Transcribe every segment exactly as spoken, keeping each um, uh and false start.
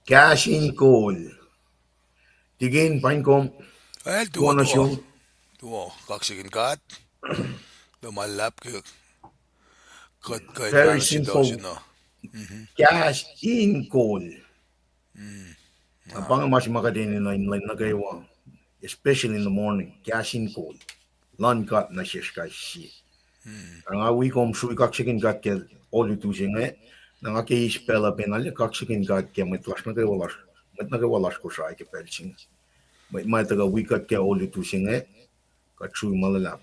Kahs in kol. Tikin, paing kom. Well, tuo, tuo, tuo, kaksakin God. Tuh ma luhlahp ke kuht kuh in very simple. Kahs in kol. Na pa inge ma se ma kuht enenuh in lwen nuh kwewa, especially in the morning, kahs in kol luhn God nuh sesr kais sie. Na nga wi kom srui kaksakin God ke olutu se inge, na nga ke eis pacl uh pacna lah kaksakin God ke mwet lasr nuh kwewa lasr, mwet nuh kwewa lasr Kosrae ke pacl se inge. Mwet ma tuhkuh wi kuht ke olutu se inge, kuht srui ma luhlahp.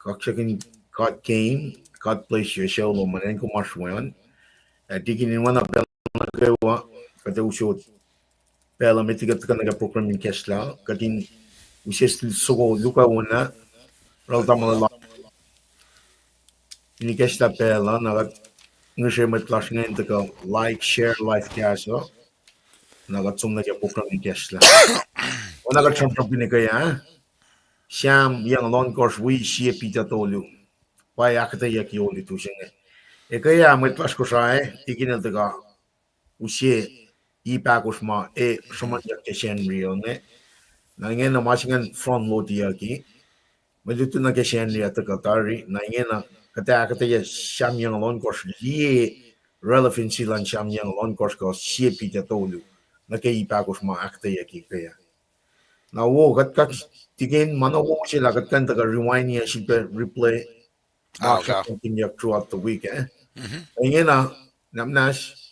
Kaksakin God ke, God bless you, suc lom an, kom oasr we an. Ac tikin in oacna pacl nuh kwewa, kuht ac usot pacl uh met liki kuht tuhkuh nuh ke program in kahslah, kuht in use soko luhk uh oacna, rel tamuhlwel in kahslah pacl uh, na kuht ngihsre mwet lasr inge in tuhkuh like, share live cast uh, na kuht som nuh ke program in kahslah. Oacna kuht sramsramkihn ekuh ah, Sam yucngucul ohnkohsr wi sie Peter tolu. Pa ahkuhtweyucki olutu se inge. Ekuh ah mwet lasr Kosrae, tikin el tuhkuh use ip ahkosr ma e sruhmuhnyuck ke Sacnri uh inge. Na ingena ma se ingacn front loadiyucki. Mwe lutlut nuh ke Sacnri uh tuhkuh tari, na ingena kuht ahkuhtweyac Sam yucngucul ohnkohsr, liye relevancy luhn Sam yucngucul ohnkohsr kuh sie Peter tolu nuh ke ip ahkosr ma ahkuhtweyucki ekuh ah. Na wo, kuht kak, tikin, ma na wo se lah kuht kuh in tuhkuh rewind ac sifilpac replay ma sramsramkihnyuck throughout the week, eh? Ingena, namnas,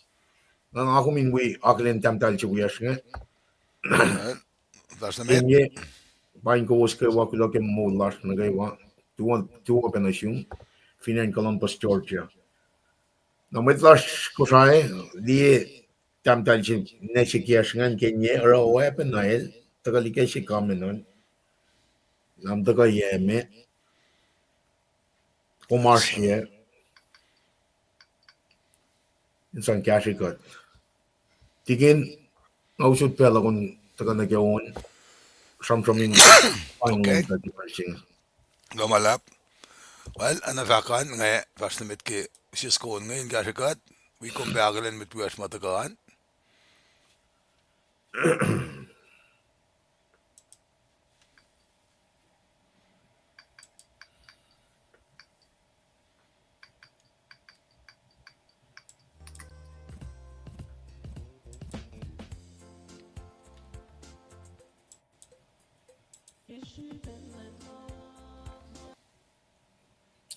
na nga kom in wi akihlen tahmtahel se wiyacsr inge. Inge, pa in kowos kwewa kuloh ke moul lasr nuh kwewa, tuo, tuo pac nuh sum, fin acn Columbus, Georgia. Na mwet lasr Kosrae, liye tahmtahel se nwe se kiyacsr ingacn ke inge, oruh oacyacpac na el tuhkuh liki se comment an. Lam tuhkuh yac me, kom oasr yac, in sang kahsrwe kuht. Tikin, nga usot pacl uh kom tuhkuh nuh ke on, sramsram in paing on kuht in pacl se inge. Kuloh ma luhlahp. Well, ana fahk an, nga fahsr nuh met ke sisken on inge in kahsrwe kuht, wi kom pac akihlen mwet wiyacsr ma tuhkuh an.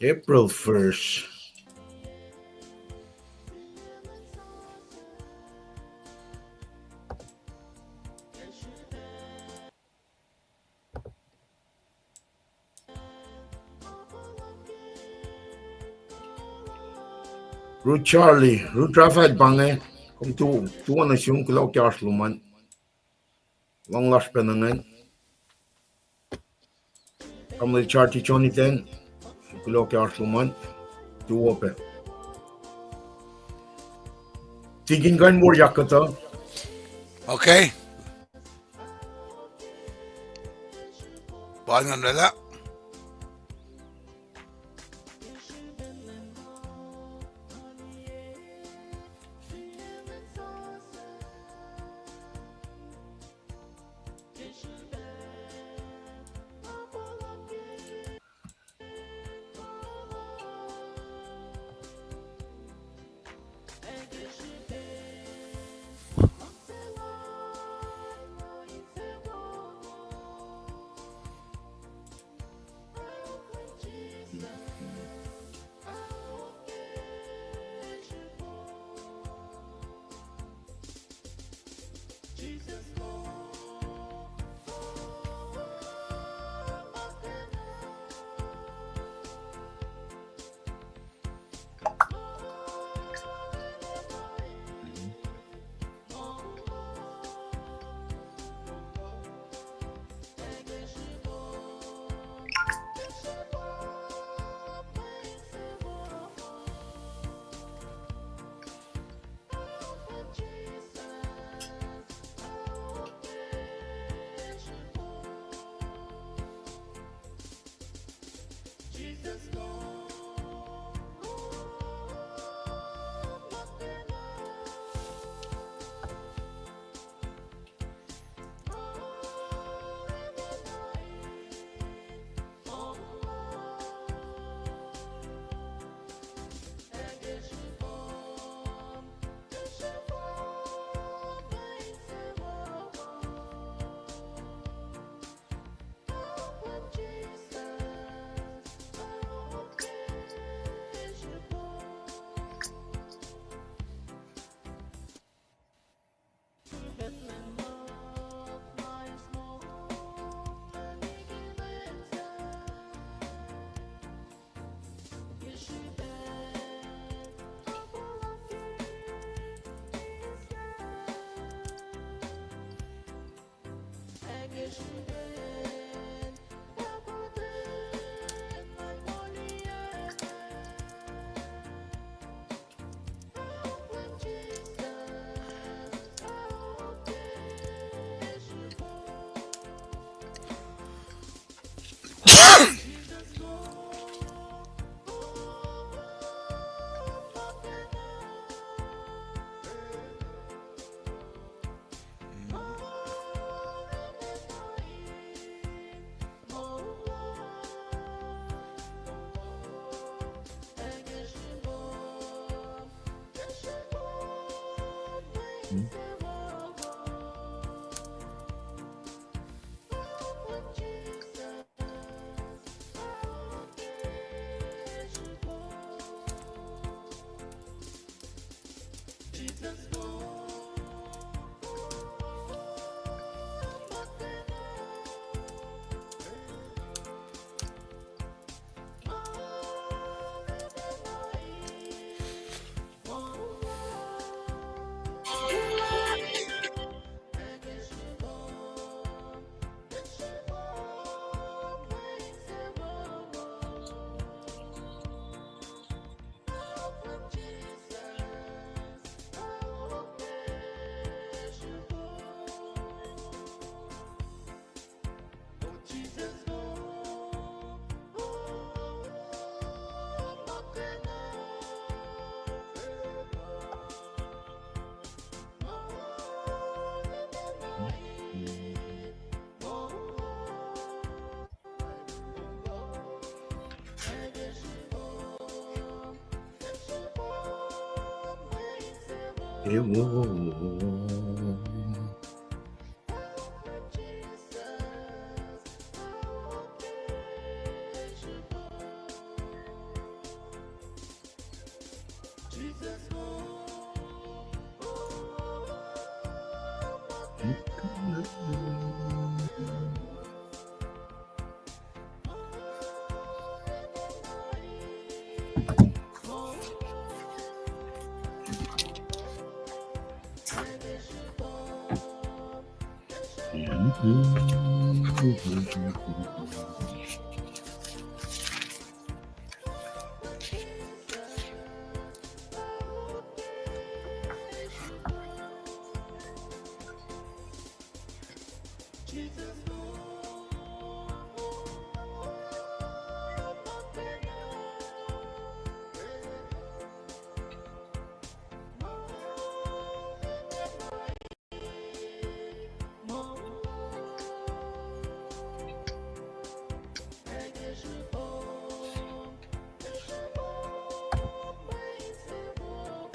April first. Ruth Charlie, Ruth Raphael pa inge, kom tu-, tuo nuh sum, kuloh ke oasr lom an. Lohng lasr pac nuh ingacn. Tamuhlwel Charlie Jonathan, kuloh ke oasr lom an. Tuo pac. Tikin, kuh in wor yak kuhtuh. Okay. Pa ingacn lwelah.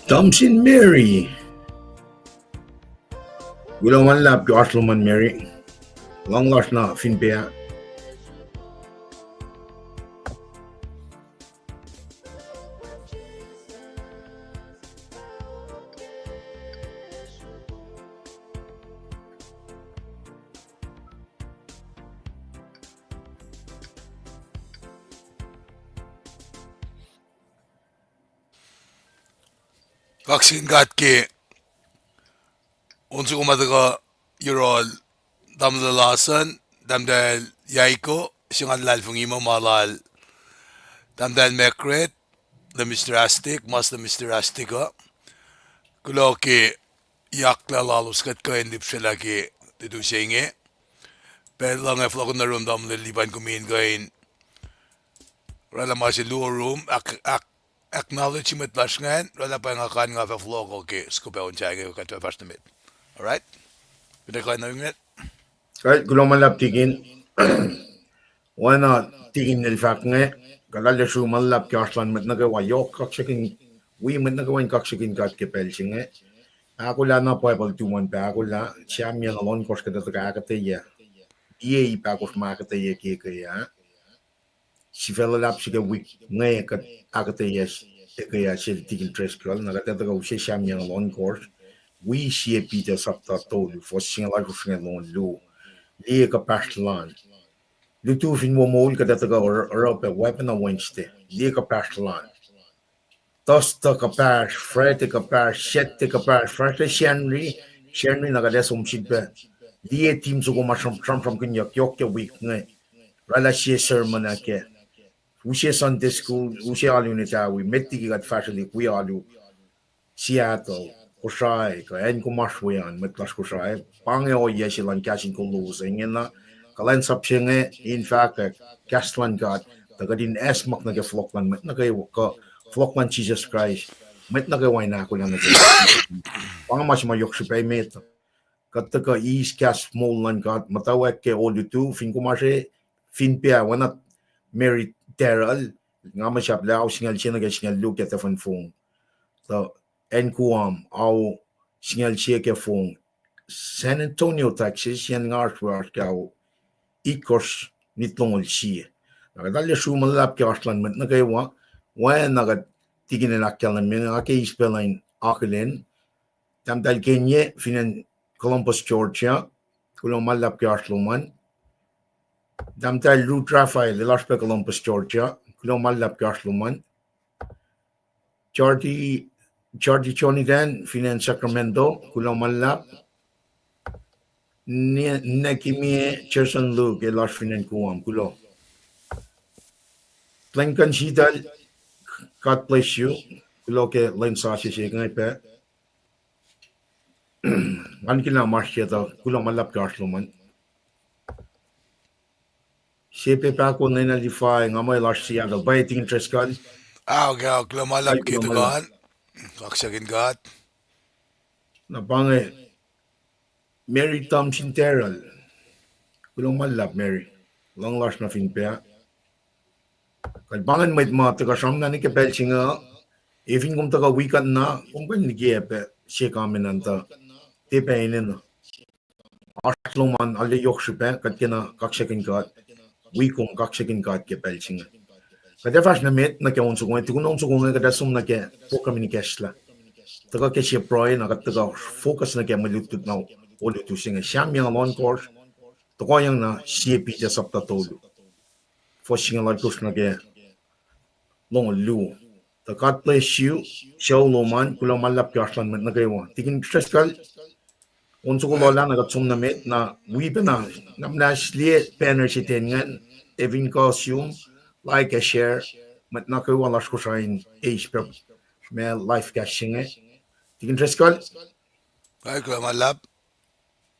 Tamsin Mary. Kuloh ma luhlahp ke oasr lom an, Mary. Luhngse lasr na fin pac. Kaksakihn God ke on soko ma tuhkuh yohrohl Tamuhlwel Larson, Tahmtahel Yaiko, singucul luhlahlfongi ma lal Tahmtahel Margaret, luhn Mister Astik, mas luhn Mister Astik uh. Kuloh ke yaklah lalos kuht kuh in lihpsrelah ke lutu se inge. Pacl luhngse fohlohk nuh yurum Tamuhlwel Lipan kom in kuh in oraclah ma se luo yurum, ac, ac acknowledge mwet lasr ingacn, oraclah pa nga kuh in nga fah fohlohk ke soko pacl on sa inge kuht fah fahsr nuh met. All right? Kuht ac kuh in nuh met. All right, kuloh ma luhlahp tikin. Oacna tikin el fahk inge, kuht arlac sru ma luhlahp ke oasr luhn mwet nuh kwewa yohk kaksakihn, wi mwet nuh kwewa in kaksakihn God ke pacl se inge. Ahkolah na Bible tuhmom pac ahkolah, Sam yac luhn ohnkohsr kuht ac tuhkuh ahkuhtweyac. Liye ip ahkosr ma ahkuhtweyac ke ke ah. Sifac luhlahp se ke wik inge kuht ahkuhtweyac ke ah sel tikin Driscoll, na kuht ac tuhkuh use Sam yac luhn ohnkohsr, wi sie Peter sapta tolu, fuhs singucul oalkosr singucul luo. Liye kuhpahsr lal. Lutu fin wo moul kuht ac tuhkuh oruh, oruh pac weapon of Wednesday. Liye kuhpahsr lal. Thursday kuhpahsr, Friday kuhpahsr, Saturday kuhpahsr, Friday Sacnri, Sacnri na kuht ac som sifilpac. Liye team soko ma sram, sramsramkihnyuck yohk ke wik inge. Oraclah sie sermon ah kac. Use Sunday school, use alu in etawi, met liki kuht fahsrwelihk wi alu Seattle, Kosrae, kuh acn kom oasr we an, mwet lasr Kosrae, pa inge ohiyac se luhn kahs in kol lowos ingena, kuhlwacnsap se inge in fahkwack kahs luhn God, tuh kuht in acsmak nuh ke fohlohk luhn mwet nuh kwewa, kuh fohlohk luhn Jisus Kraist, mwet nuh kwewa in ahkolah nuh ke. Pa inge ma se ma yohk srihpac emet. Kuht tuhkuh eis kahs moul luhn God muhtwacwacack ke olutu, fin kom oasr e, fin pac oacna Mary Terrell, nga muh sahp lah ao singucul se nuh ke singucul luo ke tuhfahn fong. Tuh acn Guam, ao singucul sie ke fong. San Antonio, Texas, yen nga oasr we oasr ke ao itkohsr nit longoul sie. Na kuht arlac sru ma luhlahp ke oasr luhn mwet nuh kwewa, oacna kuht tikin el ahkkahlwemye, nga ke eis pacl in akihlen. Tahmtahel Kenye fin acn Columbus, Georgia, kuloh ma luhlahp ke oasr lom an. Tahmtahel Ruth Raphael, el oasr pac Columbus, Georgia, kuloh ma luhlahp ke oasr lom an. Charity, Charity Jonathan fin acn Sacramento, kuloh ma luhlahp. Ne, Nekimie Jason Luke, el oasr fin acn Guam, kuloh. Lincoln Sital, God bless you. Kuloh ke lwen sasuc se inge pac. Ngan kihla masriata, kuloh ma luhlahp ke oasr lom an. Sepe Pako, Nena Levi, nga muh el oasr Seattle, pwacye tikin Driscoll. Ah, okay, kuloh ma luhlahp ke tuhkuh an. Kaksakihn God. Na pa inge Mary Thompson Terrell. Kuloh ma luhlahp Mary. Luhng lasr nuh fin pac. Kuht pa ingacn mwet ma tuhkuh sramsram nuh ke pacl se inge. Ac fin kom tuhkuh wi kuht na, kom kuh in likiyac pac se kamen an tuh tiac pac enenuh. Oasr lom an arlac yohk srihpac, kuht kena kaksakihn God. Wi kom, kaksakihn God ke pacl se inge. Kuht ac fahsr nuh met nuh ke on soko inge, tukun on soko inge kuht ac som nuh ke program in ikacslah. Tuhkuh ke sie pruhe na kuht tuhkuh focus nuh ke mwe lutlut na olutu se inge. Sam yang ohnkohsr, tohkohyang na Sie Peter sapta tolu, fuhs singucul alkosr nuh ke longoul luo. Tuh God bless you, sucu lom an, kuloh ma luhlahp ke oasr luhn mwet nuh kwewa. Tikin Driscoll, on soko lolah na kuht som nuh met, na wi pacna, na muhnahs liye banner se ten ingacn, efin kuh sum, like ac share, mwet nuh kwewa lasr Kosrae in eis pac ma live cast se inge. Tikin Driscoll. Kuloh ma luhlahp,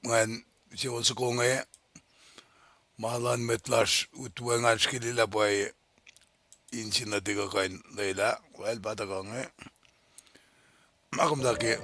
ngan se on soko inge, ma luhn mwet lasr utuwe ngan srihke lah pwacye, in se nuh tika kuh in lwelah, well, pa tuhkuh inge. Ma kom tuh ke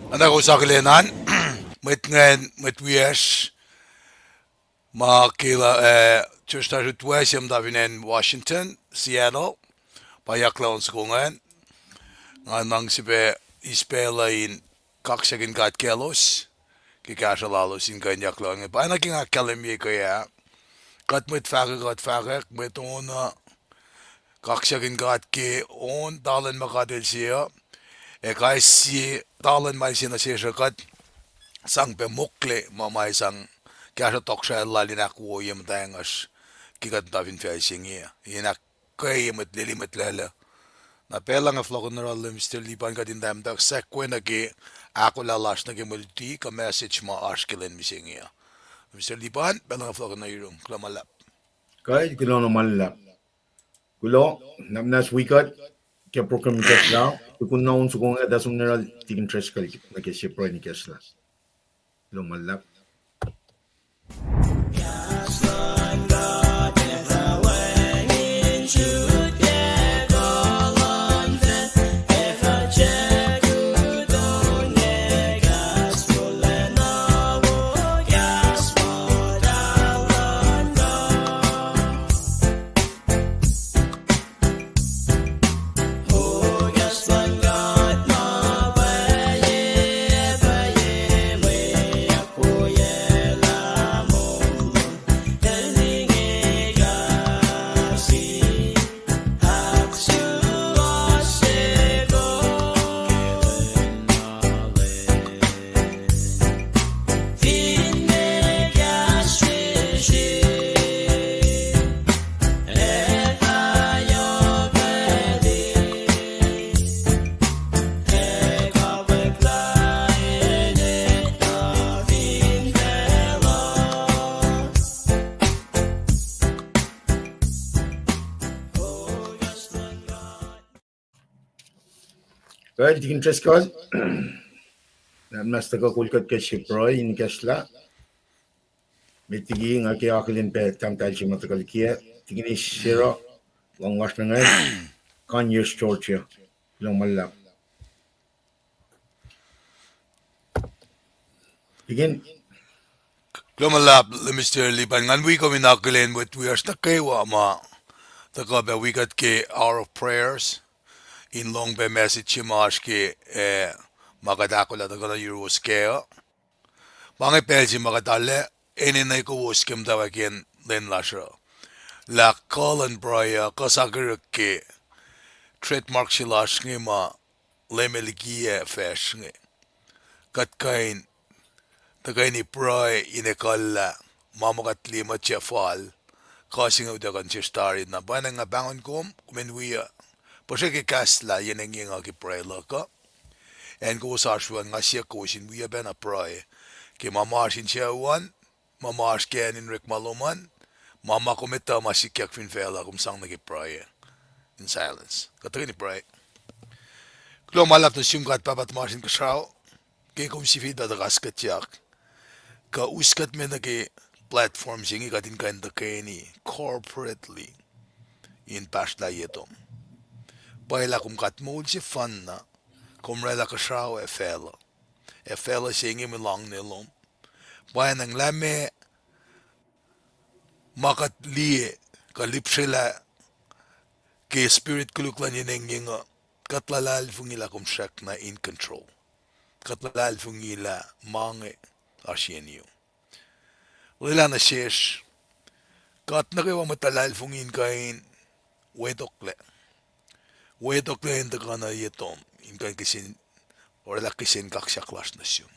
Nga na kowos akihlen an, mwet ngacn, mwet wiyacsr, ma ke la, eh, church lasr utwe sihm tafinen Washington, Seattle, pa yaklah on soko ngacn. Nga nuhnkuh srihpac eis pacl uh in kaksakihn God kaclos ke kahsruh lalos in kuh in yaklah inge. Pa na ke nga ahkkahlwemye ke ah, kuht mwet fahkwack, kuht fahkwack, mwet on uh, kaksakihn God ke on talan ma God El se uh, ac kais sie talan ma El se nuh sesr uh kuht sang pac mokle ma ma sang kahsruh tohkohsrahi lal in ahkwoye muhtwacngahsr ke kuht muhta fin facl se inge uh. In ahkkweye mwet lili mwet lacluh. Na pacl uh nga fohlohkohnna oruh Lemister Lipan kuht in tahmtahk sahk we nuh ke ahkolah lasr nuh ke mwe luti kuh message ma oasr ke lwen mihsenge uh. Lemister Lipan, pacl uh nga fohlohkohnna yurum. Kuloh ma luhlahp. Kuh, kuloh na ma luhlahp. Kuloh, na muhnahs wi kuht ke program ikacslah, tukun na on soko inge, tuh som nuh yohrohl Tikin Driscoll nuh ke sie pruhe in ikacslah. Kuloh ma luhlahp. Kuh, Tikin Driscoll, na muhnahs tuhkuh kol kuht ke sie pruhe in ikacslah. Met liki nga ke akihlen pac tahmtahel se ma tuhkuh liki ah, Tikin Sarah, lohng lasr nuh ngacn, Conyers, Georgia. Kuloh ma luhlahp. Tikin. Kuloh ma luhlahp, Lemister Lipan, ngan wi kom in akihlen mwet wiyacsr nuh kwewa ma tuhkuh pac wi kuht ke Hour of Prayers in lohng pac message se ma oasr ke, eh, ma kuht ahkolah tuhkuh nuh yuruwos kac uh. Pa inge pacl se ma kuht arlac enenuh kowos ke muhtwacwacackiyacn lwen lasr uh, lah kuh luhn pruhe uh kuh sakihrihk ke trademark se lasr inge ma Leum El likiyac facsr inge. Kuht kuh in tuhkweni pruhe in ekuhllah ma ma kuht liye muhta fal, kuh se inge utuckuh in sesr tari. Na pwacnwacng nga pahngon kom, kom in wi uh, puhsrwe ke kahslah yen engyeng uh ke pruhe luhk uh. Acn kowos oasr we an, nga siyuck kowos in wi uh pacna pruhe ke ma ma oasr in sucu an, ma ma oasr ke acn in orekma lom an, ma ma kom etuh ma sikyak fin facluh, kom sang nuh ke pruhe in silence. Kuht tuhkweni pruhe. Kuloh ma luhlahp nuh sum God Pahpah tuhmasr Inkuhsrao, ke kom sifilpac tuh kaskuhtyak kuh us kuht me nuh ke platform se inge kuht in kuh in tuhkweni corporately in pahsrlah yetom. Pwacye lah kom God moul sefanna, kom oraclah kuhsrao ac facluh, ac facluh se inge mwe loang nuh lom. Pwacnwacng lah meac ma kuht liye kuh lihpsrelah ke spirit koluk luhn yen engyeng uh, kuht luhlahlfongi lah kom srackna in control. Kuht luhlahlfongi lah ma inge oasr yen u. Lwelah nuh sesr, kuht nuh kwewa mwet luhlahlfongi in kuh in wetoklac. Wetoklac in tuhkuh nuh yetom in kuh in kihsen, oraclah kihsen kaksak lasr nuh sum.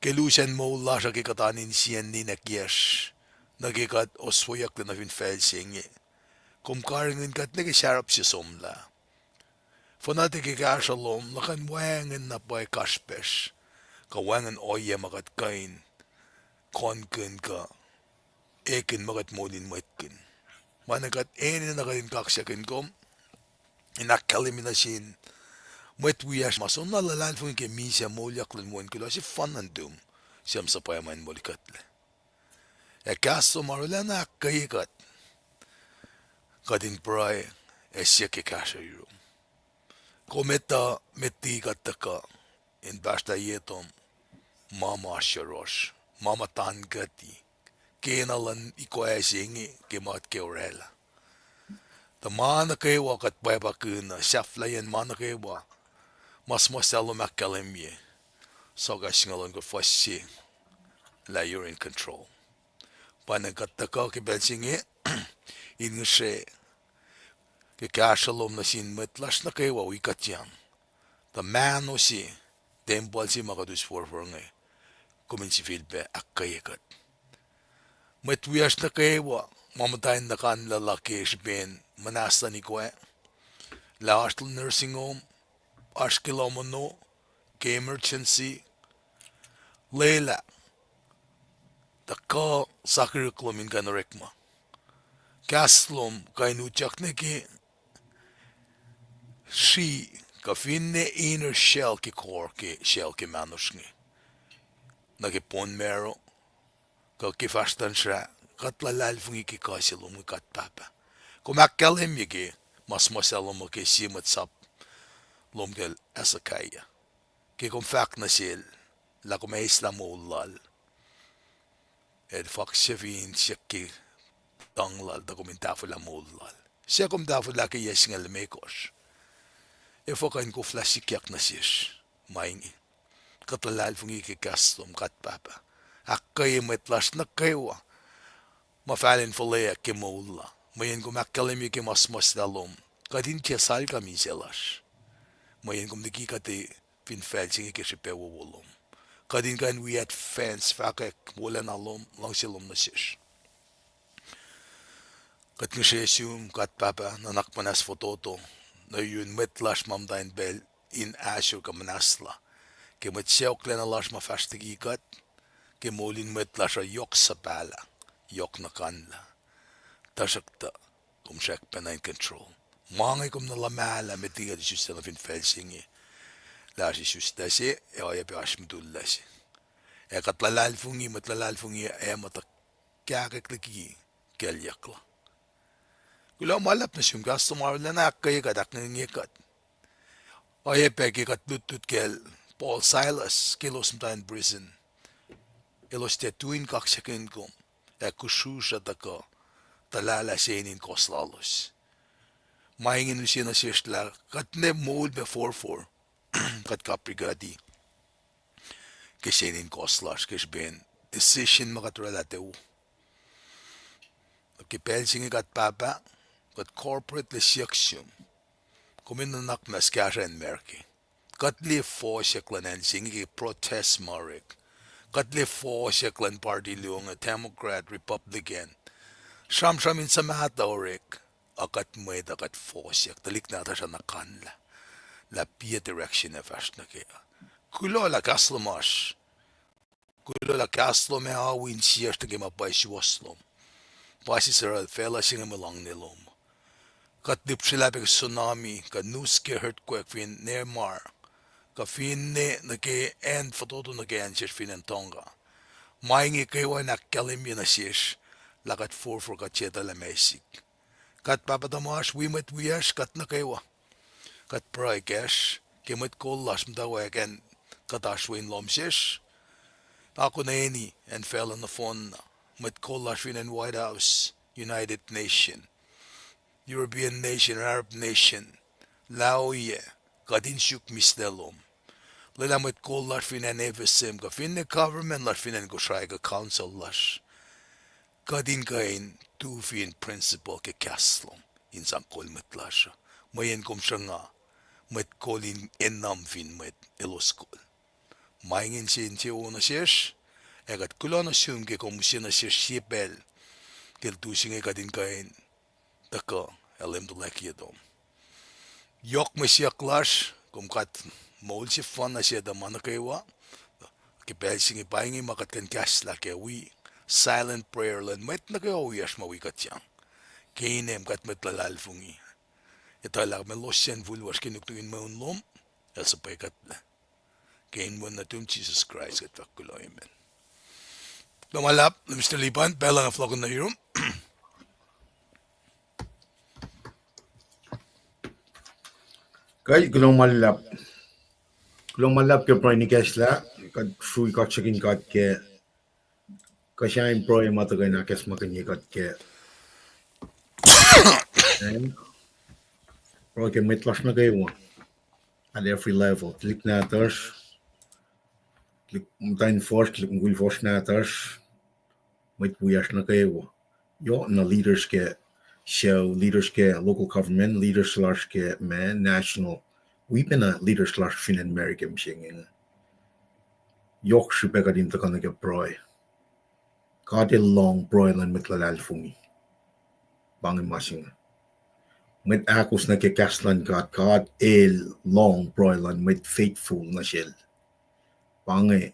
Ke lusacn moul lasr uh ke kuht oan insiyacn ninaciyacsr, nuh ke kuht osweyucklac nuh fin facl se inge, kom karihngihn kuht nuh ke sarap se somlah. Fuhnuh tuh ke kahsruh lom, luhkuhn wacngihn na pwacye kasrpacsr, kuh wacngihn ohiyac ma kuht kuh in konkihn kuh ekihn ma kuht moul in mwetkihn. Ma na kuht enenuh kuht in kaksakihn kom, in ahkkahlwemye nuh sin mwet wiyacsr ma soenna luhlahlfongi ke misac moulyak luhn Wen kuloh sefanna nuhtum, suc suhpwacma in molikuhtlac. Ac kahs lom arulacna ahkkweye kuht, kuht in pruhe ac siyuck ke kahsruh yurum. Kom etuh met liki kuht tuhkuh. in pahsrtah ye tom, ma ma oasr yohrohsr, ma muhta kuhti, kena luhn ikoac se inge ke ma kuht ke orwaclah. Tuh ma nuh kwewa kuht pwacpa kihn uh, sahflahiyacn ma nuh kwewa, ma suhmuhslah lom ahkkahlwemye, sokwack singucul ohnkohsr fuhs se, lah you're in control. Pa na kuht tuhkuh ke pacl se inge in ngihsre ke kahsruh lom nuh sin mwet lasr nuh kwewa wi kuhtyang. Tuh mahno se, tempuhl se ma kuht us forfor inge, kom in sifilpac ahkkweye kuht. Mwet wiyacsr nuh kwewa, ma muhta in nuhkanlah ke srihpen muhnahs luhn ikoac, lah oasr nursing home, oasr ke lohm ono, ke emergency, lwelah tuh kuh sakihrihk lom in kuh in orekma. Kahs lom kuh in utyak nuh ke sri, kuh finne inner shell ke core ke shell ke mahnosr inge, nuh ke bone marrow, kuh ke fahsr tuhn srah, kuht luhlahlfongi ke kuh se lom inge kuht Pahpah. Kom ahkkahlwemye ke ma suhmuhslah lom uh ke sie mwet sap lom kacl Hezekiah, ke kom fahk nuh sel lah kom ac eislah moul lal, el fahk se fin siyuck ke tuhng lal tuh kom in tahfwelah moul lal. Suc kom tahfwelah ke yac singucul limekohsr. Efuh kuh in koflah sikyak nuh sesr ma inge? Kuht luhlahlfongi ke kahs lom kuht Pahpah. Ahkkweye mwet lasr nuh kwewa ma fal in fuhlweack ke moul la, mweyen kom ahkkahlwemye ke ma suhmuhslah lom, kuht in tiac salkam inse lasr, mweyen kom liki kuht fin facl se inge ke srihpac wowo lom. Kuht in kuh in wi advance fahkwack wolacna lom, luhngse lom nuh sesr. Kuht ngihsre sum kuht Pahpah, nuhnak muhnahs fototo nuh yurun mwet lasr ma muhta in pacl in ahsor kuh muhnahslah ke mwet sacohklacna lasr ma fahsr liki kuht, ke moul in mwet lasr uh yohk suhpahlah, yohk nuhkanlah. Tuhsruhktuh kom srackpacna in control. Ma inge kom nuh luhmahlah met liki kuht isuslac nuh fin facl se inge, lah oasr isuslac se ac oacyacpac oasr mutullac se. Ac kuht luhlahlfongi, mwet luhlahlfongi ac muhta kahkwack liki kaclyuck la. Kuloh ma luhlahp nuh sum, kahs lom arulacna ahkkweye kuht, ahkngihngiye kuht. Oacyacpac ke kuht lutlut kacl Paul, Silas, ke elos muhta in prison, elos tiac tu in kaksakihn kom ac kusrusr uh tuhkuh tuhlahlah se in kohs lalos. Ma ingacn use nuh sesr lah kuht ne moul pac forfor, kuht kaprikuhti ke se in kohs lasr ke srihpen decision ma kuht oraclah tuh ke pacl se inge kuht Pahpah, kuht corporately siyuck sum, kom in nuhnak muhnahs kahsruh acn America. Kuht liye fohsack luhn acn se inge ke protest ma orek. Kuht liye fohsack luhn party luo inge, Democrat, Republican, sramsram in suhmaht orek. A kuht mwet uh kuht fohsack, tuhlihk nahtuhsr uh nuhkanlah lah piac direction ac fahsr nuh kac. Kuloh lah kahs lom oasr. Kuloh lah kahs lom ac oa wi insiyacsr nuh ke ma pwacye suwohs lom. Pa siseruhl facluh se inge mwe luhngse lom. Kuht lihpsrelah pac ke tsunami, kuh nus ke earthquake fin Myanmar, kuh finne nuh ke acn fototo nuh ke acn sesr fin acn Tonga. Ma inge kwewa in ahkkahlwemye nuh sesr lah kuht forfor kuht siyuck tuh lah ma sik. Kuht Pahpah tuhmasr, wi mwet wiyacsr kuht nuh kwewa. Kuht pruhe kacsr ke mwet kol lasr muhtwacwacack acn kuht oasr we in lohm sesr, akoneni acn facluh nohfohnna, mwet kol lasr fin acn White House, United Nation, European nation, Arab nation, lah ohiyac kuht in suk mihslac lom. Lwelah mwet kol lasr fin acn F S M kuh finne government lasr fin acn Kosrae kuh council lasr, kuht in kuh in tu fin principle ke kahs lom in sang kol mwet lasr uh. Mweyen kom sruhnga mwet kol in enam fin mwet elos kol. Ma ingacn se insewowo nuh sesr, ac kuht kuloh nuh sum ke kom use nuh sesr sie pacl ke lutlut se inge kuht in kuh in tuhkuh ac lemtuhlak ye tom. Yohk mwe siyuck lasr, kom kuht moul sefanna se tuh ma nuh kwewa. Ke pacl se inge pa inge ma kuht kuh in kahslah kac wi silent prayer luhn mwet nuh kwewa wiyacsr ma wi kuhtyang. Ke inem kuht mwet luhlahlfongi, etuh lah kom elos sacn fulwasr ke nuknuk in mweun lom, el suhpwekuhtlac. Ke inen wen nuhtum Jisus Kraist kuht fahk kuloh, amen. Kuloh ma luhlahp, Mister Lipan, pacl uh nga fohlohkihn nuh yurum. Kuloh ma luhlahp. Kuloh ma luhlahp ke pruhe in ikacslah, kuht srui kaksakihn God ke kuh sahyacn pruhe ma tuhkuh in ahkacsmakihnye kuht ke, eh, pruhe ke mwet lasr nuh kwewa at every level, tuhlihk nahtuhsr, tuhlihk muhtwacn fuhsr, tuhlihk mukul fuhsr nahtuhsr, mwet wiyacsr nuh kwewa. Yohk na leaders ke sucu, leaders ke local government, leaders lasr ke ma national, wi pacna leaders lasr fin acn America mihsenge. Yohk srihpac kuht in tuhkuh nuh ke pruhe. God El lohng pruhe luhn mwet luhlahlfongi. Pa inge ma se inge. Mwet ahkos nuh ke kahs luhn God, God El lohng pruhe luhn mwet faithful nuh Sel. Pa inge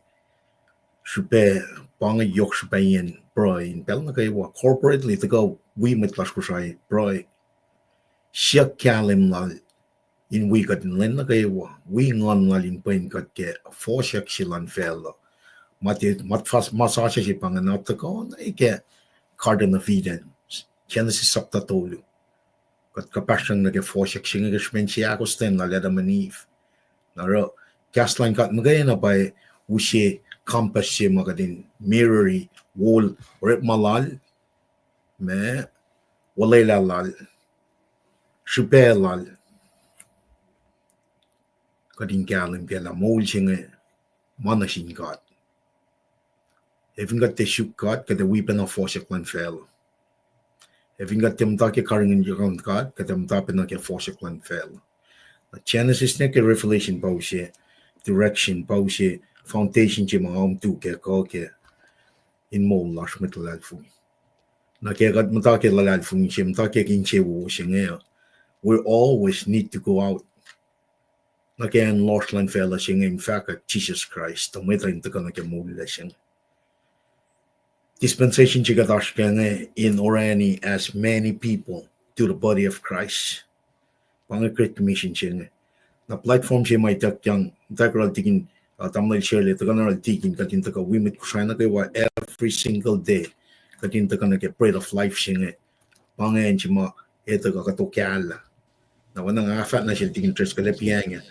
srihpac, pa inge yohk srihpacyacn pruhe in pacl nuh kwewa, corporately, tuhkuh wi mwet lasr Kosrae pruhe. Siyuck kahlwem Lal in wi kuht in lwen nuh kwewa, wi Nguhn Lal in pwen kuht ke fohsack se luhn facluh. Ma, ma sasuc se pa inge na tuhkuh nuh ke Garden of Eden, Genesis sapta tolu. Kuht kuhpahsryang nuh ke fohsack se inge ke srihpen seahkostwen lal Adam and Eve. Na oruh kahs luhn God muhkwena pa use compass se ma kuht in mirrori wol orekma lal, ma, olwelah lal, srihpac lal, kuht in kahlwem ke lah moul se inge ma nuh sin God. Ac fin kuht tiac suk God, kuht ac wi pacna fohsack luhn facluh. Ac fin kuht tiac muhta ke karihngihn luhn God, kuht ac muhta pacna ke fohsack luhn facluh. Na Genesis nuh ke Revelation pa use direction, pa use foundation se ma om tu ke kuh ke in moul lasr mwet luhlahlfongi. Na ke kuht muhta ke luhlahlfongi se, muhta ke insewowo se inge, we always need to go out nuh ke acn lohsr luhn facluh se inge in fahkwack Jesus Christ, tuh mwet uh in tuhkuh nuh ke moul lac se inge. Dispensation se kuht oasr ke inge in orani as many people to the body of Christ. Pa inge Great Commission se inge. Na platform se ma ituckyang, muhtwacwacack oral tikin, uh, tamuhlwel Shirley, tuhkuh oral tikin, kuht in tuhkuh wi mwet Kosrae nuh kwewa every single day. Kuht in tuhkuh nuh ke Bread of Life se inge. Pa inge acn se ma etuh kuh kuhtuh kahlah. Na oacna nga fahk nuh sel tikin Driscoll, kuht ac piacnga.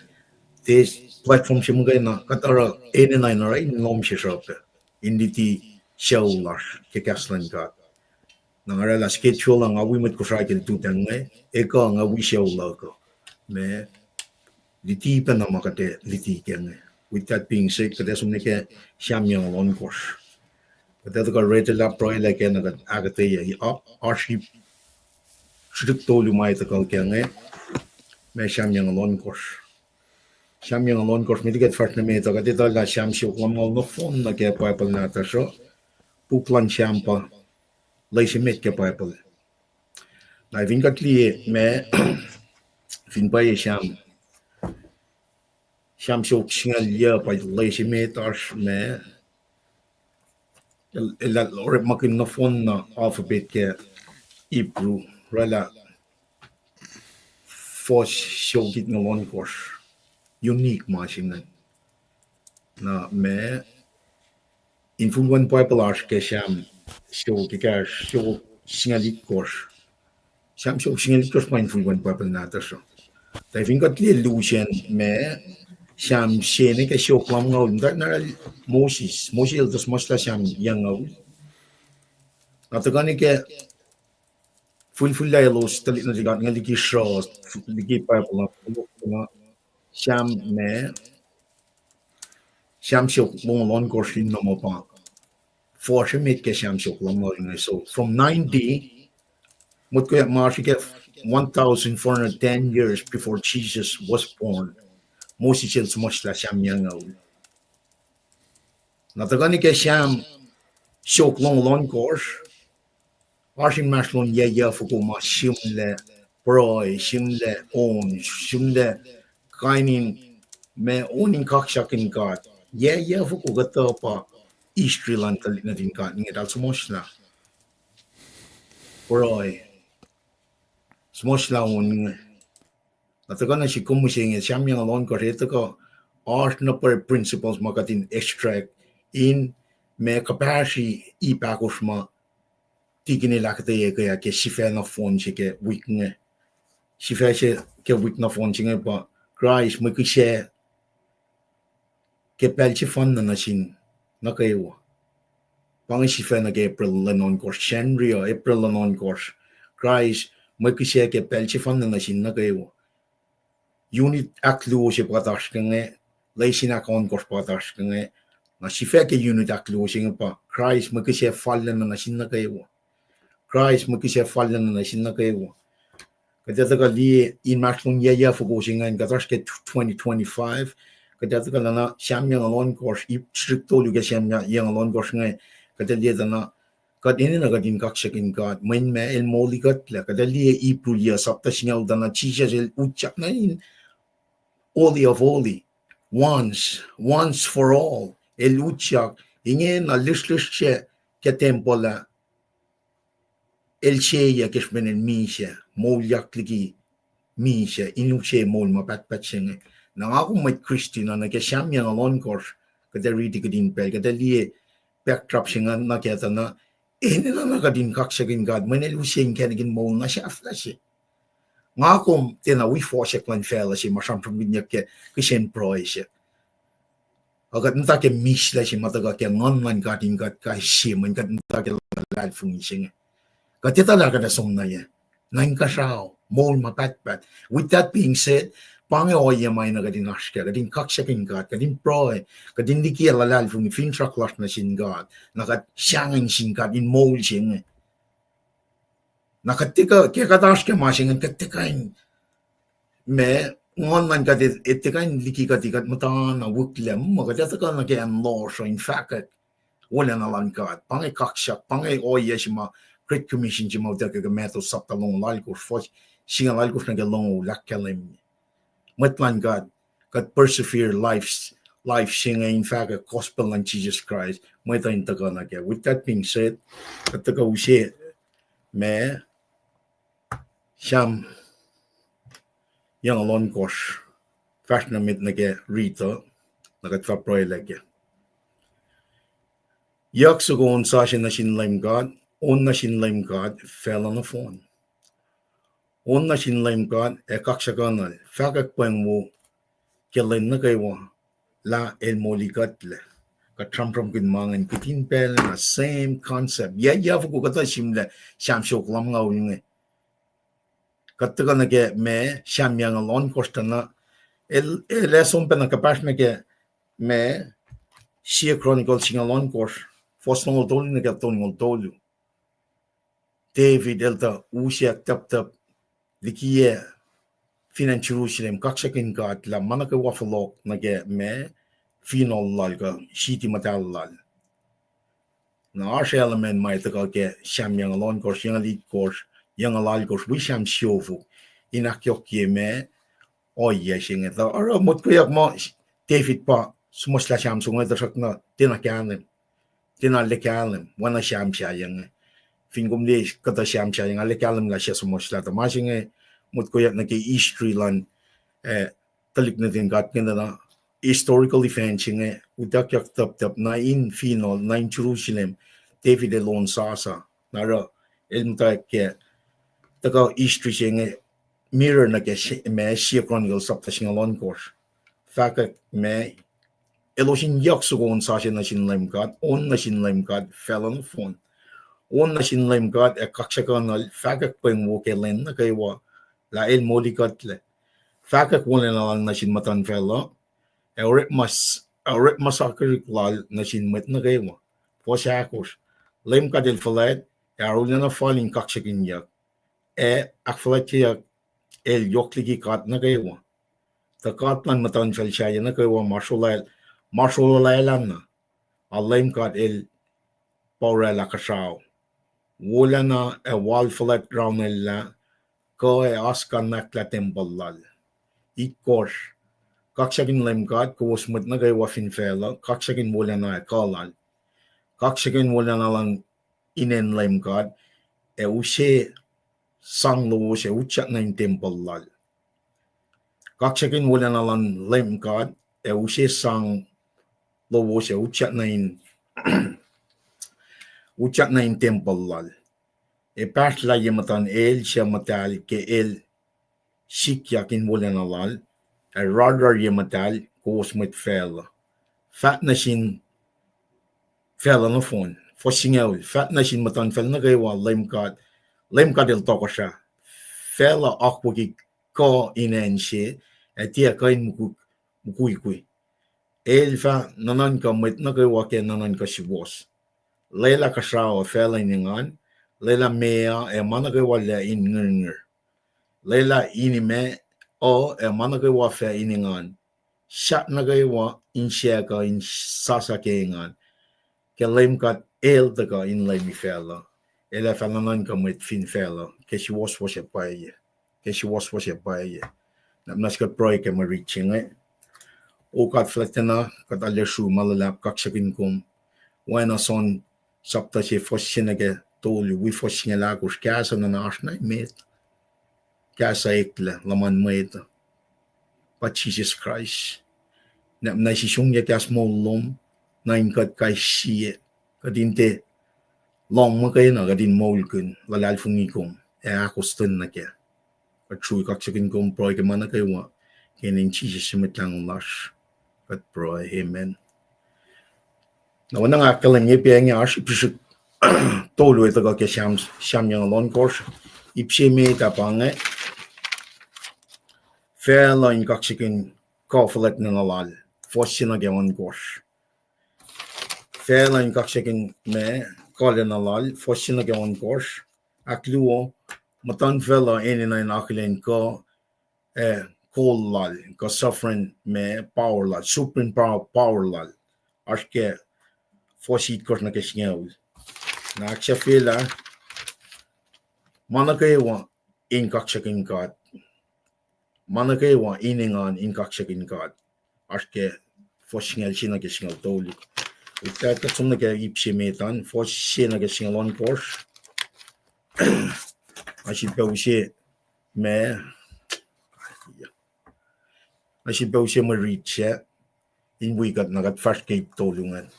Tiac platform se muhkwena, kuht oruh enenuh in oruh in lohm sesr uh pac in luti sucu lasr ke kahs luhn God. Na nga oraclah schedule uh, nga wi mwet Kosrae ke lututacng inge, ekuh nga wi sucu luhk uh. Ma, luti pacna ma kuht ac luti ke inge. With that being said, kuht ac som nuh ke Sam yucngucul ohnkohsr. Kuht ac tuhkuh retelah pruhelah ke na kuht ahkuhtweyac, oasr ip srihsrihk tolu ma etuh kuh ke inge, ma Sam yucngucul ohnkohsr. Sam yucngucul ohnkohsr, met liki kuht fahsr nuh met uh, kuht etuh lah Sam siofok lumngaul nohfohn nuh ke Bible nahtuhsr uh, puk luhn Sam pa loes emet ke Bible. Na fin kuht liye ma, fin pwacye Sam, Sam siofok singucul yuc pa loes emet oasr ma, el, el orekmakihn nohfohn na alphabet ke Hebrew, oraclah fohs siofok itngucul ohnkohsr. Unique ma se ingacn. Na ma, infulwen Bible oasr ke Sam siofok ekahsr, siofok singucul itkohsr. Sam siofok singucul itkohsr ma infulwen Bible nahtuhsr uh. Tuh fin kuht liye lusen ma, Sam se nuh ke siofok lumngaul, muhtwacwacack na Moses, Moses el tuh suhmuhslah Sam yucngucul. Na tuhkuh nuh ke fihlfihllac elos tuhlihk nuhtin God inge liki sruh, liki Bible uh, Sam ma, Sam siofok longoul ohnkohsr in nohmuh pa fohs emet ke Sam siofok lumngaul inge. So from ninety, motko ma oasr ke one thousand four hundred ten years before Jesus was born, Moses el suhmuhslah Sam yucngucul. Na tuhkuh nuh ke Sam siofok longoul ohnkohsr, oasr inmahsrlon yac yac foko ma sihmlac pruhe, sihmlac on, sihmlac kain in ma on in kaksakihn God. Yac yac foko kuhtuh pa history luhn tuhlihk nuhtin God inge eltahl suhmuhslah pruhe, suhmuhslah on inge. Na tuhkuh nuh sik kom mihsenge, Sam yucngucul ohnkohsr, e tuhkuh oasr na pwacr principles ma kuht in extract in ma kuhpahsri ip ahkosr ma tikin el ahkuhtweyac ke, ke sifac nohfohn se ke wik inge. Sifac se ke wik nohfohn se inge pa Kraist mwe kihsac ke pacl sefanna nuh sin nuh kwewa. Pa inge sifacna ke April lwen ohnkohsr, Sacnri uh, April lwen ohnkohsr. Kraist mwe kihsac ke pacl sefanna nuh sin nuh kwewa. Unit ahkluo se pa oasr ke inge, lesin ahkohnkohsr pa oasr ke inge. Na sifac ke unit ahkluo se inge pa Kraist mwe kihsac fallacna nuh sin nuh kwewa. Kraist mwe kihsac fallacna nuh sin nuh kwewa. Kuht ac tuhkuh liye inmahsrlon yac yac foko se ingacn, kuht oasr ke twenty twenty-five. Kuht ac tuhkuh na Sam yucngucul ohnkohsr, ip srihk tolu ke Sam yucngucul ohnkohsr inge, kuht ac liye tuh na kuht enenuh kuht in kaksakihn God, mweyen ma El molikuhtlac. Kuht ac liye Hebrew yac sapta singucul, tuh na Jisus El utyak nuh in Holy of Holy, once, once for all. El utyak, ingena lisrlisr se ke tempuhl ah, El seyuck ke srihpen El misac, moulyak liki misac, in use moul ma pahtpaht se inge. Na nga kom mwet Kristin uh, nuh ke Sam yucngucul ohnkohsr, kuht ac riti kihtin pacl, kuht ac liye backdrop se inge nuh kac tuh na, enenuh na kuht in kaksakihn God, mweyen El use inkacnek in moul na sahflah se. Nga kom tiacna wi fohsack luhn facluh se ma sramsramkihnyuck ke kihsen pruhe se. Ac kuht muhta ke mihslac se ma tuhkuh ke Nguhn luhn God in kuht kais sie, mweyen kuht muhta ke luhlahlfongi se inge. Kuht etuh lah kuht ac som nuh ye nuh inkuhsrao, moul ma pahtpaht. With that being said, pa inge ohiyac ma enenuh kuht in oasr kac, kuht in kaksakihn God, kuht in pruhe, kuht in likiyac luhlahlfongi, finsrak lasr nuh sin God, na kuht sahngweng sin God in moul se inge. Na kuht tuhkuh, ke kuht oasr ke ma se inge, kuht tuhkuh in, ma, Nguhn luhn God, e, e tuhkuh in liki kuht, kuht muhta na wihklac, ma kuht ac tuhkuh nuh ke acn lohsr uh in fahkwack wolacna luhn God. Pa inge kaksak, pa inge ohiyac se ma Great Commission se ma utuckuh ke Matthew sapta longoul alkosr, fuhs singucul alkosr nuh ke longoul ahkkahlwemye. Mwet luhn God, kuht persevere life, life se inge in fahkwack gospel luhn Jisus Kraist, mwet uh in tuhkuh nuh kac. With that being said, kuht tuhkuh use ma Sam yucngucul ohnkohsr, fahsr nuh met nuh ke riti uh, na kuht fah pruhelah kac. Yuck soko on sasuc nuh sin Leum God, on nuh sin Leum God facluh nohfohn. On nuh sin Leum God ac kaksakihnuhl, fahkwack pweng wo ke lwen nuh kwewa lah El molikuhtlac. Kuht sramsramkihn ma ingacn kihtin pacl na, same concept. Yac, yac foko kuhtuh sihmlac Sam siofok lumngaul inge. Kuht tuhkuh nuh ke ma Sam yucngucul ohnkohsr tuh na, el, el ac som pacna kuhpahsr nuh ke ma Sie Chronicles singucul ohnkohsr, fuhs longoul tolu nuh ke tolngoul tolu. David el tuh usack tuptup likiyac fin acn Jerusalem, kaksakihn God lah ma nuh kwewa fohlohk nuh ke ma finohl lal kuh siti muhtahl lal. Na oasr element ma tuhkuh ke Sam yucngucul ohnkohsr, yucngucul itkohsr, yucngucul alkohsr, wi Sam siofok, in ahkyohkye ma ohiyac se inge. Tuh oruh motkweyuck muh David pa suhmuhslah Sam soko inge, tuhsruhktuh tiacna kahlwem, tiacna le kahlwem oacna Sam sahyac inge. Fin kom liye kuhtuh Sam sahyac inge, le kahlwem lah suc suhmuhslah. Tuh ma se inge motkweyuck nuh ke history luhn, eh, tuhlihk nuhtin God inge, na historical event se inge utuckyak tuptup na in finohl, na in Jerusalem, David el on sasuc. Na oruh el muhtwacwacack ke tuhkuh history se inge mirror nuh ke se, ma Sie Chronicles sapta singucul ohnkohsr. Fahkwack ma elos in yuck soko on sasuc nuh sin Leum God, on nuh sin Leum God facluh nohfohn. On nuh sin Leum God ac kaksakihnuhl, fahkwack pweng wo ke lwen nuh kwewa lah El molikuhtlac. Fahkwack wolacna lal nuh sin muhtuhnfacl uh, ac orekma s-, orekma sakihrihk lal nuh sin mwet nuh kwewa. Fuhs ahkosr, Leum God El fuhlwact ac arulacna fal in kaksakihnyuck, ac ahkfuhlwactyeyuck El yohk liki god nuh kwewa. Tuh god luhn muhtuhnfacl sahyac nuh kwewa ma srolal-, ma srolwaclacna, a Leum God El pa oraclah kuhsrao. Wolacna ac wal fuhlwact raunellah, kuh ac oasr kuh nwacklah tempuhl lal. Itkohsr, kaksakihn Leum God kowos mwet nuh kwewa fin facluh, kaksakihn wolacna ac kuh lal. Kaksakihn wolacna luhn inen Leum God, ac use sang lowos ac utyak nuh in tempuhl lal. Kaksakihn wolacna luhn Leum God, ac use sang lowos ac utyak nuh in, utyak nuh in tempuhl lal. Ac pahsrlah ye muhtuhn El suc muhtahl ke El sikyak in wolacna lal, ac rarrar ye muhtahl kowos mwet facluh. Fahk nuh sin facluh nohfohn. Fuhs singucul, fahk nuh sin muhtuhnfacl nuh kwewa, Leum God, Leum God El tohkohsrah. Facluh akwucki kuh in acn se, ac tiac kuh in mukwi-, mukwikwi. El fah nuhnuhnkuh mwet nuh kwewa ke nuhnuhnkuh suwohs. Lwelah kuhsrao ac facluh in engan, lwelah meoa ac ma nuh kwewa lac in ngirngir. Lwelah inima uh ac ma nuh kwewa fac in engan. Sahk nuh kwewa in sackuh in sasa ke engan. Ke Leum God El tuhkuh in leumi facluh, El ac fah nuhnuhnkuh mwet fin facluh ke suwohswohs ac pwacye. Ke suwohswohs ac pwacye. Na muhnahs kuht pruhe ke mwe rit se inge. O God fuhlwactlacna, kuht arlac sruhk ma luhlahp kaksakihn kom. Oacna John sapta se fuhs se nuh ke tolu, wi fuhs singucul ahkosr, kahs uh nuhna oasr na emet. Kahs uh eklac luhman mwet uh, pa Jisus Kraist. Na muhnahs songyac kahs moul lom, na in kuht kais sie, kuht in tiac lohng muhkwena, kuht in moulkihn luhlahlfongi kom ac ahkostwen nuh kac. Kuht sruhk kaksakihn kom, pruhe ke ma nuh kwewa, ke inen Jisus Mwet Lahngo lasr, kuht pruhe, amen. Na oacna nga ahkkahlwemye pa inge, oasr ip srihsrihk tolu tuhkuh ke Sam, Sam yucngucul ohnkohsr. Ip se met ah pa inge, facluh in kaksakihn kuh fuhlwact nuhna lal, fuhs se nuh ke ohnkohsr. Facluh in kaksakihn ma kuh lacna lal, fuhs se nuh ke ohnkohsr. Ahkluo, muhtuhnfacl uh enenuh in akihlen kuh ac kol lal, kuh sovereign ma power lal, supreme power, power lal. Oasr ke fuhs itkohsr nuh ke singucul. Na ahksahfyelah ma nuh kwewa in kaksakihn God. Ma nuh kwewa in engan in kaksakihn God. Oasr ke fuhs singucul se nuh ke singucul tolu. Utuckuh som nuh ke ip se met an, fuhs se nuh ke singucul ohnkohsr. Nga sifilpac use ma, nga sifilpac use mwe rit sac in wi kuht na kuht fahsr ke ip tolu ingacn.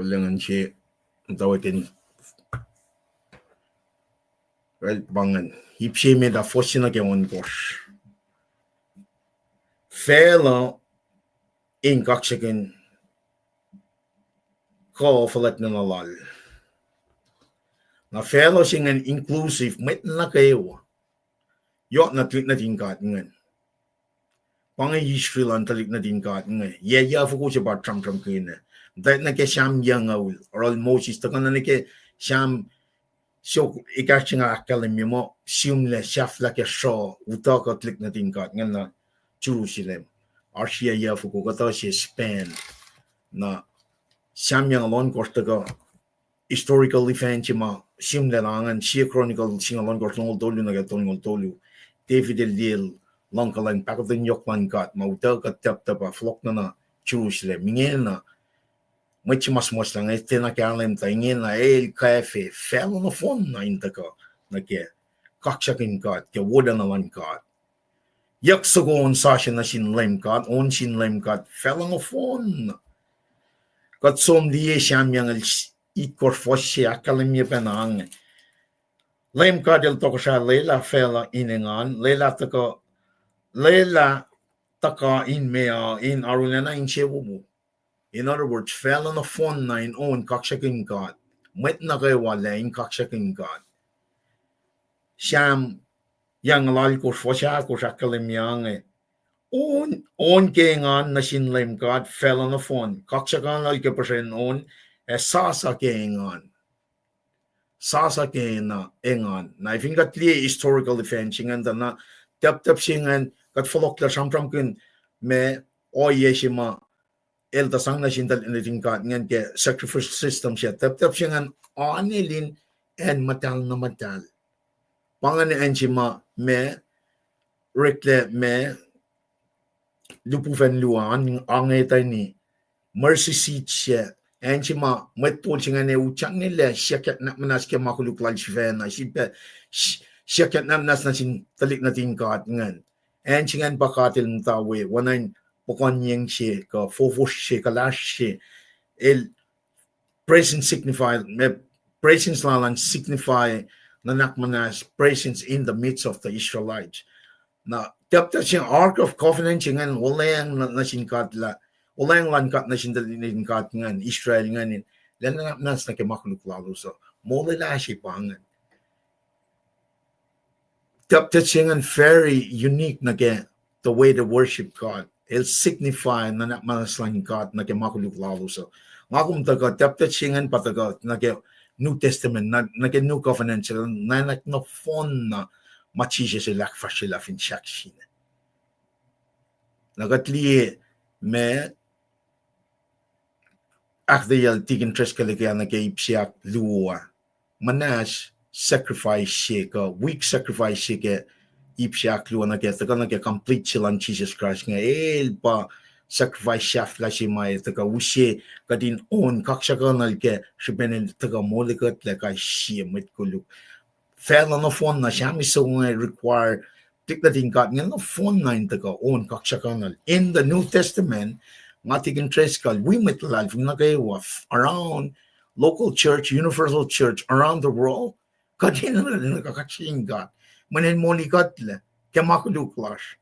Olweacng se, muhtwacwacack in, well, pa ingacn. Ip se met ah, fuhs se nuh ke ohnkohsr. Facluh in kaksakihn kuh fuhlwact nuhna lal. Na facluh se ingacn inclusive, mwet nuh kwewa. Yohk na tuhlihk nuhtin God ingacn. Pa inge Israel an, tuhlihk nuhtin God inge. Yac, yac foko se pa sramsramkihn ah. Muhtwacwacack nuh ke Sam yucngucul, oruh Moses tuhkuh nuh ke Sam, so ekahsr se nga ahkkahlwemye muh, sihmlac sahflah ke sruh, utuckuh tuhlihk nuhtin God ingacn nuh Jerusalem. Oasr yac, yac foko, kuhtuh se span. Na Sam yucngucul ohnkohsr tuhkuh historical event se ma sihmlac na ingacn, Sie Chronicle singucul ohnkohsr, longoul tolu nuh ke tolngoul tolu. David el liye luhngkuhlwacng, pahkotwen yohk luhn God ma utuckuh taptap ah fohlohk nuh na Jerusalem. Ingena mwet se ma suhmuhslah inge tiacna kahlwem tuh ingena el kwacfe facluh nohfohn na in tuhkuh nuh ke kaksakihn God ke wolacna luhn God. Yuck soko on sasuc nuh sin Leum God, on sin Leum God facluh nohfohn. Kuht som liye Sam yucngucul itkohsr, fuhs se ahkkahlwemye pacna inge. Leum God El tohkohsrah, lwelah facluh in engan, lwelah tuhkuh, lwelah tuhkuh in meoa, in arulacna insewowo. In other words, facluh nohfohn na in on kaksakihn God. Mwet nuh kwewa lac in kaksakihn God. Sam yucngucul alkosr, fuhs ahkosr ahkkahlwemye inge. On, on ke engan nuh sin Leum God facluh nohfohn, kaksakihnuhl ke puhsren on, ac sasa ke engan. Sasa ke engan. Na fin kuht liye historical event se ingacn tuh na taptap se ingacn, kuht fohlohklac sramsramkihn ma ohiyac se ma el tuh sang nuh sin tuhlihk nuhtin God ingacn ke sacrificial system se, taptap se ingacn oan el in acn muhtahl na muhtahl. Pa ingacn acn se ma, ma oreklac ma lihpufacn luo an, ange tuh ni mercy seat se, acn se ma mwet tol se ingacn ac utyak nuh lac, siyuckyak nuhnak muhnahs ke ma koluk lal sifacna, sifilpac siyuckyak nuhnak muhnahs nuh sin tuhlihk nuhtin God ingacn. Acn se ingacn pa God El muhta we, oacna in puhkuhnyeng se, kuh fohfohsr se, kuhlahsr se, El presence signify, ma presence lal an signify nuhnak muhnahs presence in the midst of the Israelites. Na, taptap se Ark of Covenant se ingacn olweacng nuh sin God lah, olweacng luhn God nuh sin tuhlihk nuhtin God ingacn, Israel ingacn, lah nuhnak muhnahs nuh ke ma koluk lalos uh. Molwelah se pa ingacn. Taptap se ingacn very unique nuh ke the way they worship God. El signify nuhnak muhnahs luhn God nuh ke ma koluk lalos uh. Nga kom tuhkuh taptap se ingacn pa tuhkuh nuh ke New Testament, nuh ke New Covenant, nuhnak nohfohn na ma Jisus el ahkfahsryelah fin sahk sina. Na kuht liye ma ahkuhtweyacl tikin Driscoll ke nuh ke ip se ahkluo ah. Muhnahs sacrifice se kuh weak sacrifice se ke ip se ahkluo nuh ke, tuhkuh nuh ke complete se luhn Jisus Kraist inge. El pa sacrifice sahflah se ma tuhkuh use kuht in on kaksakihnuhl ke srihpen el tuhkuh moli kuhtlac kais sie mwet koluk. Facluh nohfohn na Sam is so require tikin God inge nohfohn na in tuhkuh on kaksakihnuhl. In the New Testament, nga tikin Driscoll, wi mwet luhlahlfongi nuh kwewa around local church, universal church around the world, kuht in nuh kaksakihn God. Mweyen moli kuhtlac ke ma koluk lasr.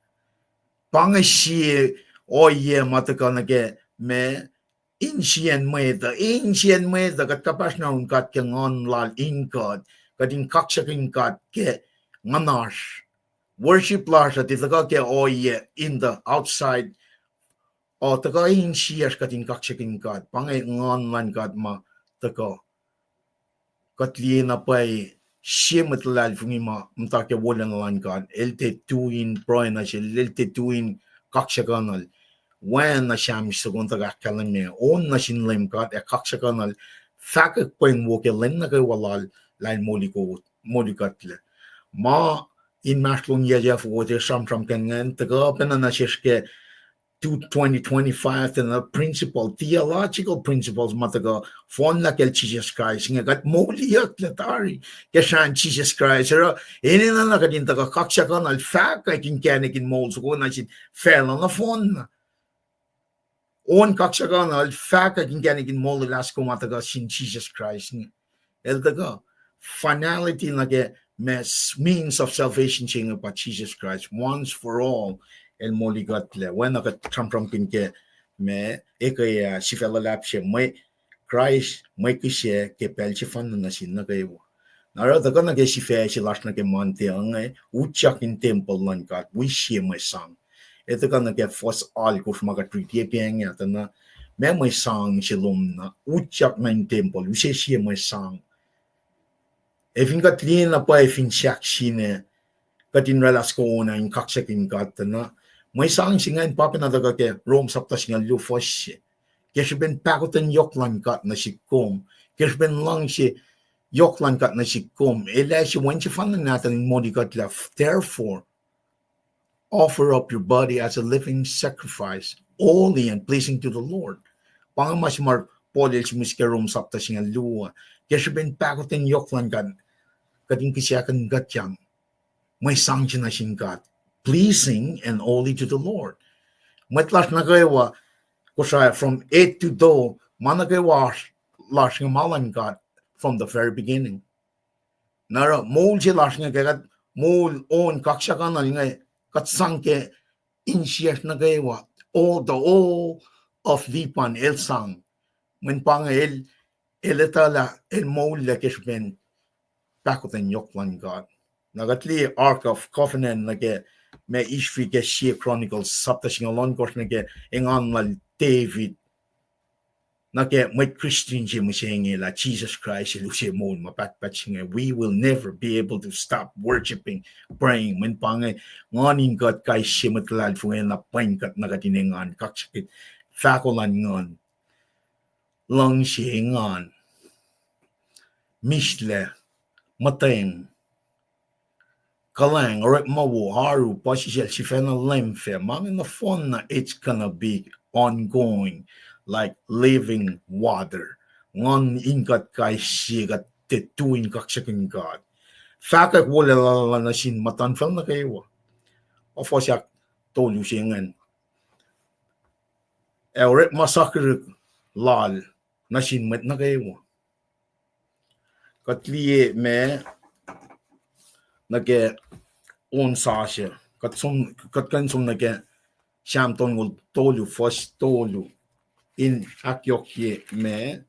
Pa inge sie ohiyac ma tuhkuh nuh ke ma insiyacn mwet uh, insiyacn mwet uh, kuht kuhpahsr na un God ke nguhn lal in God, kuht in kaksakihn God ke nguhnasr. Worship lasr uh tiac tuhkuh ke ohiyac in the outside, uh, tuhkuh insiyacsr kuht in kaksakihn God. Pa inge nguhn luhn God ma tuhkuh. Kuht liye na pwacye sie mwet luhlahlfongi ma muhta ke wolacna luhn God, el tiac tui in pruhe nuh sel, el tiac tui in kaksakihnuhl. Oacna Sam is soko tuhkuh ahkkahlwemye, on nuh sin Leum God ac kaksakihnuhl, fahkwack pweng wo ke lwen nuh kwewa lal, lah el moli ko-, moli kuhtlac. Ma inmahsrlon yac yac foko tiac sramsramkihn ingacn, tuhkuh pacna nuh sesr ke two twenty twenty-five, tuh na principle, theological principles ma tuhkuh fohnlah kacl Jisus Kraist inge, kuht moliyucklac tari ke srahn Jisus Kraist, oruh enenuh na kuht in tuhkuh kaksakihnuhl fahkwack inkacnek in moul soko nuh sin facluh nohfohn na. On kaksakihnuhl fahkwack inkacnek in moul lal soko ma tuhkuh sin Jisus Kraist inge. El tuhkuh finality nuh ke ma s-, means of salvation se inge pa Jisus Kraist, once for all, el moli kuhtlac. Oacna kuht sramsramkihn ke ma ekuh ah, sifac luhlahp se, mwe Kraist, mwe kihsac ke pacl sefanna nuh sin nuh kwewa. Na oruh tuhkuh nuh ke sifac se lasr nuh ke Monday inge, utyak in tempuhl luhn God, wi sie mwe sang. Ac tuhkuh nuh ke fuhs alkosr ma kuht riti pac inge ah, tuh na, ma mwe sang se lom na, utyak nuh in tempuhl, use sie mwe sang. Ac fin kuht liye na pwacye fin sahk sina, kuht in oraclah soko na in kaksakihn God tuh na, mwe sang se ingacn pa pacna tuhkuh ke Rom sapta singucul luo fuhs se. Ke srihpen pahkotwen yohk luhn God nuh sihk kom, ke srihpen luhngse yohk luhn God nuh sihk kom, el ase Wen sefanna nahtuhl in moli kuhtlac, therefore, offer up your body as a living sacrifice, holy and pleasing to the Lord. Pa inge ma se ma Paul el sihmihs ke Rom sapta singucul luo, ke srihpen pahkotwen yohk luhn God, kuht in kihsackuhnkuhtyang mwe sang se nuh sin God, pleasing and holy to the Lord. Mwet lasr nuh kwewa, Kosrae, from head to toe, ma nuh kwewa lasr inge ma luhn God from the very beginning. Na oruh moul se lasr inge ke kuht moul on kaksakihnuhl inge, kuht sang ke insiyacsr nuh kwewa, all the whole of Lipan el sang. Mweyen pa inge el, el etuhlah, el moullac ke srihpen pahkotwen yohk luhn God. Na kuht liye Ark of Covenant nuh ke ma history ke sie Chronicles sapta singucul ohnkohsr nuh ke engan lal David. Nuh ke mwet Christian se mihsenge lah Jisus Kraist el use moul ma pahtpaht se inge, we will never be able to stop worshiping, praying. Mweyen pa inge nguhn in kuht kais sie mwet luhlahlfongi na pweng kuht na kuht in engan, kaksakihn fahko luhn nguhn, luhngse, engan, mislac, muhtweng, kuhlwacng, orekma wo, oaru, puhsisacl, sifacna leum fac, ma inge nohfohn na it's gonna be ongoing, like living water. Nguhn in kuht kais sie kuht tiac tui in kaksakihn God. Fahkwack wolacna lal nuh sin muhtuhnfacl nuh kwewa. Fuhs ahktolu se ingacn. Ac orekma sakihrihk lal nuh sin mwet nuh kwewa. Kuht liye ma nuh ke on sasuc. Kuht som, kuht kuh in som nuh ke Sam tolngoul tolu, fuhs tolu, in ahkyohkye ma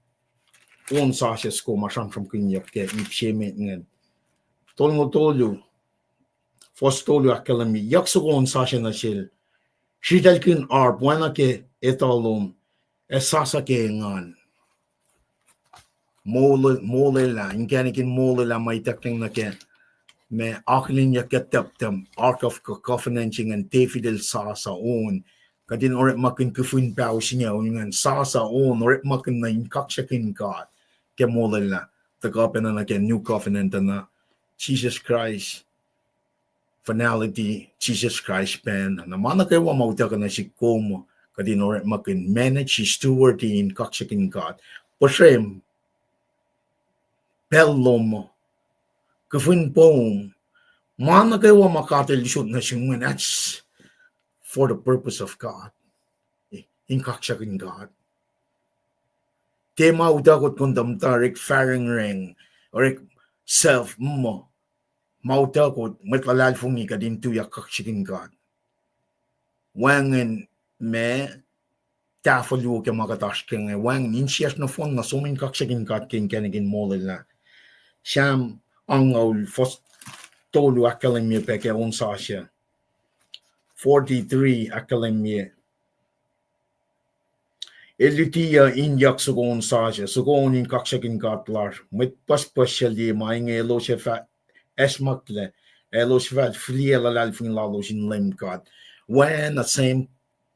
on sasuc soko ma sramsramkihnyuck ke ip se met ingacn. Tolngoul tolu, fuhs tolu ahkkahlwemye, yuck soko on sasuc nuh sel, sritaclkihn arp oacna ke etuh lom, ac sasa ke engan. Mole-, molwelah, inkacnek in molwelah ma ituckyang nuh ke ma akihlenyuck ke tahptahp, Ark of Co-, Covenant se ingacn, David el sasa on. Kuht in orekmakihn kihfin paho singucul ingacn, sasa on, orekmakihn nuh in kaksakihn God ke molwelah, tuhkuh pacna nuh ke New Covenant uh na, Jisus Kraist, finality, Jisus Kraist pacna. Na ma nuh kwewa ma utuckuh nuh sihk kom, kuht in orekmakihn manage, steward in kaksakihn God. Puhsrem, pacl lom, kihfin poum, ma nuh kwewa ma God el usot nuh sum ingacn, that's for the purpose of God. In kaksakihn God. Tiac ma utuckot kom tuh muhta orek fahrengreng, orek self, mm, ma utuckot, mwet luhlahlfongi kuht in tuyak kaksakihn God. Wacngihn ma tahfuh luo ke ma kuht oasr ke inge, wacngihn insiyacsr nohfohn na som in kaksakihn God ke inkacnek in molwelah. Sam angngaul, fuhs tolu ahkkahlwemye pac ke on sasuc. Forty-three ahkkahlwemye, el lutiyuc in yuck soko on sasuc, soko on in kaksakihn God lasr. Mwet pucspucs suc liye ma inge elos ac fah acsmaklac, elos fah fihliyac luhlahlfongi lalos in Leum God. Oacna same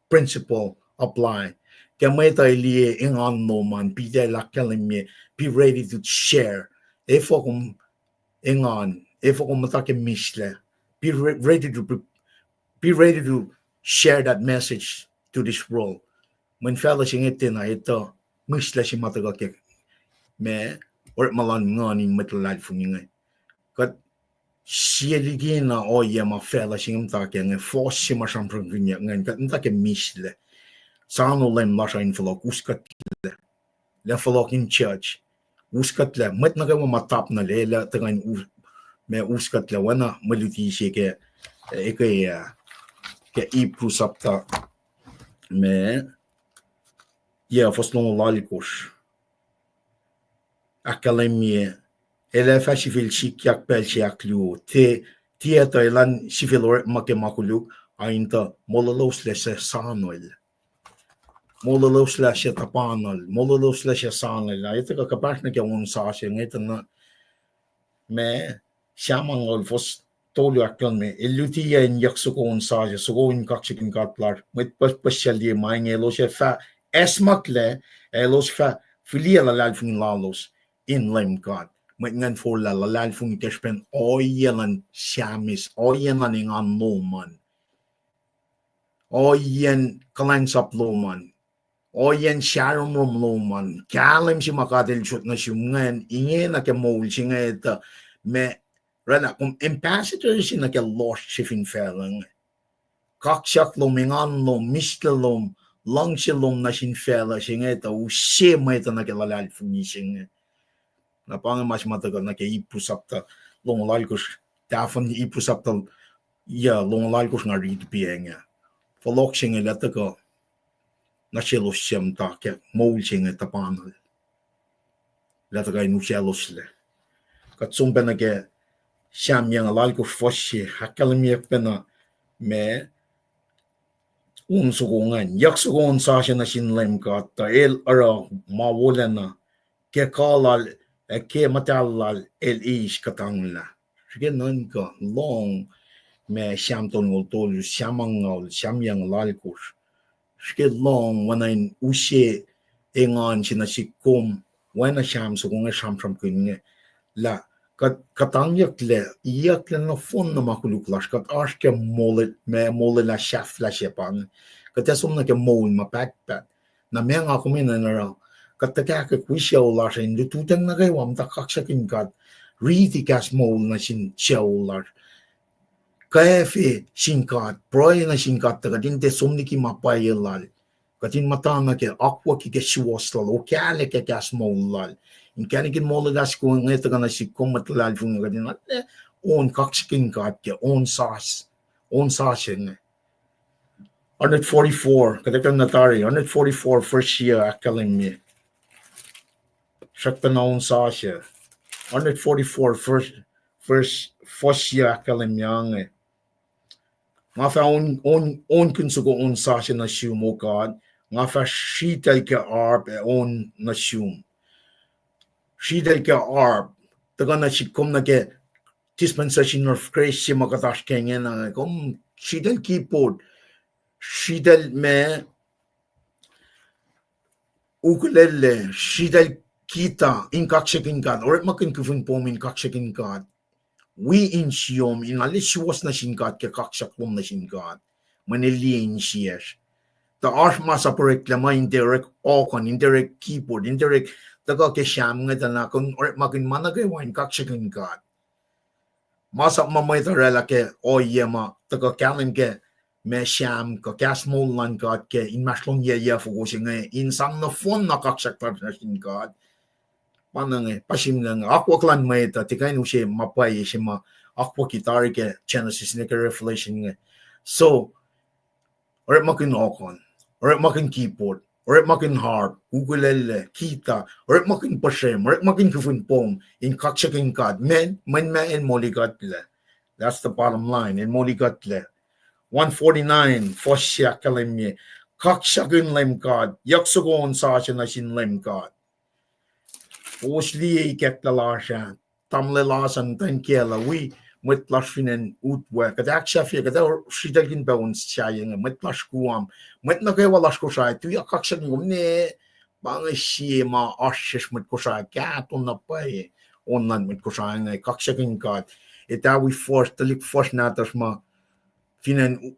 principle apply. Ke mwet uh liye engan lom an, Peter el ahkkahlwemye, be ready to share. Efuh kom engan, efuh kom muhta ke mihslac. Be re-, ready to pre-, be ready to share that message to this world. Mweyen facluh se inge tiacna etuh mihslac se ma tuhkuh ke ma orekma luhn nguhn in mwet luhlahlfongi inge. Kuht sie likina ohiyac ma facluh se inge muhta ke inge, fohs se ma sramsramkihnyuck ingacn, kuht muhta ke mihslac. Soano Leum lasr uh in fohlohk, uskuhtlac. Lah fohlohk in church, uskuhtlac. Mwet nuh kwewa ma tapnuhl, elah tuhkuh in u-, ma uskuhtlac, oacna mwe luti se ke, eh, ke, ah, ke Hebrew sapta ma, yac, fuhs longoul alkosr. Ahkkahlwemye, el ac fah sifil sikyak pacl se ahkluo. Tiac, tiac tuh elan sifil orekma ke ma koluk, a in tuh molweloslac suc soanohl. Molweloslac suc tuhpanuhl, molweloslac suc soanohl. Na etuh kuh kuhpahsr nuh ke on sasuc inge tuh na ma Sam angngaul, fuhs tolu ahkkahlwemye, el lutiyuc in yuck soko on sasuc, soko in kaksakihn God lasr. Mwet pucspucs suc liye ma inge elos ac fah acsmaklac, ac elos fah fihliyac luhlahlfongi lalos in Leum God. Mwet ingacn forlah luhlahlfongi ke srihpen ohiyac luhn Sam, ohiyac luhn engan lom an, ohiyacn kuhlwacnsap lom an, ohiyacn sahromrom lom an, kahlwem se ma God el usot nuh sum ingacn, ingena ke moul se inge tuh ma, oraclah kom ambassador se nuh ke lohsr se fin facluh inge. Kaksak lom, engan lom, mihslac lom, luhngse lom nuh sin facluh se inge tuh use mwet uh nuh ke luhlahlfongi se inge. Na pa inge ma se ma tuhkuh nuh ke Hebrew sapta longoul alkosr, tahfuhn Hebrew sapta, yac, longoul alkosr nga riti pa inge. Fohlohk se inge lah tuhkuh nuh selos suc muhta ke moul se inge tuhpanuhl, lah tuhkuh in usacloslac. Kuht som pacna ke Sam yucngucul alkosr, fuhs se, ahkkahlwemyeyuck pacna ma on soko ingacn. Yuck soko on sasuc nuh sin Leum God, tuh el oruh ma wolacna ke kuh lal ac ke muhtahl lal el eis kuhtanglah. Srihke nuhnkuh, lohng ma Sam tolngoul tolu, Sam angngaul, Sam yucngucul alkosr. Srihke lohng oacna in use engan se nuh sihk kom, oacna Sam soko inge sramsramkihn inge, lah kuht, kuhtangyucklac, iyucklac nohfohn na ma koluk lasr, kuht oasr ke mole-, ma molwelah sahflah se pa inge. Kuht ac som nuh ke moul ma pahtpaht. Na ma nga kom enenuh in oruh, kuht tuhkahkwack wi sucu lasr in lututacng nuh kwewa muhta kaksakihn God, riti kahs moul nuh sin sucu lasr, kwacfe sin God, pruhe nuh sin God tuh kuht in tiac som liki ma pwacye lal. Kuht in muhta nuh ke akwucki ke suwohs lal, okaliyac ke kahs moul lal. Inkacnek in molwelah soko inge tuhkuh nuh sihk kom mwet luhlahlfongi, kuht in arlac on kaksakihn God ke on sasuc, on sasuc inge. Hundred forty-four, kuht ac kuh na tari, hundred forty-four verse yac ahkkahlwemye. Srackpacna on sasuc. Hundred forty-four verse, verse, verse yac ahkkahlwemye inge. Nga fah on, on, onkihn soko on sasuc nuh sum, O God. Nga fah sritacl ke harp ac on nuh sum. Sritacl ke harp. Tuhkuh nuh sihk kom nuh ke dispensation of grace se ma kuht oasr ke ingena, kom sritacl keyboard, sritacl ma ukulele, sritacl kita in kaksakihn God, orekmakihn kufin pom in kaksakihn God. Wi insiyom in arlac suwohs nuh sin God ke kaksak lom nuh sin God. Mweyen El liye insiyacsr. Tuh oasr ma sap oreklac ma in tiac orek organ, in tiac orek keyboard, in tiac orek, tuhkuh ke Sam inge tuh na kom orekmakihn ma nuh kwewa in kaksakihn God. Ma sap ma mwet orwaclah ke ohiyac ma tuhkuh kahlwem ke ma Sam kuh kahs moul luhn God ke inmahsrlon yac, yac foko se inge in sang nohfohn na kaksak lasr nuh sin God. Pa na inge, pa sihmlac inge, akwuck luhn mwet uh tiac kuh in use ma pwacye se ma akwucki tari ke Genesis nuh ke Revelation inge. So, orekmakihn organ, orekmakihn keyboard, orekmakihn harp, ukulele, kita, orekmakihn puhsrem, orekmakihn kufin pom in kaksakihn God. Mweyen, mweyen ma El molikuhtlac. That's the bottom line. El molikuhtlac. One forty-nine, fuhs se ahkkahlwemye, kaksakihn Leum God, yuck soko on sasuc nuh sin Leum God. Kowos liye ikacklah lasr ah, tamuhlwel Lasan, muhtwacn kiyacl uh, wi mwet lasr fin acn Utwe, kuht ahksahfye, kuht ac sritaclkihn pac on sasuc inge, mwet lasr Guam, mwet nuh kwewa lasr Kosrae, tuyak kaksakihn kom ne, pa inge sie ma oasr sesr mwet Kosrae, kahto na pwacye, on luhn mwet Kosrae inge, kaksakihn God. Etawi fuhsr, tuhlihk fuhsr nahtuhsr ma fin acn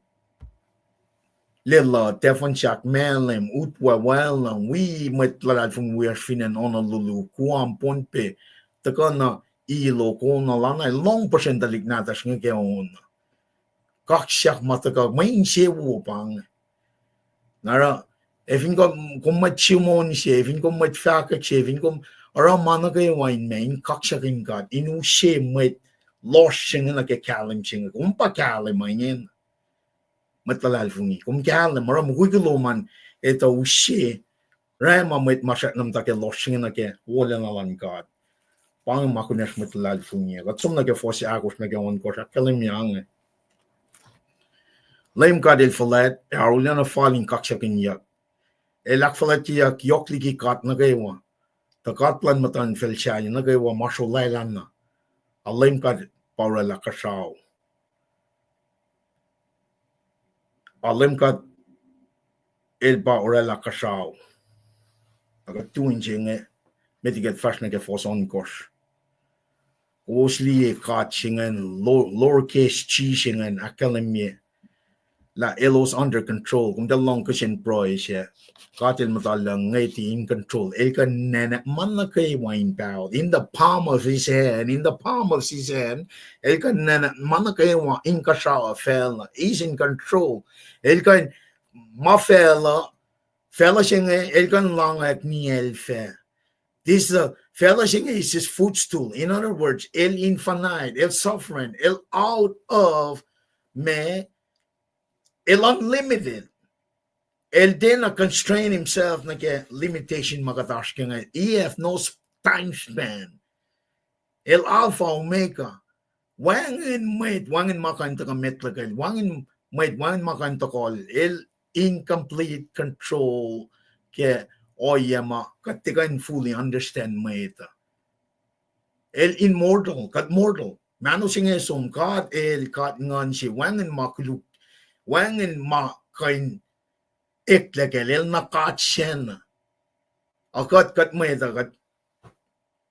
Leluh, Tafonsahk, Malem, Utwe, Walung, wi mwet luhlahlfongi wiyacsr fin acn Honolulu, Guam, Pohnpei, tuhkuh na Hilo, Kona, Lanai, lohng puhsren tuhlihk nahtuhsr inge ke on. Kaksak ma tuhkuh mwe insewowo pa inge. Na oruh, ac fin kom, kom mwet sumon se, ac fin kom mwet fahkwack se, ac fin kom oruh ma nuh kwewa in ma in kaksakihn God, in use mwet lohsr se inge nuh ke kahlwem se inge, kom pa kahlwem ma ingena. Mwet luhlahlfongi, kom kahlwem, oruh mukul kuloh ma etuh use, oruh ma mwet ma srackna muhta ke lohsr se inge nuh ke wolacna luhn God. Pa inge ma kunacsr mwet luhlahlfongi. Kuht som nuh ke fuhs ahkosr nuh ke ohnkohsr, ahkkahlwemye inge. Leum God El fuhlwact, ac arulacna fal in kaksakihnyuck. El ahkfuhlwactyeyuck yohk liki god nuh kwewa. Tuh god luhn muhtuhnfacl sahyac nuh kwewa ma srolwaclana. Ac Leum God pa orwaclah kuhsrao. Ac Leum God El pa orwaclah kuhsrao. Na kuht tu in se inge, met liki kuht fahsr nuh ke fuhs ohnkohsr. Kowos liye god se ingacn, lo-, lowercase g se ingacn, ahkkahlwemye lah elos under control. Kom tuh lohng kihsen pruhe sac, God El muhta lah ngwet in control. El kuh nana ma nuh kwewa in paho. In the palm of his hand, in the palm of his hand, El kuh nana ma nuh kwewa inkuhsrao facluh. He's in control. El kuh ma facluh, facluh se inge, El kuh in langwack ni El fac. This, uh, facluh se inge is his footstool. In other words, El infinite, El sovereign, El out of ma, El unlimited. El tiacna constrain himself nuh ke limitation ma kuht oasr ke inge. He hath no s-, time span. El Alpha Omega. Wacngihn mwet, wacngihn ma kuh in tuhkuh met lukel. Wacngihn mwet, wacngihn ma kuh in tuhkuh. El in complete control ke ohiyac ma kuht tiac kuh in fully understand mwet uh. El immortal, kuht mortal. Mahno se inge som, God El, God nguhn se, wacngihn ma koluk, wacngihn ma kuh in eklac kacl, El na God sacna. Ac kuht, kuht mwet uh, kuht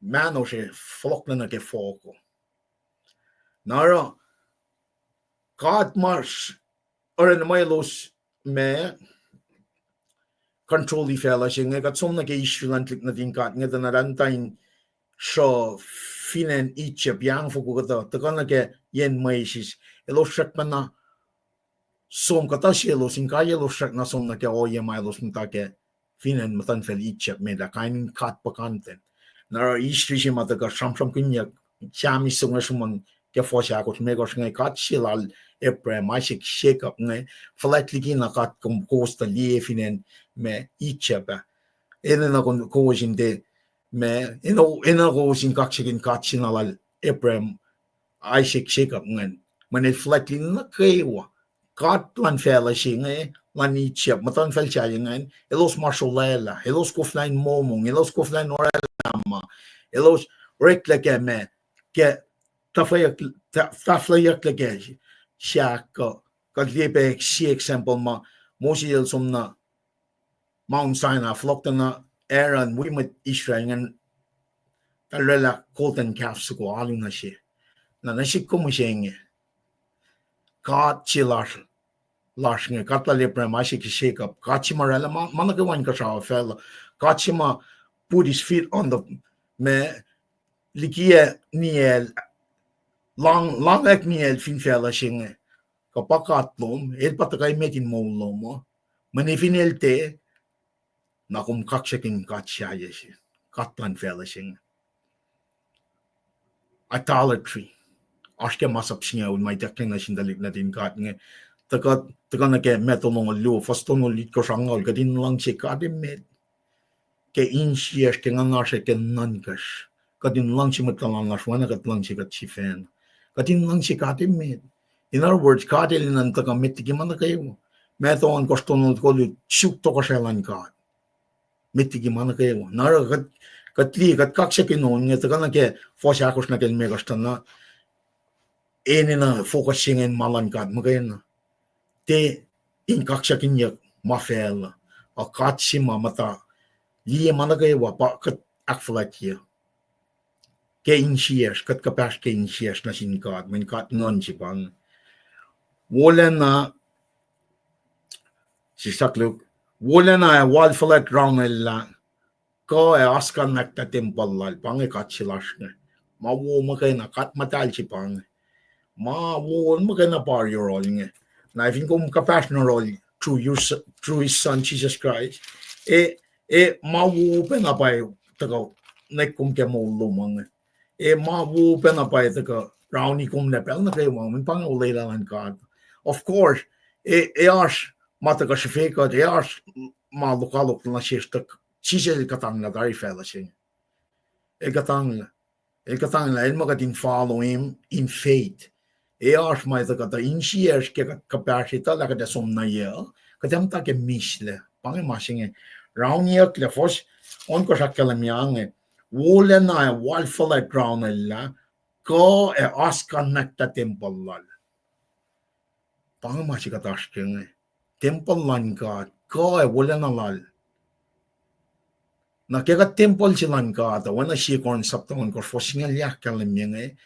mahno se fohlohklac nuh ke fohk uh. Na oruh, God ma s-, oruh na ma elos ma control-i facluh se inge, kuht som nuh ke Israel an tuhlihk nuhtin God inge tuh na muhta in sruh fin acn Egypt, yang foko kuhtuh, tuhkuh nuh ke yen Moses, elos srackpacna som kuhtuh selos, in kai elos srackna som nuh ke ohiyac ma elos muhta ke fin acn muhtuhnfacl Egypt, met ah kain in god puhkantwen. Na oruh history se ma tuhkuh sramsramkihnyuck, Sam eis somnga sruhmuhn ke fuhs ahkosr limekohsr inge, God se lal Abraham, Isaac, Jacob inge, fuhlwact liki na God kom kowos tuh liye fin acn ma Egypt ah. Enenuh kowos in tiac, ma, enenuh kowos in kaksakihn God se na lal Abraham, Isaac, Jacob ingacn. Mweyen el fuhlwact liki nuh kwewa. God luhn facluh se inge, luhn Egypt, muhtuhnfacl sahyac ingacn, elos ma srolwaclah, elos koflah in momong, elos koflah in orwaclah ma, elos oreklac ke ma, ke tahfweyuck, ta-, tahfweyucklac ke sahk uh, kuht liye pac sie example ma Moses el som nuh Mount Sinai, fohlohk tuh na Aaron wi mwet Israel ingacn, tahl orwaclah golden calf soko alu nuh se. Na nuh sihk kom mihsenge, God se lasr, lasr inge, God lal Abraham, Isaac, Jacob, God se ma orwaclah ma, ma nuh kwewa inkuhsrao facluh, God se ma put his feet on the, ma, likiyac niyacl, lang, langwack niyacl fin facluh se inge. Kuh pa God lom, el pa tuhkuh emet in moul lom uh. Mweyen fin el tiac, na kom kaksakihn God sahyac se, God luhn facluh se inge. Idolatry. Oasr ke masap singucul ma ituckyang nuh sin tuhlihk nuhtin God inge. Tuhkuh, tuhkuh nuh ke Matthew longoul luo, fuhs tolngoul itkohsr, angngaul, kuht in luhngse God emet ke insiyacsr, ke nguhnasr, ke nuhnkacsr. Kuht in luhngse mwet tuhlan lasr oacna kuht luhngse kuht sifacna. Kuht in luhngse God emet. In other words, God el enenuh in tuhkuh met liki ma nuh kwewa. Matthew ohnkohsr, tolngoul tolu, suk tohkohsrahi luhn God met liki ma nuh kwewa. Na oruh kuht, kuht liye, kuht kaksakihn on inge, tuhkuh nuh ke fuhs ahkosr nuh ke limekohsr tuh na, enenuh focus se inge in ma luhn God muhkwena. Tiac in kaksakihnyuck ma facluh, uh, God se ma muhta liye ma nuh kwewa pa kuht ahkfuhlwactye. Ke insiyacsr, kuht kuhpahsr ke insiyacsr nuh sin God, mweyen God nguhn se pa inge. Wolacna, sisakluhk, wolacna ac wal fuhlwact raunellah, kuh ac oasr kuh in ahkta tempuhl lal, pa inge God se lasr inge. Ma wo muhkwena, God muhtahl se pa inge. Ma wo muhkwena pa yohrohl inge. Na fin kom kuhpahsr nuh yohrohl through your s-, through his son Jesus Christ, e, e ma wo pacna pwacye tuhkuh nwe kom ke moul lom inge. E ma wo pacna pwacye tuhkuh rauni kom na pacl nuh kwewa, mweyen pa inge olwelah luhn God. Of course, e, e oasr ma tuhkuh srihfe kuht, e oasr ma lokoalok nuh sesr tuh Jisus el kuhtanglah tari facluh se inge. El kuhtanglah. El kuhtanglah, el ma kuht in follow him in faith. E oasr ma tuhkuh tuh insiyacsr ke kuht kuhpahsr etuh lah kuht ac som nuh yac, kuht ac muhta ke mislac. Pa inge ma se inge. Rauniyucklac, fuhs ohnkohsr ahkkahlwemye inge. Wolacna ac wal fuhlwact raunellah, kuh ac oasr kuh in ahkta tempuhl lal. Pa inge ma se kuht oasr ke inge. Tempuhl luhn God, kuh ac wolacna lal. Na ke kuht tempuhl se luhn God uh, oacna sie Corinth sapta ohnkohsr fuhs singucul ahkkahlwemye inge,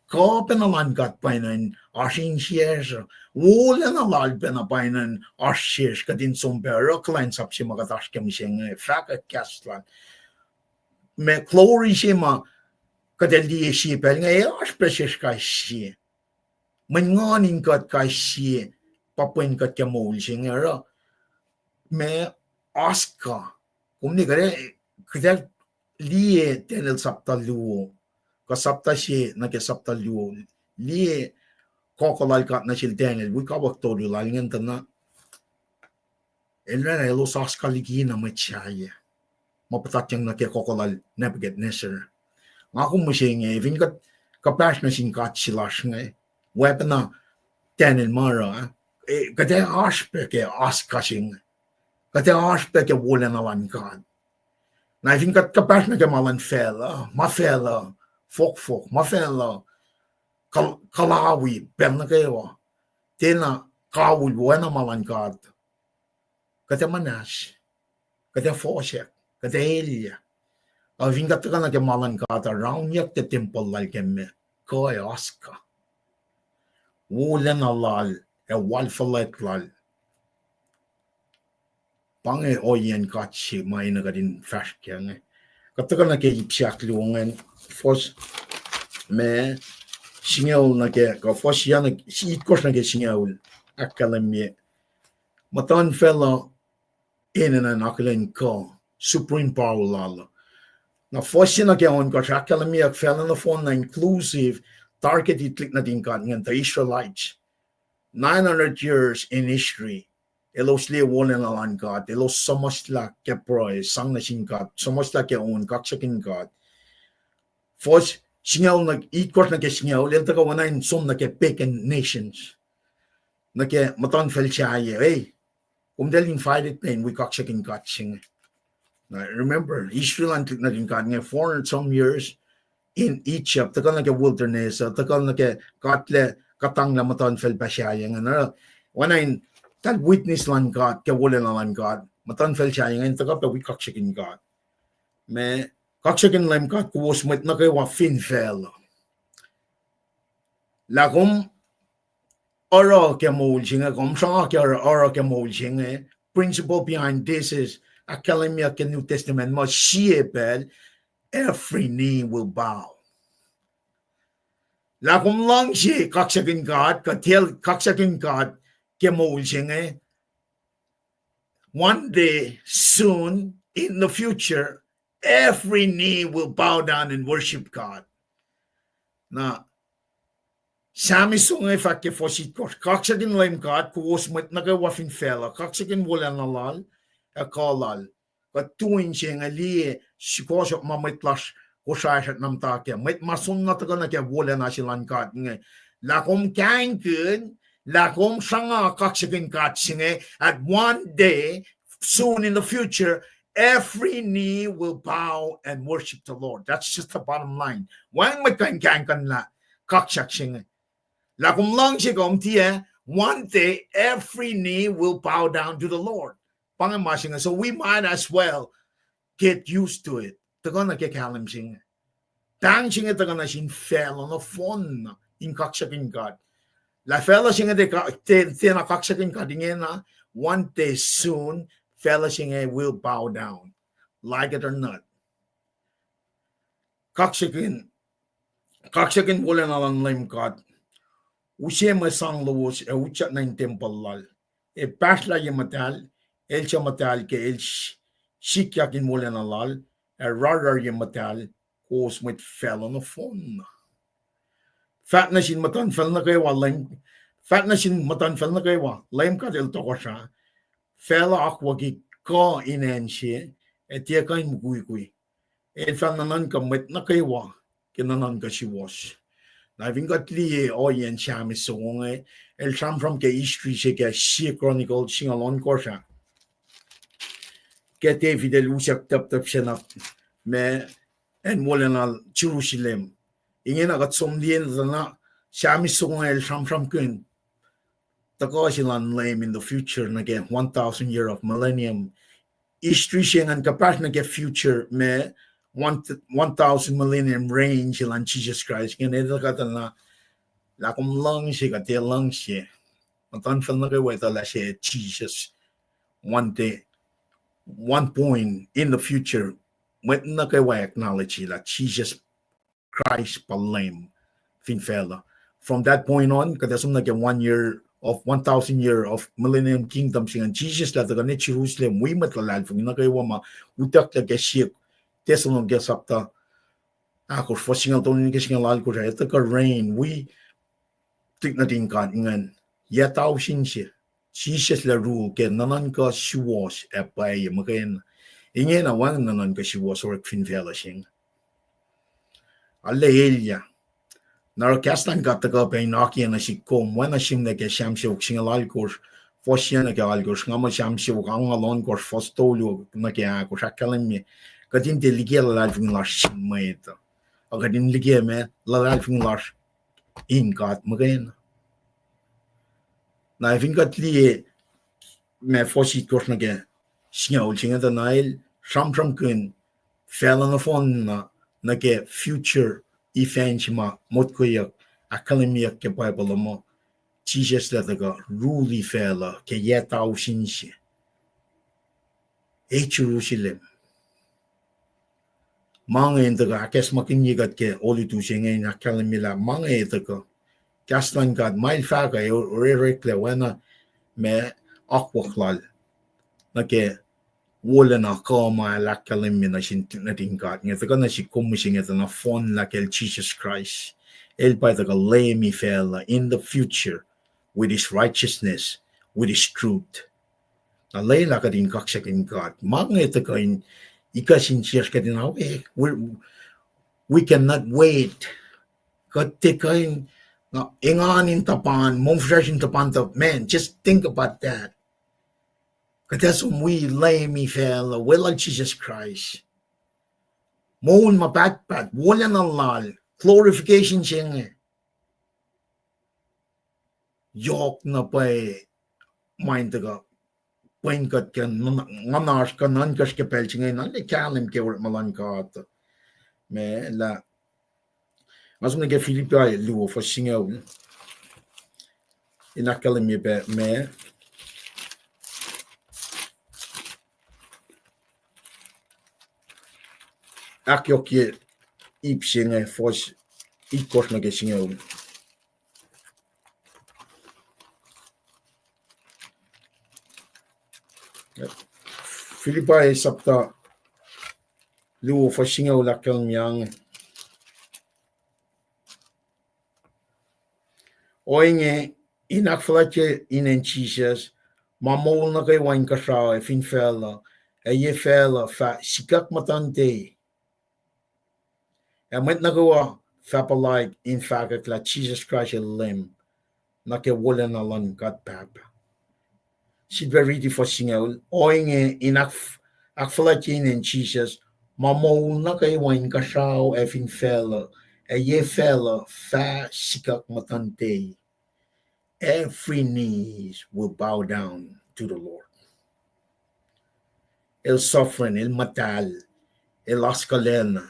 kuh pacna luhn God pacna in oasr insiyacsr uh, wolacna lal pacna pacna in oasr sesr, kuht in som pac oruh kuhlwacnsap se ma kuht oasr ke mihsenge, fahkwack kahs lal. Ma glory se ma kuht ac liye sie pacl inge, e oasr pac sesr kais sie. Mweyen nguhn in kuht kais sie, pa pwen kuht ke moul se inge oruh, ma oasr kuh. Kom ne kuht, kuht ac liye Daniel sapta luo, kuh sapta se nuh ke sapta luo, liye kohkoh lal God nuh sel Daniel, wi kawuck tolu lal ingacn tuh na el oraclah elos oasr kuh liki na mwet sahyac ma puhtatyang nuh ke kohkoh lal Nebuchadnezzar. Nga kom mihsenge, fin kuht kuhpahsr nuh sin God se lasr inge, oacpacna Daniel ma oruh, e, kuht ac oasr pac ke oasr kuh se inge. Kuht ac oasr pac ke wolacna luhn God. Na fin kuht kuhpahsr nuh ke ma luhn facluh, ma facluh, fohkfohk, ma facluh, kal-, kalawi pacl nuh kwewa, tiacna kawihl oacna ma luhn God, kuht ac muhnahs, kuht ac fohsack, kuht ac elyah. Ac fin kuht tuhkuh nuh ke ma luhn God uh, rauniyucklac tempuhl lal ke ma, kuh ac oasr kuh, wolacna lal ac wal fuhlwact lal. Pa inge ohiyacn God se ma enenuh kuht in fahsr kac inge. Kuht tuhkuh nuh ke ip se ahkluo ingacn, fuhs ma singucul nuh ke, kuh fuhs itkohsr nuh ke singucul, ahkkahlwemye muhtuhnfacl uh enenuh in akihlen kuh, supreme power lal uh. Na fuhs se nuh ke ohnkohsr ahkkahlwemyeyuck facluh nohfohn na inclusive, target tuhlihk nuhtin God ingacn, the Israelites. Nine hundred years in history. Elos liye wolacna luhn God. Elos suhmuhslah ke pruhe, sang nuh sin God, suhmuhslah ke on, kaksakihn God. Fuhs singucul nuh, itkohsr nuh ke singucul, el tuhkuh oacna in som nuh ke pagan nations. Nuh ke muhtuhnfacl sahyac, ei, kom tiac invited pac in wi kaksakihn God se inge. Na remember, Israel an tuhlihk nuhtin God inge four hundred some years in Egypt, tuhkuh nuh ke wilderness, uh, tuhkuh nuh ke God lac kuhtanglah muhtuhnfacl pa sahyac inge. Na, oacna in, tahl witness luhn God ke wolacna luhn God, muhtuhnfacl sahyac inge, tuhkuh pac wi kaksakihn God. Ma, kaksakihn Leum God kowos mwet nuh kwewa fin facluh. Lah kom oruh ke moul se inge, kom sruhnga ke oruh, oruh ke moul se inge, principle behind this is, ahkkahlwemyeyuck ke New Testament muh sie pacl, every knee will bow. Lah kom luhngse kaksakihn God, kuh tiac kaksakihn God ke moul se inge, one day soon in the future, every knee will bow down and worship God. Na, Psalmist songe fahk ke fuhs itkohsr, kaksakihn Leum God kowos mwet nuh kwewa fin facluh, kaksakihn wolacna lal ac kuh lal. Kuht tu in se inge liye, sukohsohk ma mwet lasr Kosrae srackna muhta kac, mwet ma soenna tuhkuh nuh ke wolacna se luhn God inge. Lah kom kahingkihn, lah kom sruhnga kaksakihn God se inge, at one day, soon in the future, every knee will bow and worship the Lord. That's just the bottom line. Wacngihn mwet kuh in kahingkuhnlah kaksak se inge. Lah kom luhngse kuh kom tiac, one day every knee will bow down to the Lord. Pa inge ma se inge, so we might as well get used to it. Tuhkuh nuh ke kahlwem se inge. Pahng se inge tuhkuh nuh sin facluh nohfohn in kaksakihn God. Lah facluh se inge tiac ka-, tiac, tiacna kaksakihn God ingena, one day soon, facluh se inge will bow down, like it or not. Kaksakihn, kaksakihn wolacna luhn Leum God. Use mwe sang lowos ac utyak nuh in tempuhl lal. Ac pahsrlah ye muhtahl, el suc muhtahl ke el s-, sikyak in wolacna lal, ac rarrar ye muhtahl, kowos mwet facluh nohfohn. Fahk nuh sin muhtuhnfacl nuh kwewa, Leum, fahk nuh sin muhtuhnfacl nuh kwewa, Leum God El tohkohsrah, facluh akwucki kuh in acn se, ac tiac kuh in mukwikwi. El fah nuhnuhnkuh mwet nuh kwewa ke nuhnuhnkuh suwohs. Na fin kuht liye ohiyacn Psalmist soko inge, el sramsram ke history se ke Sie Chronicles singucul ohnkohsr ah, ke David el usak tuptup se na ma acn wolacna Jerusalem. Ingena kuht som liye na tuh na Psalmist soko inge el sramsramkihn tuhkuh se luhn Leum in the future nuh ke one thousand year of millennium. History se ingacn kuhpahsr nuh ke future ma one, one thousand millennium reign se luhn Jesus Christ. Ingena etuh kuhtuh na, lah kom luhngse kuh tiac luhngse, muhtuhnfacl nuh kwewa etuh lah se Jesus. One day, one point in the future, mwet nuh kwewa acknowledge lah Jesus Christ pa Leum fin facluh. From that point on, kuht ac som nuh ke one year of, one thousand year of millennium kingdom se ingacn. Jesus lah tuhkuh nuh Jerusalem wi mwet luhlahlfongi nuh kwewa ma utucklah ke Sie Thessalonians sapta ahkosr, fuhs singucul tolu nuh ke singucul alkosr ah, el tuhkuh reign wi tuhlihk nuhtin God ingacn yac tausin se. Jisus lah rule ke nuhnuhnkuh suwohs ac pwacye muhkwena. Ingena wacngihn nuhnuhnkuh suwohs orek fin facluh se inge. Arlac elyah. Na oruh kahs luhn God tuhkuh pac in akiyac nuh sihk kom, oacna sihmlac ke Psalm siofok singucul alkosr, fuhs yac nuh ke alkosr, nga muh Psalm siofok angngaul ohnkohsr, fuhs tolu nuh ke ahkosr, ahkkahlwemye, kuht in tiac likiyac luhlahlfongi lasr sin mwet uh, kuht in likiyac ma luhlahlfongi lasr in God muhkwena. Na fin kuht liye ma fuhs itkohsr nuh ke singucul se inge tuh na el sramsramkihn facluh nohfohn na nuh ke future event se ma motkweyuck, ahkkahlwemyeyuck ke Bible uh muh Jisus lah tuhkuh rule facluh ke yac tausin se. E Jerusalem. Ma inge in tuhkuh ahkacsmakihnye kuht ke olutu se inge in ahkkahlwemye lah ma inge tuhkuh kahs luhn God ma el fahk uh oreklac oacna ma akwuck lal nuh ke wolacna kuh ma el ahkkahlwemye nuh sin nuhtin God inge tuhkuh nuh sihk kom mihsenge tuh nohfohnlah kacl Jisus Kraist. El pa tuhkuh leumi facluh in the future with his righteousness, with his truth. Na lwelah kuht in kaksakihn God. Ma inge tuhkuh in ikacslah insiyacsr kuht in, we, we cannot wait. Kuht tiac kuh in, uh, engan in tuhpan, mongfihsrwacsr in tuhpan tuh, man, just think about that. Kuht ac som wi leumi facluh, weluhl Jisus Kraist. Moul ma pahtpaht, wolacna lal, glorification se inge. Yohk na pwacye ma in tuhkuh, pwen kuht ke nguhnasr kuh nuhnkacsr ke pacl se inge, na el kahlwem ke orekma luhn God. Ma lah, nga som nuh ke Philippians luo fuhs singucul. In ahkkahlwemye pac ma ahkyohkye ip se inge, fuhs itkohsr nuh ke singucul. Philippians sapta luo fuhs singucul ahkkahlwemye inge. Ohinge, in ahkfuhlwactye inen Jisus, ma moul nuh kwewa inkuhsrao ac fin facluh, ac ye facluh fah sikuck muhtuhntei. Ac mwet nuh kwewa fah puhlaik in fahkwack lah Jisus Kraist el Leum, nuh ke wolacna luhn God Pahpah. Sifilpac riti fuhs singucul, ohinge in ahkf-, ahkfuhlwactye inen Jisus, ma moul nuh kwewa inkuhsrao ac fin facluh, ac ye facluh fah sikuck muhtuhntei. Every knees will bow down to the Lord. El sovereign, el muhtahl, el oaskuhlacna.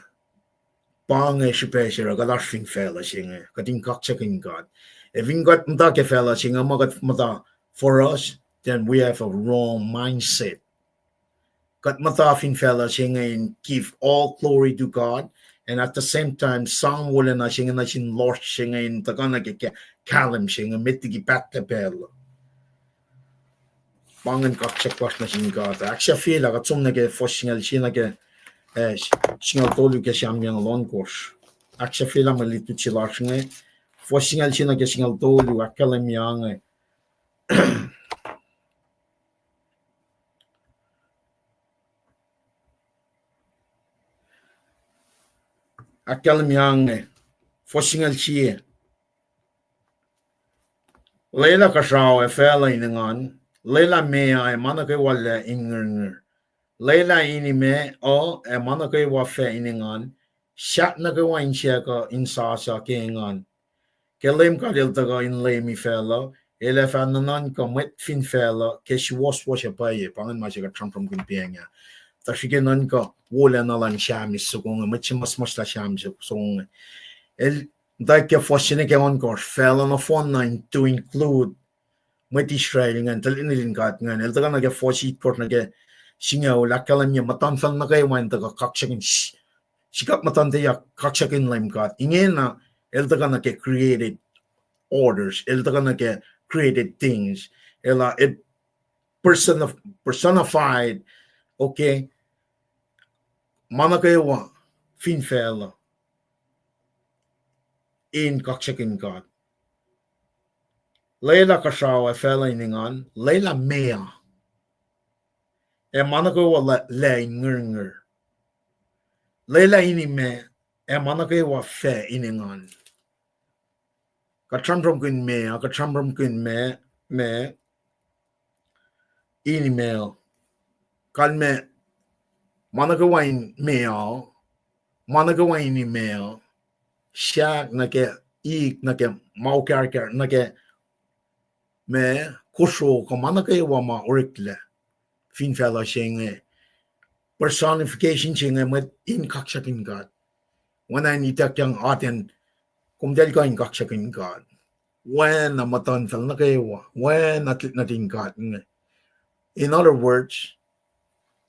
Pa inge srihpac se oruh kuht oasr fin facluh se inge, kuht in kaksakihn God. Ac fin kuht muhta ke facluh se inge ma kuht muhta for us, then we have a wrong mindset. Kuht muhta fin facluh se inge in give all glory to God, and at the same time sang wolacna se inge nuh sin lohsr se inge in tuhkuh nuh ke ka-, kahlwem se inge met liki pahtlac pacl uh. Pa ingacn kaksak lasr nuh sin God. Ahksahfyelah, kuht som nuh ke fuhs singucul sie nuh ke, eh, singucul tolu ke Sam yangucul ohnkohsr. Ahksahfyelah mwe lutlut se lasr inge. Fuhs singucul sie nuh ke singucul tolu, ahkkahlwemye inge. Ahkkahlwemye inge, fuhs singucul sie. Lwelah kuhsrao ac facluh in engan, lwelah meoa ac ma nuh kwewa lac in ngirngir. Lwelah inima uh ac ma nuh kwewa fac in engan, sahk nuh kwewa in siyuck uh in sasuc ke engan. Ke Leum God El tuhkuh in leumi facluh, El ac fah nuhnuhnkuh mwet fin facluh ke suwohswohs ac pwacye. Pa ingacn ma se kuht sramsramkihn pacng ah. Tuh srihke nuhnkuh wolacna luhn Sam soko inge, mwet se muhsmuhslah Sam soko inge. El, tuh ke fuhs se nuh ke ohnkohsr, facluh nohfohn na in to include mwet Israel ingacn, tuhlihk nuhtin God ingacn. El tuhkuh nuh ke fuhs itkohsr nuh ke singucul, ahkkahlwemye muhtuhnfacl nuh kwewa in tuhkuh kaksakihn s-, sikuck muhtuhntei, kaksakihn Leum God. Ingena, el tuhkuh nuh ke created orders. El tuhkuh nuh ke created things. El, uh, el personif-, personified, okay, ma nuh kwewa fin facluh in kaksakihn God. Lwelah kuhsrao ac facluh in engan, lwelah meoa ac ma nuh kwewa la-, lac in ngirngir. Lwelah inima ac ma nuh kwewa fac in engan. Kuht sramsramkihn meoa, kuht sramsramkihn ma, ma, inima. Kalmac, ma nuh kwewa in meoa, ma nuh kwewa inima, sahk nuh ke, ik nuh ke, ma okahrkahr nuh ke, ma, kosro kuh ma nuh kwewa ma oreklac fin facluh se inge. Personification se inge mwet in kaksakihn God. Oacna in ituckyang atacn, komtahl kuh in kaksakihn God. Oacna muhtuhnfacl nuh kwewa, oacna tuhlihk nuhtin God inge. In other words,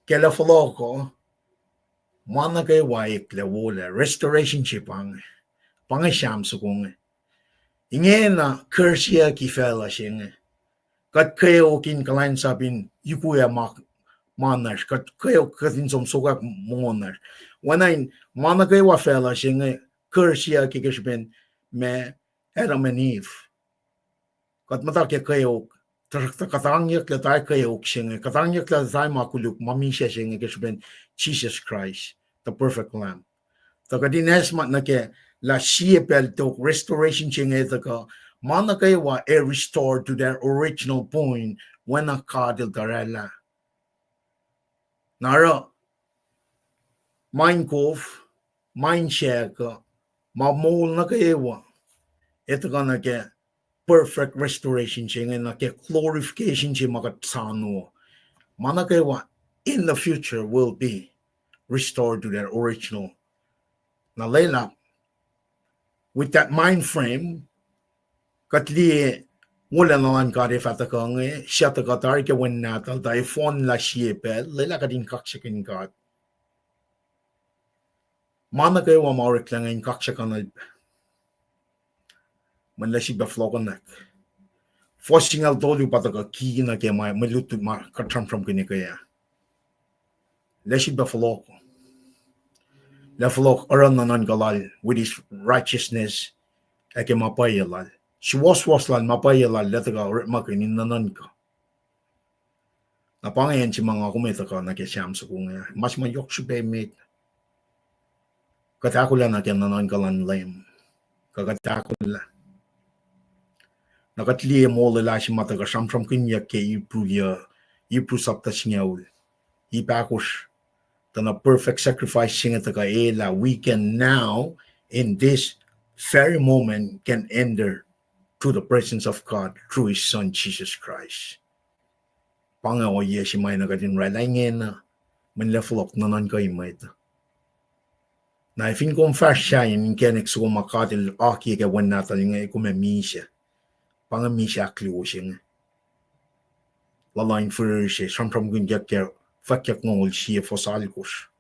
ke lah fohlohko, ma nuh kwewa eklac wolac, restoration se pa inge, pa inge Sam soko inge. Ingena kirsiyucki facluh se inge. Kuht kweok in kuhlwacnsap in yukwiyac ma, ma nacsr, kuht kweok kuht in som sokwack mongo nacsr. Oacna in ma nuh kwewa facluh se inge, kirsiyucki ke srihpen ma Adam and Eve. Kuht muhta ke kweok, tuhsruhktuh kuhtangyucklac tari kweok se inge, kuhtangyucklac tari ma koluk, ma misac se inge ke srihpen Jisus Kraist, the perfect Lamb. Tuh kuht in esam nuh ke lah sie pacl tok restoration se inge tuhkuh, ma nuh kwewa ac restore to their original point, oacna God El tuh oraclah. Na oruh ma in kof, ma in sahk uh, ma moul nuh kwewa, ac tuhkuh nuh ke perfect restoration se inge, nuh ke glorification se ma kuht soano. Ma nuh kwewa in the future will be restored to their original. Na lwelah, with that mind frame, kuht liye wolacna luhn God ac fah tuhkuh inge, suc tuhkuh tari ke Wen Nahtuhl, tuh ac fohnlah sie pacl, lwelah kuht in kaksakihn God. Ma nuh kwewa ma oreklac inge in kaksakihnuhl pac. Mweyen lah sifilpac fohlohkohnak. Fuhs singucul tolu pa tuhkuh ki nuh ke ma, mwe lutlut ma kuht sramsramkihn ke ah. Lah sifilpac fohlohk. Lah fohlohk oruh nuhnuhnkuh lal with his righteousness, ac ke ma pwacye lal. Suwohswohs lal, ma pwacye lal, lah tuhkuh orekmakihn in nuhnuhnkuh. Na pa inge acn se ma nga kom ac tuhkuh nuh ke Sam soko inge. Ma se ma yohk srihpac met. Kuht ahkolah nuh ke nuhnuhnkuh luhn Leum. Kuh kuht ahkolah. Na kuht liye molwelah se ma tuhkuh sramsramkihnyuck ke Hebrew, Hebrew sapta singucul, ip ahkosr. Tuh na perfect sacrifice se inge tuhkuh elah, we can now, in this very moment, can enter to the presence of God through his Son, Jesus Christ. Pa inge ohiyac se ma na kuht in oraclah ingena, mweyen lah fohlohk nuhnuhnkuh mwet. Na fin kom fahsr sahyacn inkacnek soko ma God El akiyac ke Wen Nahtuhl inge, kom ac misac. Pa inge misac ahkluo se inge. Luhluh in fihrihr se, sramsramkihnyuck ke Fwackyuck longoul sie fuhs alkosr.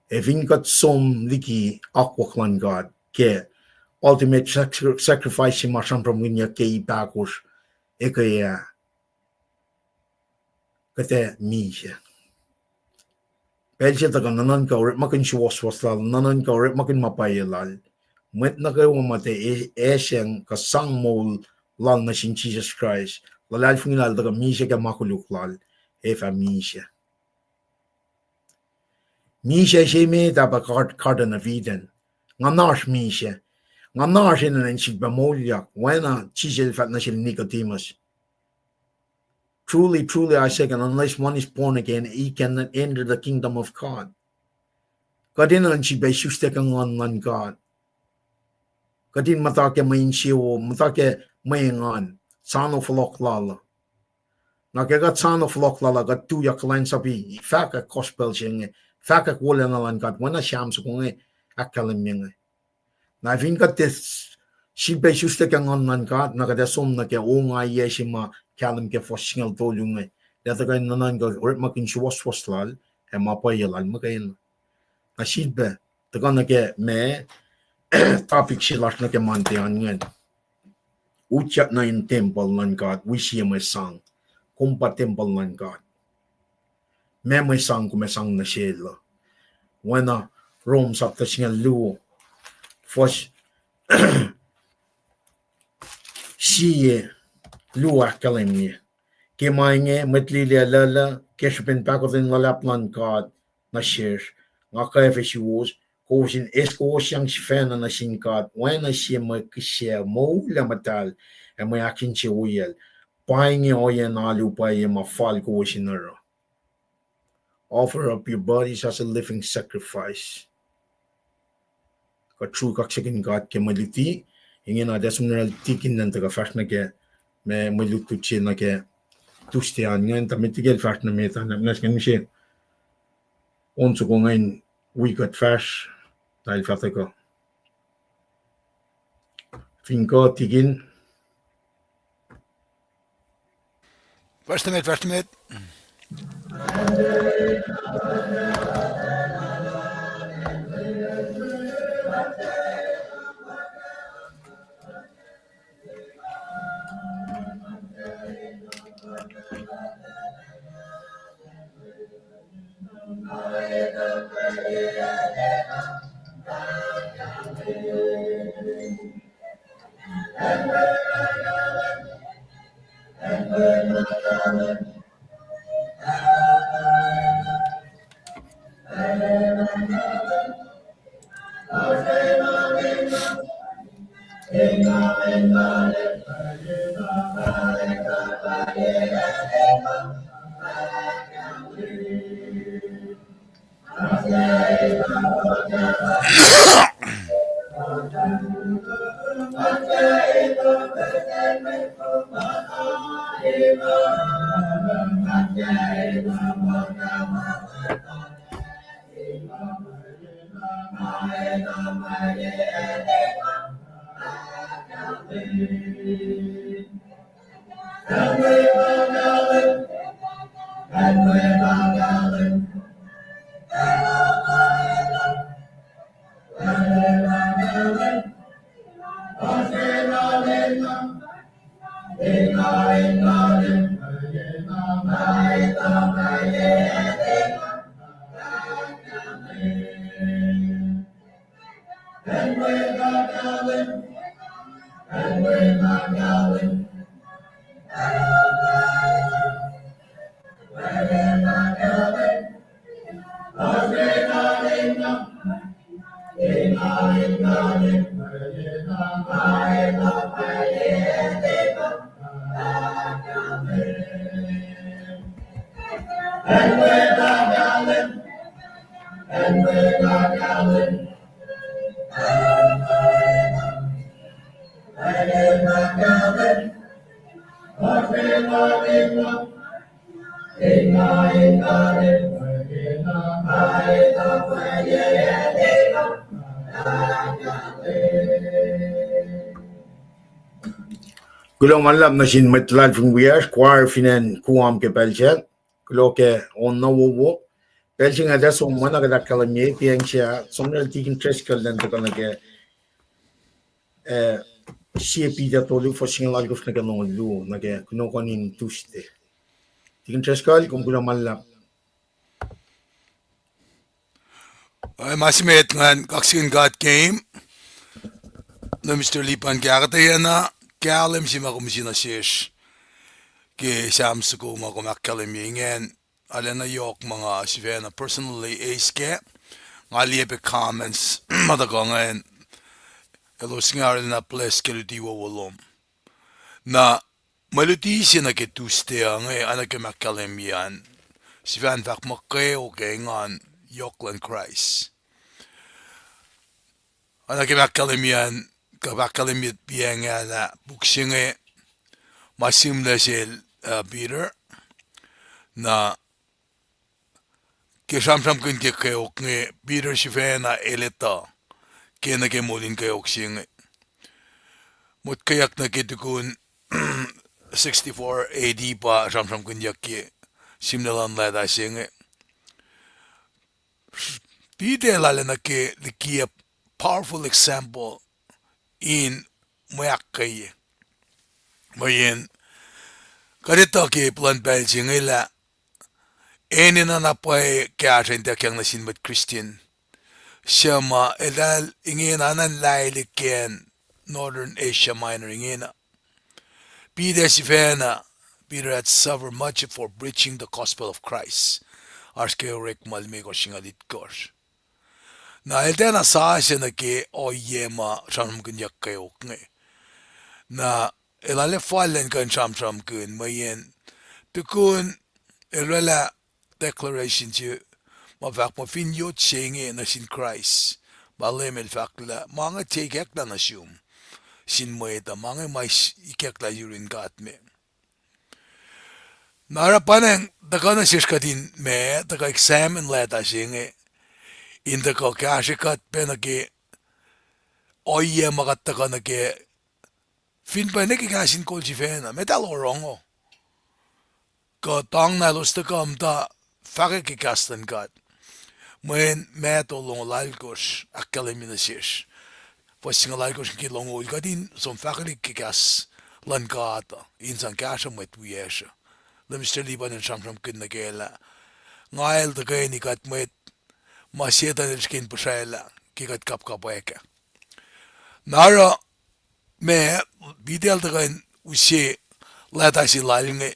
Ac fin kuht som liki akwuck luhn God ke ultimate sac-, sacrifice se ma sramsramkihnyuck ke ip ahkosr, ekuh ah, kuht ac misac. Pacl se tuhkuh nuhnuhnkuh orekmakihn suwohswohs lal, nuhnuhnkuh orekmakihn ma pwacye lal. Mwet nuh kwewa ma tiac e-, esacng kuh sang moul lal nuh sin Jisus Kraist, luhlahlfongi lal tuhkuh misac ke ma koluk lal, ac fah misac. Misac se met ah pa Gar-, Garden of Eden. Nga na oasr misac. Nga na oasr enenuh in sifilpac moulyak. Oacna Jisus El fahk nuh sel Nicodemus, Truly, truly, I say, unless one is born again, he cannot enter the kingdom of God. Kuht enenuh in sifilpac isuslac ke Nguhn luhn God. Kuht in muhta ke mwe insewowo, muhta ke mwe engan, soano fohlohk lal uh. Na ke kuht soano fohlohk lal uh, kuht tuyak kuhlwacnsapuh, fahkwack gospel se inge, fahkwack wolacna luhn God, oacna Sam soko inge ahkkahlwemye inge. Na fin kuht tiac sifilpac isuslac ke Nguhn luhn God, na kuht ac som nuh ke ongaiyac se ma kahlwem ke fuhs singucul tolu inge, lah tuhkuh in nuhnuhnkuh orekmakihn suwohswohs lal, ac ma pwacye lal muhkwena. Na sifilpac, tuhkuh nuh ke ma topic se lasr nuh ke Monday an ingacn. Utyak nuh in tempuhl luhn God, wi sie mwe sang. Kom pa tempuhl luhn God. Ma mwe sang kom ac sang nuh sel uh. Oacna Rom sapta singucul luo, fuhs sie luo ahkkahlwemye. Ke ma inge, mwet lili ac luhluh, ke srihpen pahkotwen luhlahp luhn God nuh sesr, nga kwacfe suwos, kowos in eis kowosyang sifacna nuh sin God, oacna sie mwe kihsac, moul ac muhtahl, ac mwe ahkinsewowoyacl. Pa inge ohiyacn alu pwacye ma fal kowos in oruh. Offer up your bodies as a living sacrifice. Kuht sruhk kaksakihn God ke mwe luti, ingena tiac som nuh yohrohl tikin an tuhkuh fahsr nuh ke ma mwe lutlut se nuh ke Tuesday an ingacn, tuh met liki el fahsr nuh met an, nwacsnwacs ke mihsenge on soko ingacn wi kuht fahsr, na el fah tuhkuh. Fin kuh tikin. Fahsr nuh met, fahsr nuh met. Kuloh ma luhlahp nuh sin mwet luhlahlfongi wiyacsr, choir fin acn Guam ke pacl sac. Kuloh ke on na wowo. Pacl se inge tuh som ma na kuht ahkkahlwemye, pacl se, som na Deacon Driscoll elan tuhkuh nuh ke, eh, sie Peter tolu, fuhs singucul alkosr nuh ke longoul luo, nuh ke kunohkohn in Tuesday. Deacon Driscoll, kom kuloh ma luhlahp. Ac ma se met ngan kaksakihn God ke, nuh Mister Lipan ke ahkuhtweyac na, kahlwem se ma kom use nuh sesr ke Sam soko ma kom ahkkahlwemye ingacn, arulacna yohk ma nga sifacna personally eis kac, nga liye pac comments ma tuhkuh ingacn, elos inge arulacna bless ke luti wowo lom. Na mwe luti se nuh ke Tuesday uh inge, oacna ke ma ahkkahlwemye an, sifacna fahk muh kweok ac engan yohk luhn Kraist. Oacna ke ma ahkkahlwemye an, kuh ahkkahlwemye piacng ah lah puk se inge ma sihmlac sel, uh, Peter. Na ke sramsramkihn ke kweok inge, Peter sifacna el etuh ke nuh ke moul in kweok se inge. Motkweyuck nuh ke tukun sixty-four A D pa sramsramkihnyuck ke sihmlac luhn leta se inge. Peter el arulacna ke liki powerful example in mwe ahkkweye. Mweyen kuht etuh ke plwacn pacl se inge lah enenuh na pwacye kahsruh in ituckyang nuh sin mwet Christian suc ma eltahl ingena na lailyak ke acn Northern Asia Minor ingena. Peter sifacna, Peter had suffered much for preaching the gospel of Christ. Oasr ke Orekma limekohsr singucul itkohsr. Na el tiacna sasuc nuh ke ohiyac ma sramsramkihnyuck kweok inge. Na el arlac fal elan kuh in sramsramkihn mweyen tukun el oraclah declaration se ma fahk muh fin yot se inge nuh sin Kraist, ma Leum El fahk lah ma inge tiac ikacklah nuh sum sin mwet uh, ma inge ma ikacklah yurin God me. Na oruh pa nacng tuhkuh nuh sesr kuht in ma tuhkuh examine leta se inge in tuhkuh kahsrwe kuht pac nuh ke ohiyac ma kuht tuhkuh nuh ke fin pacna ke kahs in kol sifacna, metal orongo. Kuh tang na elos tuhkuh muhta fahkwack ke kahs luhn God. Mweyen Matthew longoul alkosr ahkkahlwemye nuh sesr, fuhs singucul alkosr ke longoul, kuht in som fahkwelihk ke kahs luhn God uh in sang kahsruh mwet wiyacsr uh. Lah Mister Lipan el sramsramkihn nuh kac lah nga el tuhkweni kuht mwet ma Setuhn el srihke in puhsrwaclah ke kuht kapkapwack ah. Na oruh ma Peter el tuhkuh in use lwacta se lal inge,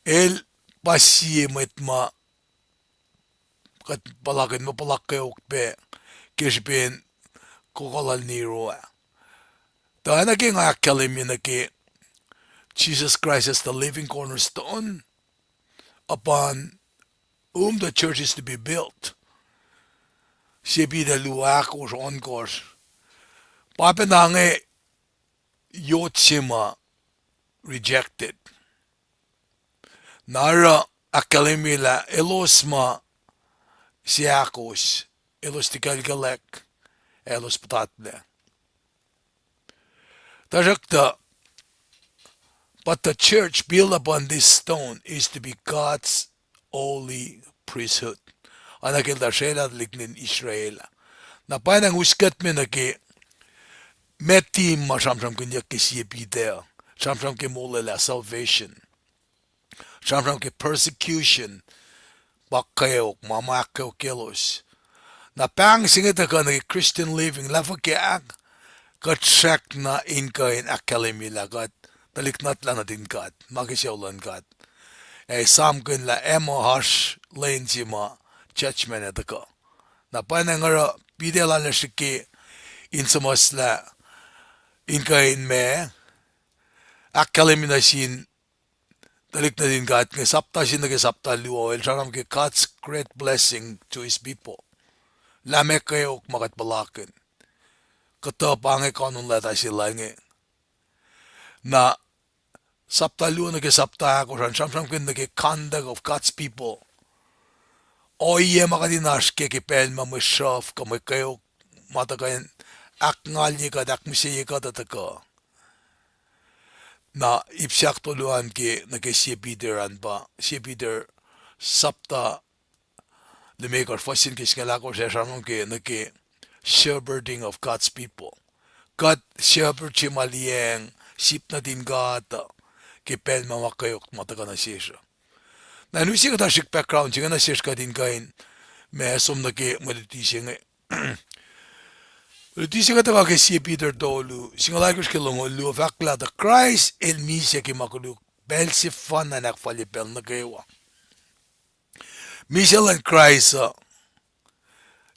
el pa sie mwet ma kuht puhlakihn, ma puhla kweok pac ke srihpen koko lal Nero ah. Tuh oacna ke nga ahkkahlwemye nuh ke Jesus Christ as the living cornerstone upon whom the church is to be built. Sie Peter luo ahkosr ohnkohsr. Pa pacna inge yot se ma rejected. Na oruh ahkkahlwemye lah elos ma seahkos, elos tiac kalkack, elos puhtatlac. Tuhsruhktuh, but the church built upon this stone is to be God's holy priesthood. Oacna ke el tuh srwaclah tuhlihk nuhtin Israel ah. Na pwacnwacng us kuht me nuh ke met ma sramsramkihnyuck ke sie Peter, sramsram ke molwelah salvation, sramsram ke persecution, pa kweok ma ma ahkkweokyelos. Na pahng se inge tuhkuh nuh ke Christian living, lah fuhkah kuht srackna in kuh in ahkkahlwemye lah kuht tuhlihk nuhtlac nuhtin God, ma ke sucu luhn God. Ac esamkihn lah ac muh oasr lwen se ma judgment ac tuhkuh. Na pwacnwacng oruh Peter el arlac srihke in suhmuhslah in kuh in ma ahkkahlwemye nuh sin tuhlihk nuhtin God inge, sapta se nuh ke sapta luo, el sramsram ke God's great blessing to his people. Lah meac kweok ma kuht puhlakihn, kuhtuh pa inge kanon lwacta se lal inge. Na sapta luo nuh ke sapta ahkosr an sramsramkihn nuh ke conduct of God's people. Ohiyac ma kuht in oasr kac ke pacl ma mwe sruhf kuh mwe kweok ma tuhkuh in ahkngalye kuht, ahkmihseye kuht uh tuhkuh. Na ip se ahktolu an ke nuh ke sie Peter an pa, sie Peter sapta limekohsr, fuhs se nuh ke singucul ahkosr, ac sramsram ke nuh ke shepherding of God's people. Kuht shepherd se ma liyacacng sip nuhtin God uh ke pacl ma ma kweok ma tuhkuh nuh sesr uh. Na in use kuhtuh srihk background se inge nuh sesr kuht in kuh in ma som nuh ke mwe luti se inge. Luti se inge tuhkuh ke sie Peter tolu, singucul ahkosr ke longoul luo, fahk lah tuh Kraist el misac ke ma koluk pacl sefanna in ahkfalye pacl nuh kwewa. Misac luhn Kraist uh,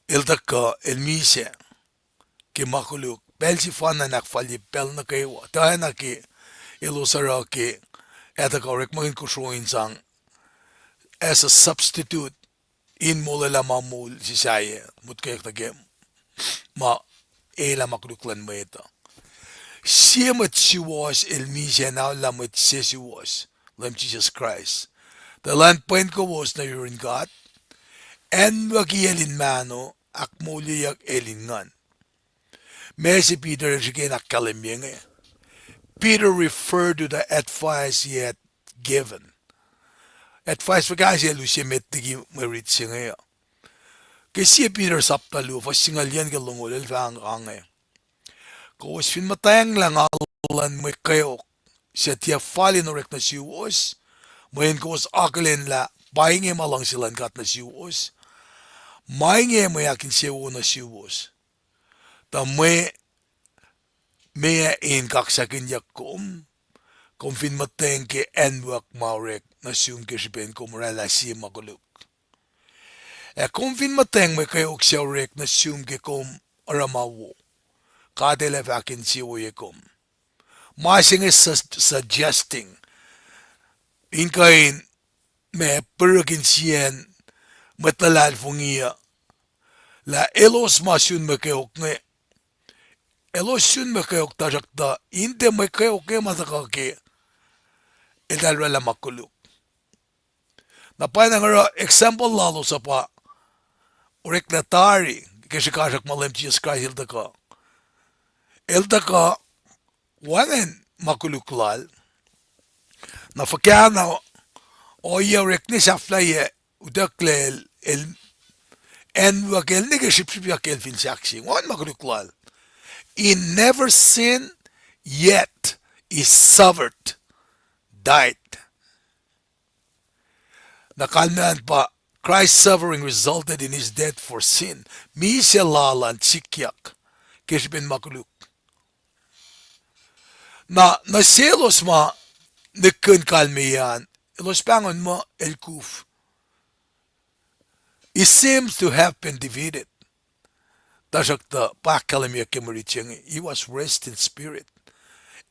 el tuhkuh, el misac ke ma koluk pacl sefanna in ahkfalye pacl nuh kwewa. Tuh oacna ke elos oruh ke, ac tuhkuh orekmakihn kosro in sang as a substitute in molwelah ma moul se sahyac, motkweyuck nuh ke ma elah ma koluk luhn mwet uh. Sie mwet suwohs el misac in aolla mwet sesuwohs, Leum Jisus Kraist. Tuh elan pwen kowos nuh yurin God, acnwucki el in mahno, ahkmoulyeyuck el in nguhn. Ma se Peter el srihke in ahkkahlwemye inge. Peter referred to the advice he had given. Advice fuhkah se el use met liki mwe rit se inge uh? Ke sie Peter sapta luo, fuhs singucul yuc ke longoul, el fahk ange, kowos fin muhtwacnglah ngal luhn mwe kweok suc tiac fal in orek nuh suwos, mweyen kowos akihlen lah pa inge ma luhngse luhn God nuh suwos, ma inge mwe ahkinsewowo nuh suwos. Tuh mwe meac in kaksakihnyuck kom, kom fin muhtweng ke acnwuck ma orek nuh sum ke srihpen kom oraclah sie ma koluk? Ac kom fin muhtweng mwe kweok suc orek nuh sum ke kom oruh ma wo, God El ac fah ahkinsewowoye kom. Ma se inge sus-, suggesting in kuh in ma puruk insiyacn mwet luhlahlfongi uh, lah elos ma sun mwe kweok inge, elos sun mwe kweok tuhsruhktuh in tiac mwe kweok inge ma tuhkuh ke eltahl oraclah ma koluk. Na pwacnwacng oruh example lalos uh pa oreklac tari ke srihkasrak ma Leum Jisus Kraist El tuhkuh. El tuhkuh wacngihn ma koluk Lal. Na fuhkah na ohiyac orek ne sahflahiyac utucklac El, El acnwuck El ne ke srihpsrihpyak El fin sahkseng, wacngihn ma koluk Lal. He never sinned, yet He suffered, died. Na kalmac an pa, Christ's suffering resulted in His death for sin. Misac Lal an sikyak ke srihpen ma koluk. Na, nuh selos ma nihkihn kalmeyac an, elos pahngon muh el kuf. He seems to have been defeated. Tuhsruhktuh pa ahkkahlwemye ke mwe rit se inge, he was raised in spirit.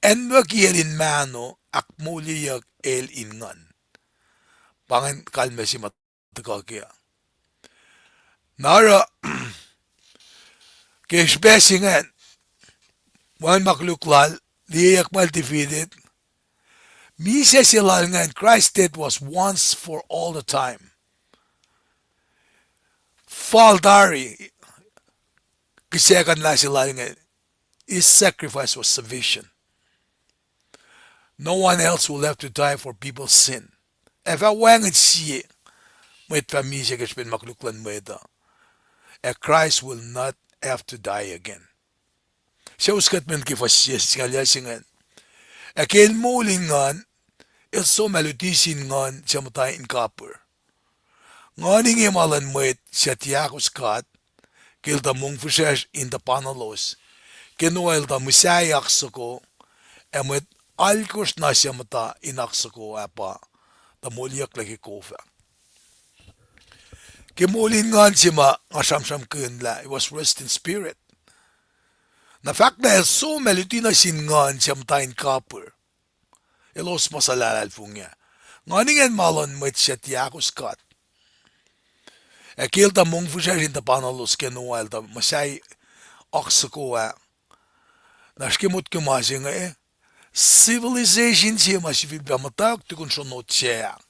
Acnwucki el in mahno, ahkmoulyeyuck el in nguhn. Pa ingacn kalmac se ma tuhkuh kac. Na oruh, ke srihpac se ingacn, wacngihn ma koluk lal, liyeyuck muh el defeated. Misac se lal ingacn, Christ's death was once for all the time. Fal tari, kihsackuhnlah se lal ingacn, his sacrifice was sufficient. No one else will have to die for people's sin. Ac fah wacngihn sie mwet fah misac ke srihpen ma koluk luhn mwet uh. Ac Christ will not have to die again. Suc us kuht men ke fuhs singucul yac se ingacn. Ac ke el moul in nguhn, el som ac luti sin nguhn suc muhta in kapihr. Nguhn inge ma luhn mwet suc tiac ahkos God, ke el tuh mongfihsrwacsr in tuh panalos, ke Noah el tuh muhsahi oak soko, ac mwet alkosr na suc muhta in oak soko ah pa tuh moliyucklac ke kof ah. Ke moul in nguhn se ma nga sramsramkihn lah, he was raised in spirit. Na fahk lah el som ac luti nuh sin nguhn suc muhta in kapihr. Elos ma suhlahlahlfongi ah. Nguhn ingacn ma luhn mwet suc tiac ahkos God. Ac ke el tuh mongfihsrwacsr in tuh panalos ke Noah el tuh muhsahi oak soko ah. Na srihke motko ma se inge, civilization se ma sifilpac muhtwacwacack tukun sronot sac ah,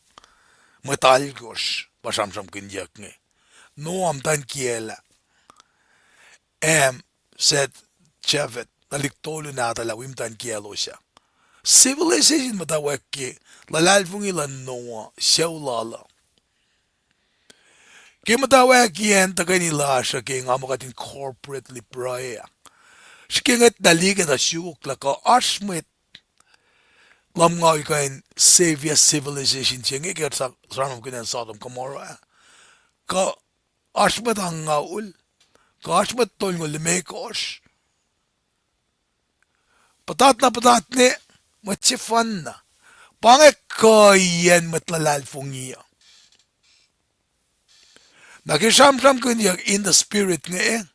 mwet alkosr pa sramsramkihnyuck inge. Noah, muhtwacn kiyacl ah, Ham, Seth, Japheth, tuhlihk tolu nahtuhl ah wi muhtwacn kiyaclos ah. Civilization muhtwacwacack ke luhlahlfongi luhn Noah, sucu lal uh. Ke muhtwacwacackiyacn tuhkweni lasr uh ke nga muh kuht in corporately pruhe ah, srihke ngwet na liye ke tuh sukok lah kuh oasr mwet lumngaul kuh in save civilization se inge ke sramsramkihn acn Sodom Gomorrah ah. Kuh oasr mwet angngaul, kuh oasr mwet tolngoul limekohsr. Puhtat na puhtat ne, mwet sefanna. Pa inge kuhiyacn mwet luhlahlfongi uh. Na ke sramsramkihnyuck in the spirit inge,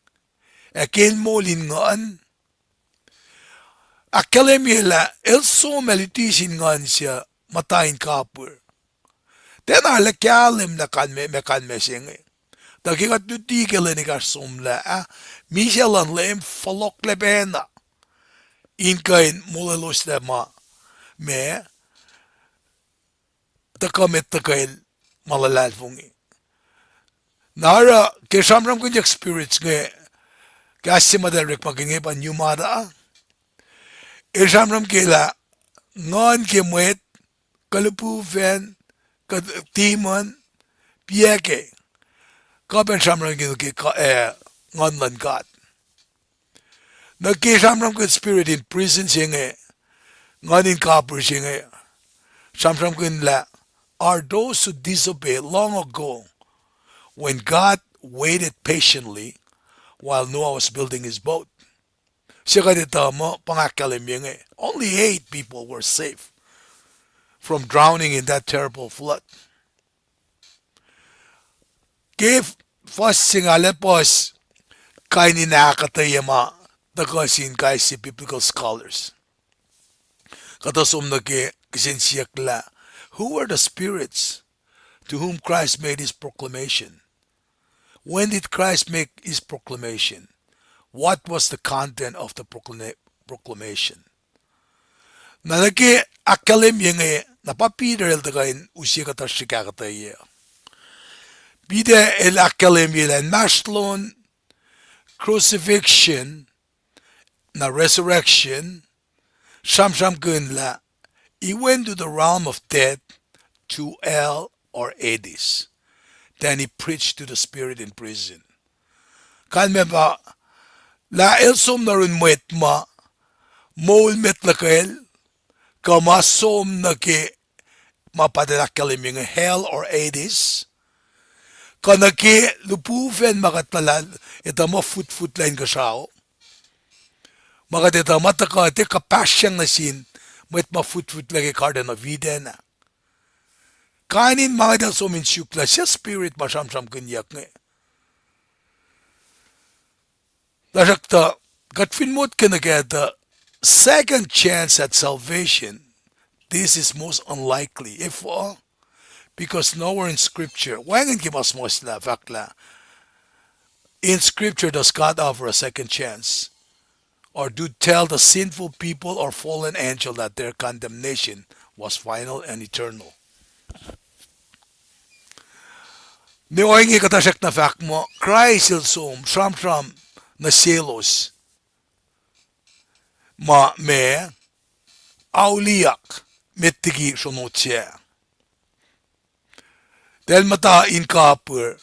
ac ke el moul in nguhn, ahkkahlwemye lah el som ac luti sin nguhn suc muhta in kapihr. Tiacna arlac kahlwem lah kalmac, ma kalmac se inge. Tuh ke kuht luti ke lwen ekahsr somlah ah, misac luhn Leum fohlohklac pacna in kuh in molweloslac ma, ma tuhkuh met tuhkuh el ma luhlahlfongi. Na oruh ke sramsramkihnyuck spirits inge, kahs se ma eltahl orekmakihn inge pa pneumata. El sramsram ke lah nguhn ke mwet, kuh lihpufacn, kuh demon, piac ke, kuh pacna sramsramkihn ke, eh, nguhn luhn God. Na ke sramsramkihn spirit in prison se inge, nguhn in kapihr se inge, sramsramkihn lah, are those who disobeyed long ago when God waited patiently while Noah was building his boat. Se kuht etuh muh pa inge ahkkahlwemye inge, only eight people were saved from drowning in that terrible flood. Ke fuhs se inge arlac puhs kain in ahkuhtweyac ma tuhkuh sin kais sie biblical scholars. Kuhtuh som nuh ke kihsen siyuck lah, who were the spirits to whom Christ made his proclamation? When did Christ make his proclamation? What was the content of the procla-, proclamation? Na nuh ke ahkkahlwemye inge, na pa Peter el tuhkuh in use kuhtuh srihk ahkuhtweyac. Peter el ahkkahlwemye lah inmahsrlon crucifixion, na resurrection, sramsramkihn lah, he went to the realm of death, to hell or Hades. Then he preached to the spirit in prison. Kalmac pa lah el som nuh yurin mwet ma moul met luhkwel, kuh ma som nuh ke ma Pahpah el ahkkahlwemye inge hell or Hades, kuh nuh ke lihpufacn ma kuht luhlahl, etuh muh futfutlac inkuhsrao, ma kuht etuh ma tuhkuh tiac kuhpahsryang nuh sin mwet ma futfutlac ke Garden of Eden ah. Kain in ma ngwetacl som in suk lah suc spirit ma sramsramkihnyuck inge. Tuhsruhktuh, kuht fin motko nuh ke the second chance at salvation, this is most unlikely. Efuh? Because nowhere in Scripture, wacngihn ke ma suhmuhslah fahk lah, in Scripture does God offer a second chance, or do tell the sinful people or fallen angel that their condemnation was final and eternal. Ne ohinge kuhtuh srackna fahk muh Kraist el som sramsram nuh selos ma, ma auliyak met liki sronot sac. Eltahl muhta in kapihr,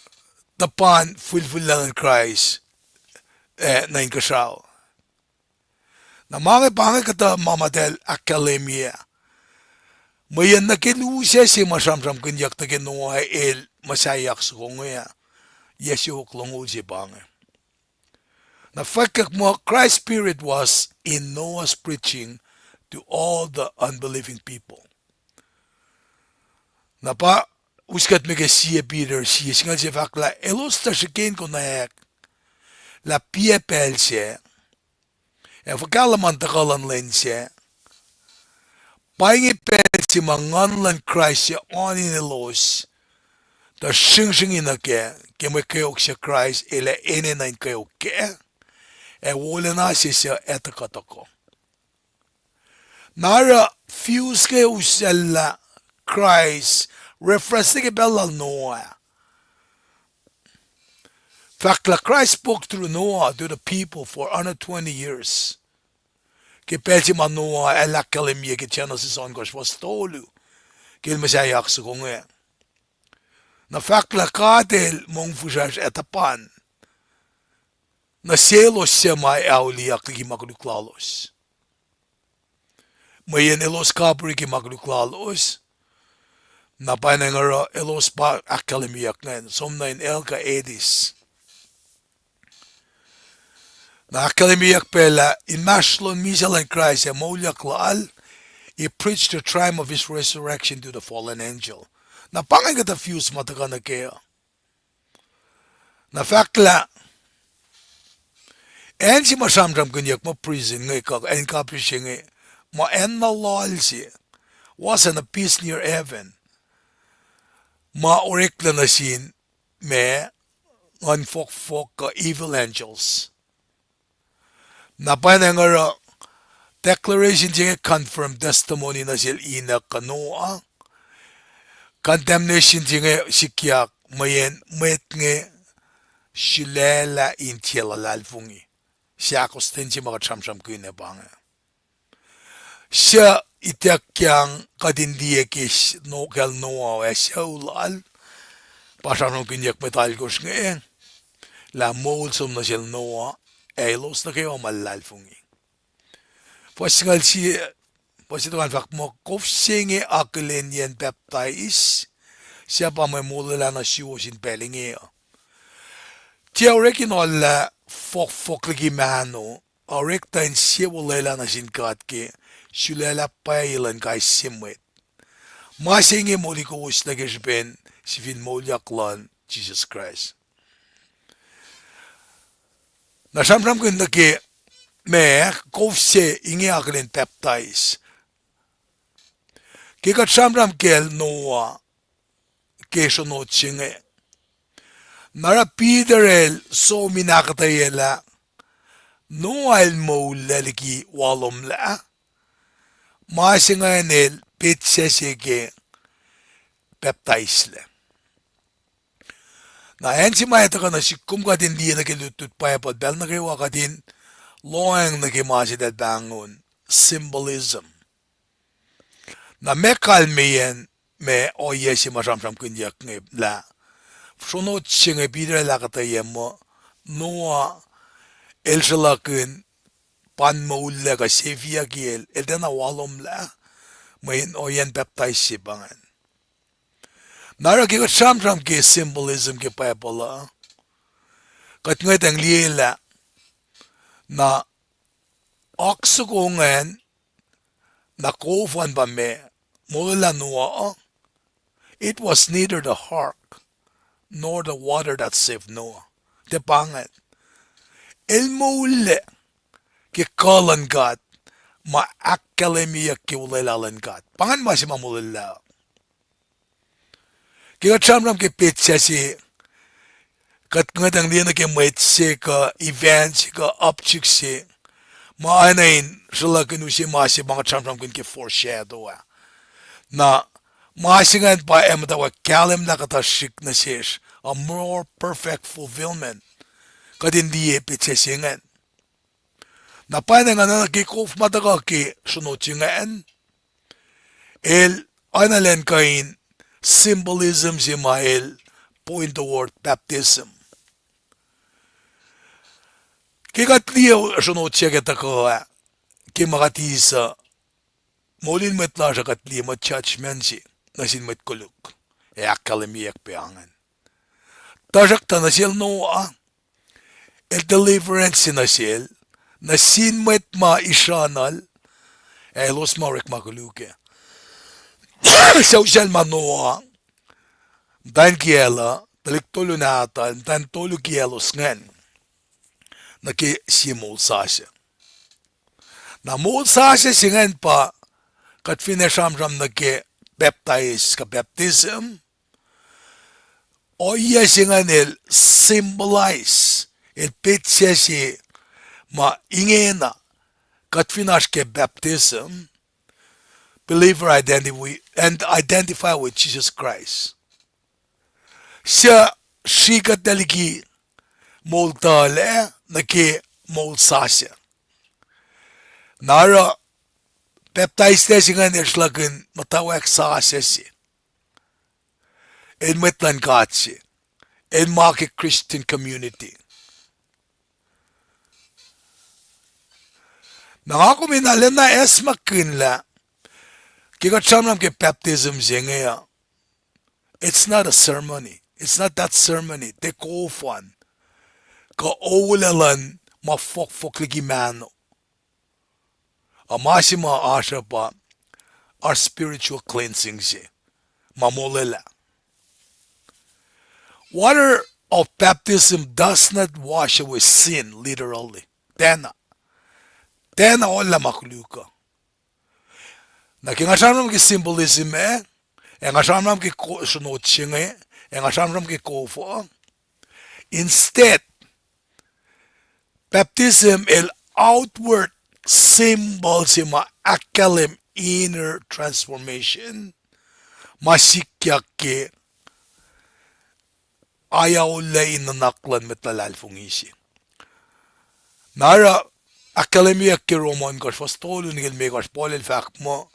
tuhpan fihlfihllac luhn Kraist, eh, nuh inkuhsrao. Na ma inge pa inge kuhtuh ma ma eltahl ahkkahlwemye. Mweyen nuh ke lusac se ma sramsramkihnyuck nuh ke Noah el muhsaheack soko inge ah, yac siofok longoul se pa inge. Na fwackyuck muh Christ's spirit was in Noah's preaching to all the unbelieving people. Na pa us kuht me ke sie Peter, sie singucul se fahk lah elos tuh srihke in konwacack lah piac pacl sac, ac fuhkah luhman tuhkuh luhn lwen sac. Pa inge pacl se ma Nguhn luhn Kraist se oan in elos tuh sringsringi nuh kac, ke mwe kweok se Kraist el ac enenuh in kweok kac, ac wolacna se suc ac tuhkuh toko. Na oruh fius ke usacllah Kraist, reference nuh ke pacl lal Noah. Fahk lah Christ spoke through Noah to the people for hundred twenty years. Ke pacl se ma Noah el ahkkahlwemye ke Genesis ohnkohsr fuhs tolu, ke el muhsaheack soko inge. Na fahk lah God el mongfihsrwacsr ac tuhpan nuh selos suc ma auliyak liki ma koluk lalos. Mweyen elos kapihr ke ma koluk lalos, na pwacnwacng oruh elos pa ahkkahlwemyeyuck ingacn, som nuh in hell kuh Hades. Na ahkkahlwemyeyuck pac lah inmahsrlon misac luhn Kraist ac moulyak lal, he preached the triumph of his resurrection to the fallen angel. Na pa inge kuhtuh fius ma tuhkuh nuh kac uh. Na fahk lah acn se ma sramsramkihnyuck muh prison inge kuh acn kapihr se inge, ma acn na loal se, was an abyss near heaven, ma oreklac nuh sin ma nguhn fohkfohk kuh evil angels. Na pwacnwacng oruh declaration se inge confirm testimony nuh sel Enoch kuh Noah. Condemnation se inge sikyak mweyen mwet inge sulaclah in tiac luhlahlfongi. Seahkostwen se ma kuht sramsramkihn ah pa inge. Suc ituckyang kuht in liye ke s-, no-, kacl Noah ac sucu lal, pa sramsramkihnyuck mwet alkosr inge, lah moul som nuh sel Noah, ac elos nuh kwewa ma luhlahlfongi. Fuhs singucul sie, fuhs sie tohkoh an fahk muh, kof se inge akihlenyacn pacptais, suc pa mwe molwelah nuh suwos in pacl inge uh. Tiac orek in oallah fohkfohk liki mahno, a orek tuh in sie olwelah nuh sin God ke sulaclah pwacye luhn kais sie mwet. Ma se inge moli kowos nuh ke srihpen sifil moulyak luhn Jisus Kraist. Na sramsramkihn nuh ke ma kof se inge akihlen pacptais. Ke kuht sramsram kacl Noah ke sronot se inge, na oruh Peter el som in ahkuhtweyelah Noah el moullac liki walomlah, ma se ingacn el petsac se ke pacptaislac. Na acn se ma ac tuhkuh nuh sihk, kom kuht in liye nuh ke lutlut Bible, pacl nuh kwewa kuht in lohacng nuh ke ma se eltahl pahngon symbolism. Na meac kalmeyacn ma ohiyac se ma sramsramkihnyuck inge lah, sronot se inge Peter el ahkuhtweyac muh Noah el sruhlahkihn pan moullac kuh sefiyucki el, el tiacna walomlah, mweyen ohiyacn pacptais se pa ingacn. Na oruh ke kuht sramsram ke symbolism ke Bible uh, kuht ngwetacng liyelah, na oak soko ingacn, Na kof an pa meac? Molwelah Noah uh? It was neither the ark nor the water that saved Noah. Tiac pa ingacn. El moullac ke kuh luhn God, ma ahkkahlwemyeyuck ke olwelah luhn God. Pa ingacn ma se ma molwelah uh. Ke kuht sramsram ke petsac se, kuht ngwetacng liye nuh ke mwet se kuh event se kuh object se ma oacna in sruhlahkihn use ma se ma kuht sramsramkihn ke foreshadow ah. Na ma se ingacn pa ac muhtwacwacack kahlwemlah kuhtuh srihk nuh sesr, a more perfect fulfillment. Kuht in liye petsac se ingacn. Na pwacnwacng nuh ke kof ma tuhkuh ke sronot se ingacn, el oacna elan kuh in symbolism se ma el point toward baptism. Ke kuht liye sronot se ke tuhkuh ah, ke ma kuht eis uh, moul in mwet lasr uh kuht liye muh judgment se nuh sin mwet koluk, ac ahkkahlwemyeyuck pac ingacn. Tuhsruhktuh nuh sel Noah, el deliverance se nuh sel, nuh sin mwet ma isrucnuhl, ac elos ma orekma koluk ah. Suc usacl ma Noah, muhtwacn kiyacl uh, tuhlihk tolu nahtuhl, muhtwacn tolu kiyaclos ingacn, nuh ke sie moul sasuc. Na moul sasuc se ingacn pa, kuht finne sramsram nuh ke pacptais kuh baptism, ohiyac se ingacn el symbolize, el petsac se ma ingena, kuht fin oasr ke baptism, believer identify, and identify with Jesus Christ. Suc srihkuhtlac liki moul tuhlac nuh ke moul sasuc. Na oruh pacptaislac se ingacn el sruhlahkihn muhtwacwacack sasuc se, el mwet luhn God se, el ma ke Christian community. Na nga kom in arulacna acsmakihnlah, ke kuht sramsram ke baptism se inge uh, it's not a ceremony, it's not that ceremony, tiac kof an, kuh olwelah luhn ma fohkfohk liki mahno. A ma se ma oasr uh pa, oasr spiritual cleansing se, ma molwelah. Water of baptism does not wash away sin literally. Tiacna. Tiacna oacna ma koluk uh. Na ke nga sramsram ke symbolism ah, ac nga sramsram ke ko-, sronot se inge, ac nga sramsram ke kof uh, instead, baptism el outward symbol se ma ahkkahlwem inner transformation, ma sikyak ke ayaollac in nuhnak luhn mwet luhlahlfongi se. Na oruh ahkkahlwemyeyuck ke Rom ohnkohsr fuhs tolu nuh ke limekohsr, Paul el fahk muh,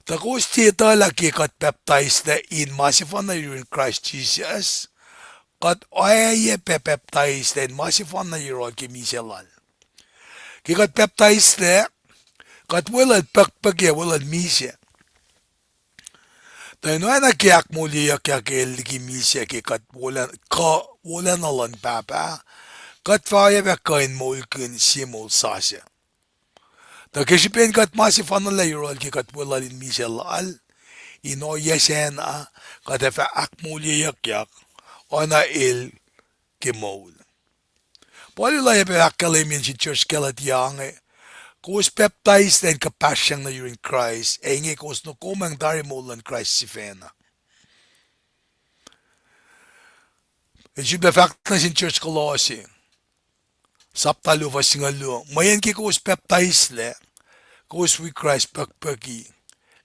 tuh kowos tiac etuh lah ke kuht pacptaislac in ma sefanna yurin Kraist Jisus, kuht oacyacpac pacptaislac in ma sefanna yohrohl ke misac lal. Ke kuht pacptaislac, kuht weluhl puhkpuhki ac weluhl misac. Tuh in oacna ke ahkmoulyeyuckyak el liki misac ke kuh wolacna luhn Pahpah, kuht fah oacyacpac kuh in moulkihn sie moul sasuc. Tuh ke srihpen kuht ma sefanna lah yohrohl ke kuht weluhl in misac lal, in ohiyac sacna, kuht ac fah ahkmoulyeyuckyak, oacna el ke moul. Paul el oacyacpac ahkkahlwemye nuh sin church Galatia inge, kowos pacptaislac in kuhpahsryang nuh yurin Kraist, ac inge kowos nokomwacng tari moul luhn Kraist sifacna. El sifilpac fahk nuh sin church Kolosse, sapta luo fuhs singucul luo, mweyen ke kowos pacptaislac, kowos wi Kraist puhkpuhki,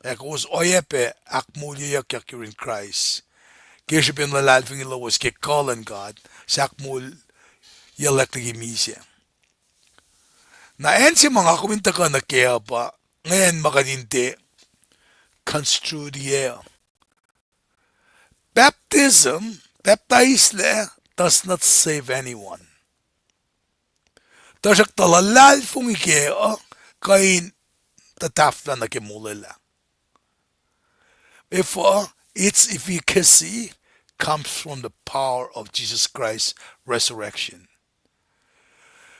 ac kowos oacyacpac ahkmoulyeyuckyak yurin Kraist, ke srihpen luhlahlfongi lowos ke kuh luhn God, suc ahkmoulyaclwack liki misac. Na acn se ma nga kom in tuhkuh nuh kac uh pa, ngacn ma kuht in tiac construe-ye uh. Baptism, pacptaislac, does not save anyone. Tuhsruhktuh luhlahlfongi kac uh kuh in tuhtahflah nuh ke molwelah. Efuh, its efficacy comes from the power of Jesus Christ's resurrection.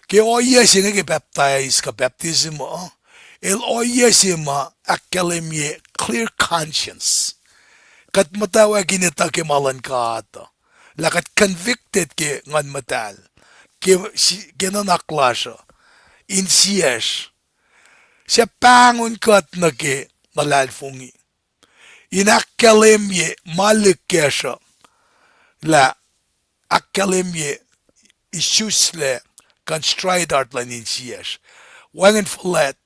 Ke ohiyac se inge ke pacptais kuh baptism uh, El ohiyac se ma ahkkahlwemye clear conscience. Kuht muhtwacwacack in etuh ke ma luhn God uh, lah kuht convicted ke Nguhn Muhtahl, ke, ke nuhnak lasr uh, insiyacsr, suc pahngon kuht nuh ke luhlahlfongi, in ahkkahlwemye ma lihk kacsr uh, lah ahkkahlwemye isuslac contrite heart luhn insiyacsr. Wacngihn fuhlwact,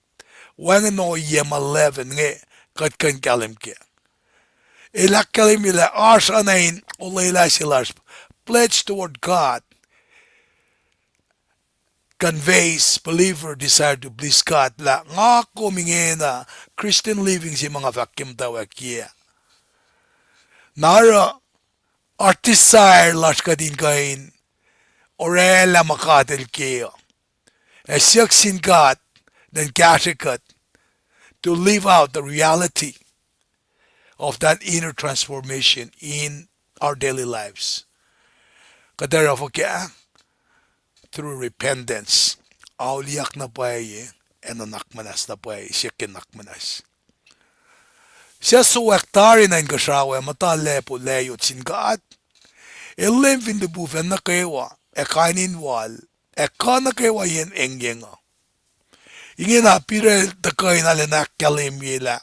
wacngihn ohiyac ma leaven inge kuht kuh in kahlwem kac. El ahkkahlwemye lah oasr oacna in olwelah se lasr, pledge toward God conveys believer desire to please God, lah nga kom ingena Christian living se ma nga fahk ke muhtwacwacackiyac. Na oruh, oasr desire lasr kuht in kuh in orwaclah ma God El ke uh, ac siyuck sin God in kahsrwe kuht to live out the reality of that inner transformation in our daily lives. Kuht ac oruh fuhkah? Through repentance. Auliyak na pwacye, ac nuhnak muhnahs na pwacye, siyuck ke nuhnak muhnahs. Suc sowack tari nuh inkuhsrao ac muhta lacpo layot sin God, el leum fin lihpufacn nuh kwewa, ac kain in wal, ac kuh nuh kwewa yen engyeng uh. Ingena Peter el tuhkuh in arulacna ahkkahlwemye lah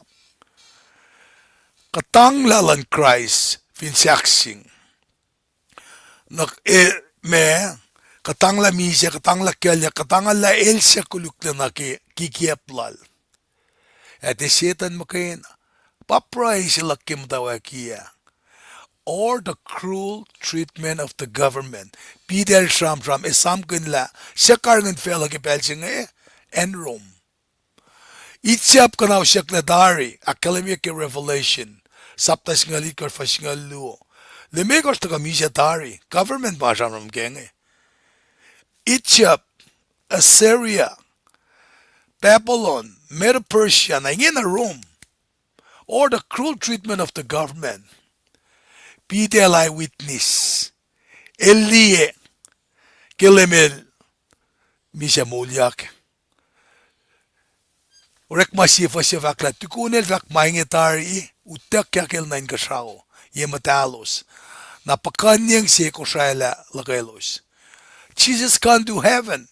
kuhtanglah luhn Kraist fin sahkseng. Na, e, ma, kuhtanglah misac, kuhtanglah kuclyuck, kuhtanglah el suc koluklac nuh ke kikiacp lal. Ac tiac Setuhn muhkwena, pa pruhe se luhk ke muhtwacwacackiyac. Or the cruel treatment of the government. Peter el sramsram, esamkihn lah suc karihngihn facluh ke pacl se inge, acn Rome. Egypt kuhnahosyucklac tari, ahkkahlwemye ke Revelation, sapta singucul itkohsr fuhs singucul luo. Limekohsr tuhkuh misac tari, government pa sramsram ke inge. Egypt, Assyria, Babylon, Medo-Persia, na ingena Rome, or the cruel treatment of the government. Peter el eyewitness. El liye ke Leum El misac moulyak. Orekma sie fuhs se fahk lah tukun El fahk ma inge tari, utuckyak El nuh inkuhsrao ye muhtahlos, na puhkuhnyeng se kosraelah luhkwelos. Jesus gone to heaven,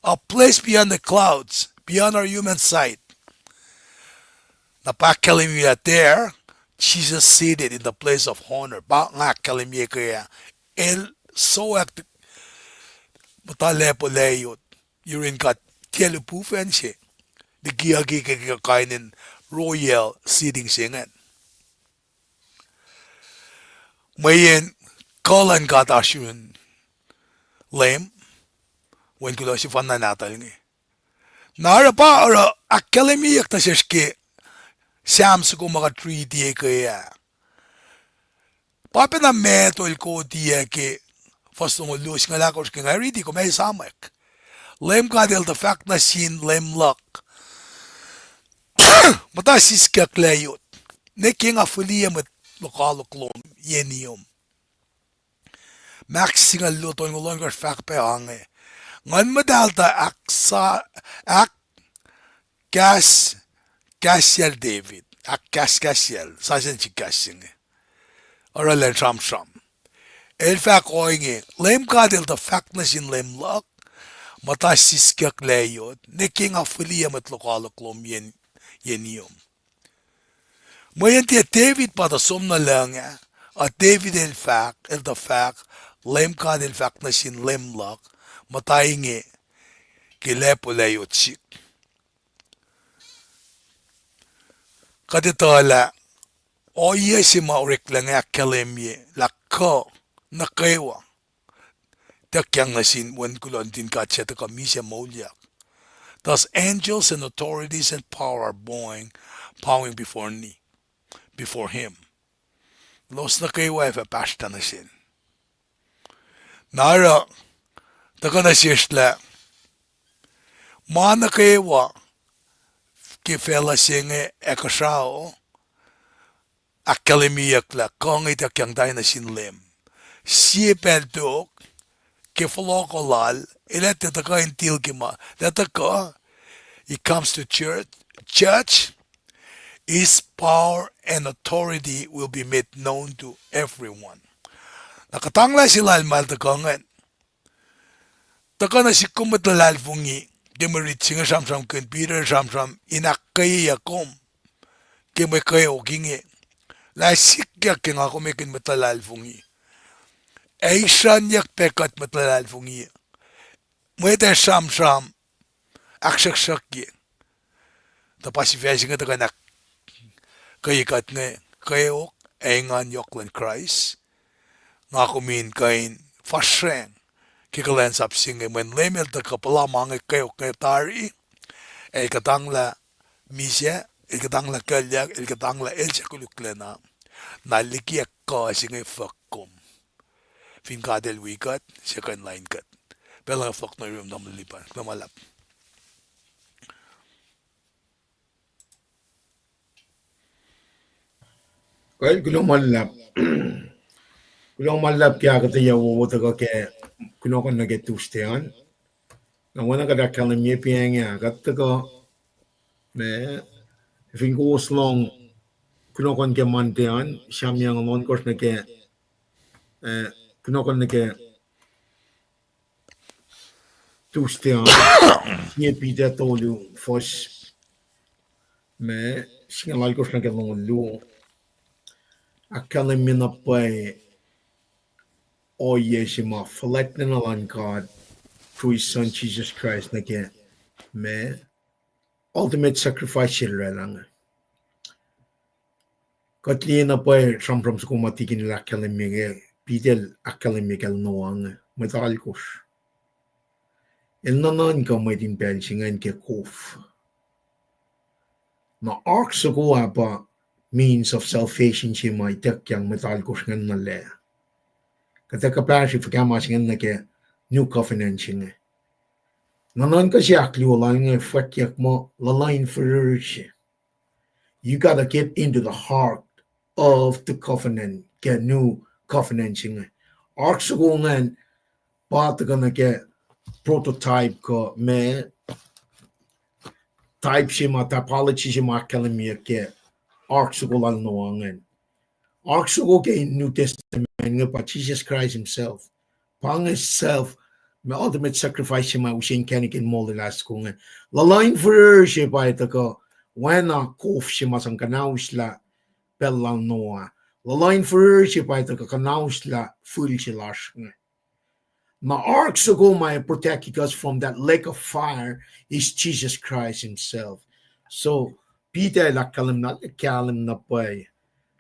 a place beyond the clouds, beyond our human sight. Na pa ahkkahlwemye lah there, Jesus seated in the place of honor. Pa nga ahkkahlwemye ke ah, El sowack muhta lacpo layot yurin God, tiac lihpufacn se, likiyucki ke, ke kain in royal seating se ingacn. Mweyen kuh luhn God oasr yurin Leum, Wen kuloh sefanna nahtuhl inge. Na oruh pa oruh ahkkahlwemyeyuck nuh sesr ke Sam soko ma kuht riti ke ah. Pa pacna ma tolkoti ah ke fuhs longoul luo singucul ahkosr ke nga riti kom ac esamwack. Leum God El tuh fahk nuh sin leum luhk, muhta siskyak layot, ne ke nga fihliyac mwet lokoalok lom ye niom. Mark singucul luo tolngoul ohnkohsr fahk pac ange. Nguhn Muhtahl tuh ahk-, ahkkahs-, kahsyacl David, ahkkahskahsyacl, sasuc sik kahs se inge. Oruh elan sramsram. El fahk ohinge, Leum God El tuh fahk nuh sin leum luhk, muhta siskyak layot, ne ke nga fihliyac mwet lokoalok lom ye, ye niom. Mweyen tiac David pa tuh som nuh lucng ah, a David el fahk, el tuh fahk, Leum God El fahk nuh sin leum luhk, muhta inge ke lacpo layot sik. Kuht etuh lah ohiyac se ma oreklac inge ahkkahlwemye lah kuh nuh kwewa ituckyang nuh sin Wen kuloh nuhtin God suc tuhkuh misac moulyak. Thus angels and authorities and power are bowing, bowing before, before him. Elos nuh kwewa ac fah pahsrtah nuh sel. Na oruh, tuhkuh nuh sesr lah ma nuh kwewa ke facluh se inge ac kuhsrao, ahkkahlwemyeyuck lah kuh inge ituckyang tari nuh sin Leum. Sie pacl tok, ke fohlohkoh lal, el ac tiac tuhkuh in til ke ma, lah tuhkuh, he comes to church, judge, his power and authority will be made known to everyone. Na kuhtanglah se lal ma el tuhkuh ingacn. Tuhkuh nuh sihk kom mwet luhlahlfongi, ke mwe rit se inge sramsramkihn, Peter sramsram in ahkkweyeyuck kom ke mwe kweok inge, lah sikyak ke nga kom ekihn mwet luhlahlfongi. Ac isrucnyuck pac kuht mwet luhlahlfongi. Mwet ac sramsram ahksruhksruhkye. Tuh pa sifac se inge tuhkuh in ahkkweye kuht inge, kweok ac engan yohk luhn Kraist. Nga kom in kuh in fahsracng ke kuhlwacnsap se inge mweyen Leum El tuhkuh puhla ma inge kweok inge tari, El kuhtanglah misac, El kuhtanglah kuclyuck, El kuhtanglah el suc koluklacna. Na liki ac kuh se inge fuhk kom. Fin God El wi kuht, se kuh in lain kuht. Pacl inge fohlohk nuh yurum tamuhlwel Lipan, kuloh ma luhlahp. Kuloh ma luhlahp. Kuloh ma luhlahp ke ahkuhtweyac wowo tuhkuh ke kunohkohn nuh ke Tuesday an. Na oacna kuht ahkkahlwemye pa inge, kuht tuhkuh, ma, fin kowos lohng kunohkohn ke Monday an, Sam yucngucul ohnkohsr nuh ke, eh, kunohkohn nuh ke Tuesday an, sie Peter tolu, fuhs, ma, singucul alkohsr nuh ke longoul luo. Ahkkahlwemye na pwacye ohiyac se ma fuhlwactlacna luhn God through His Son Jesus Christ nuh ke, ma, ultimate sacrifice se El oraclah inge. Kuht liye na pwacye sramsram soko ma tikin el ahkkahlwemye ke, Peter el ahkkahlwemye kacl Noah inge, mwet alkohsr. El nuhnuhnkuh mwet in pacl se ingacn ke kof. Na ark soko ah pa means of salvation se ma ituckyang mwet alkohsr ingacn nuh lac. Kuht ac kuhpahsri fuhkah ma se ingacn nuh ke New Covenant se inge. Nuhnuhnkuh se ahkluo lal inge fwackyuck muh luhluh in fihrihr se. You gotta get into the heart of the covenant ke New Covenant se inge. Ark soko ingacn pa tuhkuh nuh ke prototype kuh ma type se ma, typology se ma ahkkahlwemyeyuck ke ark soko lal Noah ingacn. Ark soko ke New Testament inge pa Jesus Christ Himself. Pa inge self, ma ultimate sacrifice se ma use inkacnek in molwelah soko inge. Luhluh in fihrihr se pa tuhkuh, oacna kof se ma sang kuhnauslah pacl lal Noah. Luhluh in fihrihr se pa tuhkuh kuhnauslah fihl se lasr inge. Na ark soko ma protecting us from that lake of fire is Jesus Christ Himself. So, Peter el ahkkahlwem na, kahlwem na pwacye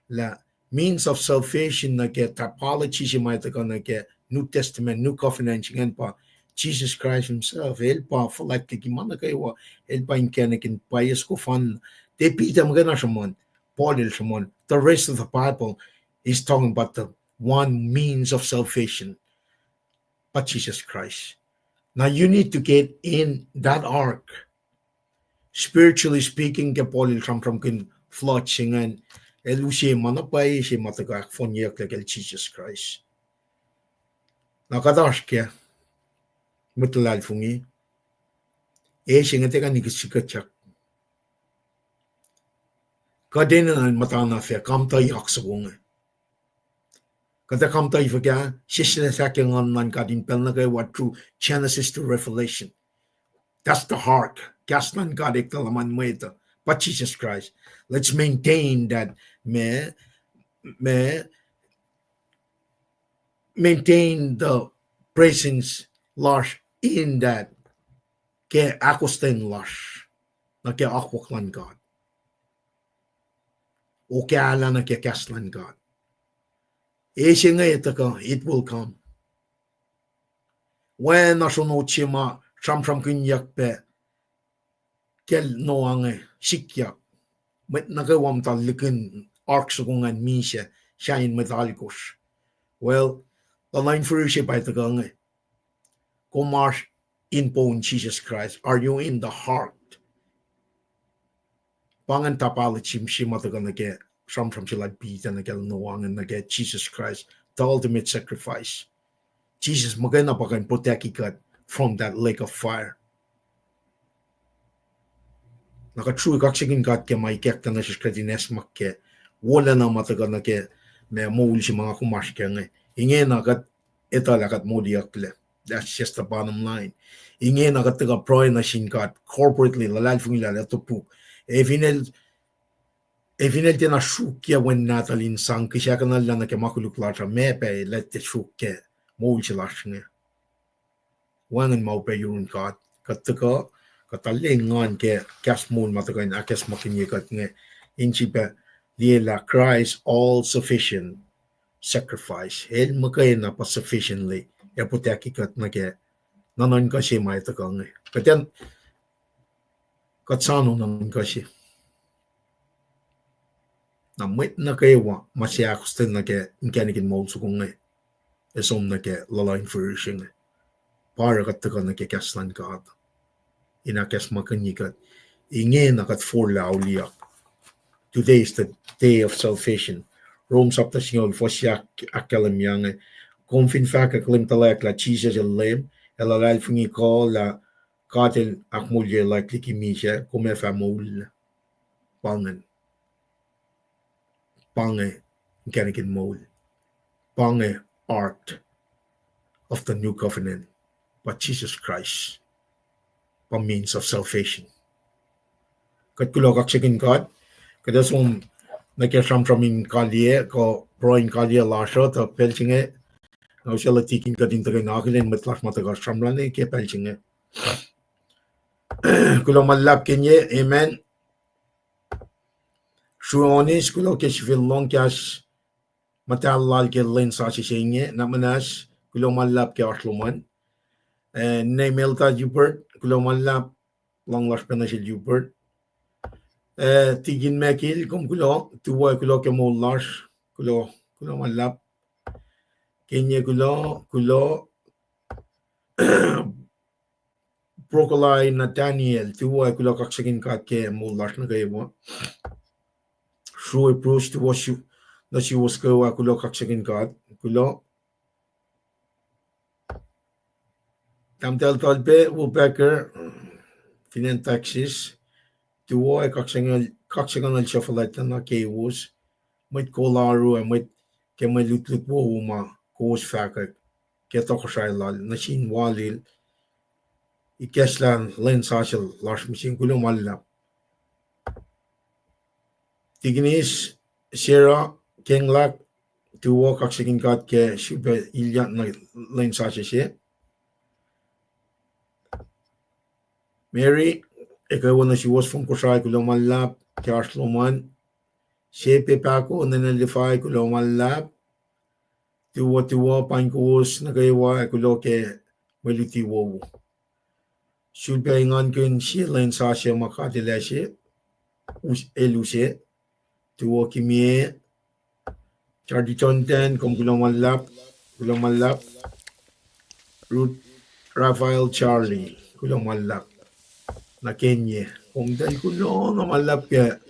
lah means of salvation nuh ke typology se ma tuhkuh nuh ke New Testament, New Covenant ingacn pa Jesus Christ Himself. El pa fuhlwact liki ma nuh kwewa, El pa inkacnek in pwacye soko fanna. Tiac Peter muhkwena sruhmuhn, Paul el sruhmuhn, the rest of the Bible is talking about the one means of salvation, but Jesus Christ. Now you need to get in that ark. Spiritually speaking, ke Paul el sramsramkihn flood se ingacn, el use ma na pwacye se ma tuhkuh ahkfohnyeyucklac kacl Jesus Christ. Na kuht oasr kac, mwet luhlahlfongi, e se inge tiac kuh in sikutyak. Kuht enenuh in muhtana fac kamtuh ark soko inge. Kuht ac kamtuh fuhkah? Sesr in sahk ke Nguhn luhn God in pacl nuh kwewa through Genesis to Revelation. That's the ark. Kahs luhn God eklac luhman mwet uh, pa Jesus Christ. Let's maintain that, ma, ma, maintain the presence lasr in that, ke ahkostwen lasr nuh ke akwuck luhn God. Okahlah nuh ke kahs luhn God. E se inge tuhkuh, it will come. Oacna sronot se ma sramsramkihnyuck pac kacl Noah inge, sikyak. Mwet nuh kwewa muhta likihn ark soko ingacn misac, sahyacn mwet alkohsr. Well, luhluh in fihrihr se pa tuhkuh inge. Kom oasr in poun Jesus Christ? Are you in the ark? Pa ingacn typology se ma tuhkuh nuh ke sramsram se lal Peter nuh kacl Noah ingacn nuh ke Jesus Christ, the ultimate sacrifice. Jesus muhkwena pa kuh in protect kuht from that lake of fire. Na kuht srui kaksakihn God ke ma ikacklah nuh sesr kuht in acsmak kac. Wolacna ma tuhkuh nuh ke ma moul se ma nga kom oasr kac inge. Ingena kuht etuh lah kuht moliyucklac. That's just the bottom line. Ingena kuht tuhkuh pruhe nuh sin God corporately, luhlahlfongi lah el topuk. Ac fin el, ac fin el tiacna sruokyac wen nahtuhl in sang kihsackuhnlah nuh ke ma koluk lasr uh, meac pac el tiac sruokyac moul se lasr inge. Wacngihn ma upac yurun God. Kuht tuhkuh, kuht arlac engan ke kahs moul ma tuhkuh in ahkacsmakihnye kuht inge, in sifilpac liye lah Christ all sufficient sacrifice. El muhkwena pa sufficiently ac protect kuht nuh ke nuhnuhnkuh se ma ac tuhkuh inge. Kuht an, kuht soano nuhnuhnkuh se. Na mwet nuh kwewa ma seahkostwen nuh ke inkacnek in moul soko inge, ac som nuh ke luhluh in fihrihr se inge, pa oruh kuht tuhkuh nuh ke kahs luhn God in ahkacsmakihnye kuht. Ingena kuht forlah auliyak. Today is the day of salvation. Rome sapta singucul fuhs ahk-, ahkkahlwemye inge. Kom fin fahkwack Leum tuhlac lah Jisus el Leum, ac luhlahlfongi kuh lah God el ahkmoulyelah liki misac, kom ac fah moul. Pa inge, pa inge inkacnek in moul. Pa inge ark of the new covenant, pa Jesus Christ, pa means of salvation. Kuht kuloh kaksakihn God, kuht ac som nuh ke sramsram in kaliyac, kuh pruhe in kaliyac lasr uh, tuh pacl se inge, nga usaclah tikin kuht in tuhkweni akihlen mwet lasr ma tuhkuh sramsramkihn ke pacl se inge. Kuloh ma luhlahp ke inge, amen. Sruonis, kuloh ke sifil lohng kahs muhtahl lal ke lwen sasuc se inge, na muhnahs, kuloh ma luhlahp ke oasr lom an. Eh, ninac Melta Hubert, kuloh ma luhlahp, luhng lasr pacna sel Hubert. Eh, tikin Mekil, kom kuloh, tuwo ac kuloh ke moul lasr, kuloh, kuloh ma luhlahp. Ke inge kuloh, kuloh. Brokolai Nathaniel, tuwo ac kuloh kaksakihn God ke moul lasr nuh kwewa. Srui Bruce, tuwo su-, nuh suwos kwewa, kuloh kaksakihn God, kuloh. Tahmtahel Talpe, Will Packer, fin acn Texas, tuwo ac kaksakihn, kaksakihn el suc fuhlwactlana kowos, mwet kol oaru ac mwet ke mwe lutlut wowo ma kowos fahkwack ke tohkohsrahi lal nuh sin walil ikacslah lwen sasuc lasr mihsenge, kuloh ma luhlahp. Tikinis Sarah Kenglak, tuwo kaksakihn God ke sifilpac ilyak nuh lwen sasuc se. Mary, ekuh wo nuh suwos fin Kosrae, kuloh ma luhlahp ke oasr lom an. Sepe Pahko, ninac Lifai, kuloh ma luhlahp. Tuwo, tuwo, paing kowos nuh kwewa ac kuloh ke mwe luti wowo. Sulpac engankihn sie lwen sasuc ma God El ase, us-, El use, tuwo kimie, Charlie Jonathan, kom kuloh ma luhlahp, kuloh ma luhlahp, Ruth Raphael Charlie, kuloh ma luhlahp. Nuh ke inge, komtacl kuloh na ma luhlahp ke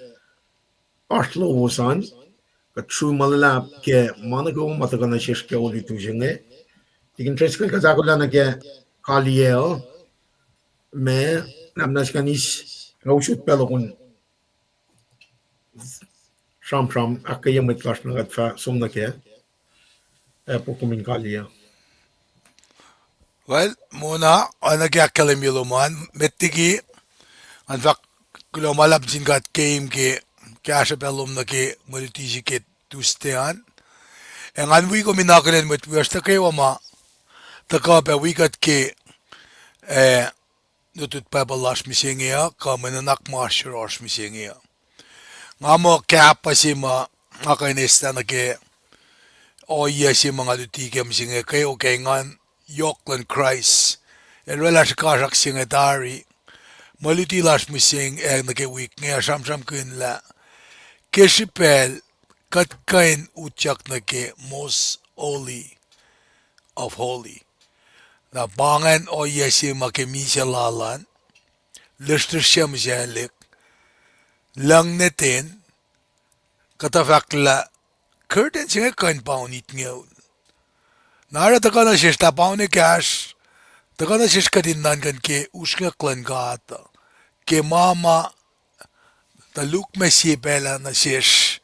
oasr lowos an, kuht srui ma luhlahp ke ma nuh kwewa ma tuhkuh nuh sesr ke olutu se inge. Tikin Driscoll, kuht ahkolah nuh ke kaliyac uh, ma, na muhnahs kuht eis, nga usot pacl uh kom sramsram, ahkkweye mwet lasr na kuht fah som nuh kac, ac puhkumin kaliyac. Well, mona, oacna ke ahkkahlwemye lom an, met liki, ngan fahk kuloh ma luhlahp nuh sin God keim ke kahsruh pacl lom nuh ke mwe luti se ke Tuesday an. Ac ngan wi kom in akihlen mwet wiyacsr nuh kwewa ma tuhkuh pac wi kuht ke, eh, lutlut Bible lasr mihsenge uh, kuh mwe nuhnak ma oasr yohrohsr mihsenge uh. Nga muh kahpuh se ma nga kuh in eslah nuh ke ohiyac se ma nga luti kac mihsenge, kweok ke engan yohk luhn Kraist. El oraclah srihkasrak se inge tari. Mwe luti lasr mihsenge ac nuh ke wik inge uh sramsramkihn lah ke srihpacl kuht kuh in utyak nuh ke most holy of holy. Na pa ingacn ohiyac se ma ke misac lal an, lihsrlihsr se mihsaclihk, lucng nuh ten, kuhtuh fahk lah curtain se inge kuh in paun itngoul. Na oruh tuhkuh nuh sesr lah paun ekahsr, tuhkuh nuh sesr kuht in nuhnkuh ke usrnguck luhn God uh, ke ma ma tuhlihk ma sie pacl ah nuh sesr,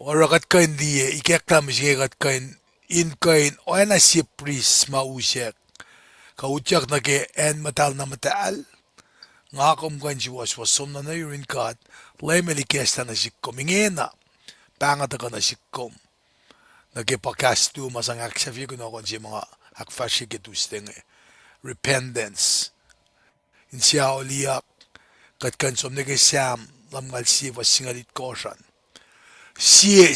oruh kuht kuh in liye, ikacklah mihsenge kuht kuh in, in kuh in oacna sie priest ma usack, kuh utyak nuh ke acn muhtahl na muhtahl. Nga kom kuh in suwohswohs som nuh yurin God, Leum El ikacslah nuh sihk kom ingena, pahng uh tuhkuh nuh sihk kom. Nuh ke pa kahs luo ma sang ahksahfye kunohkohn se ma nga ahkfahsrye ke Tuesday inge, repentance. Inse auliyak, kuht kuh in som nuh ke Sam lumngaul sie fuhs singucul itkohsr an. Sie,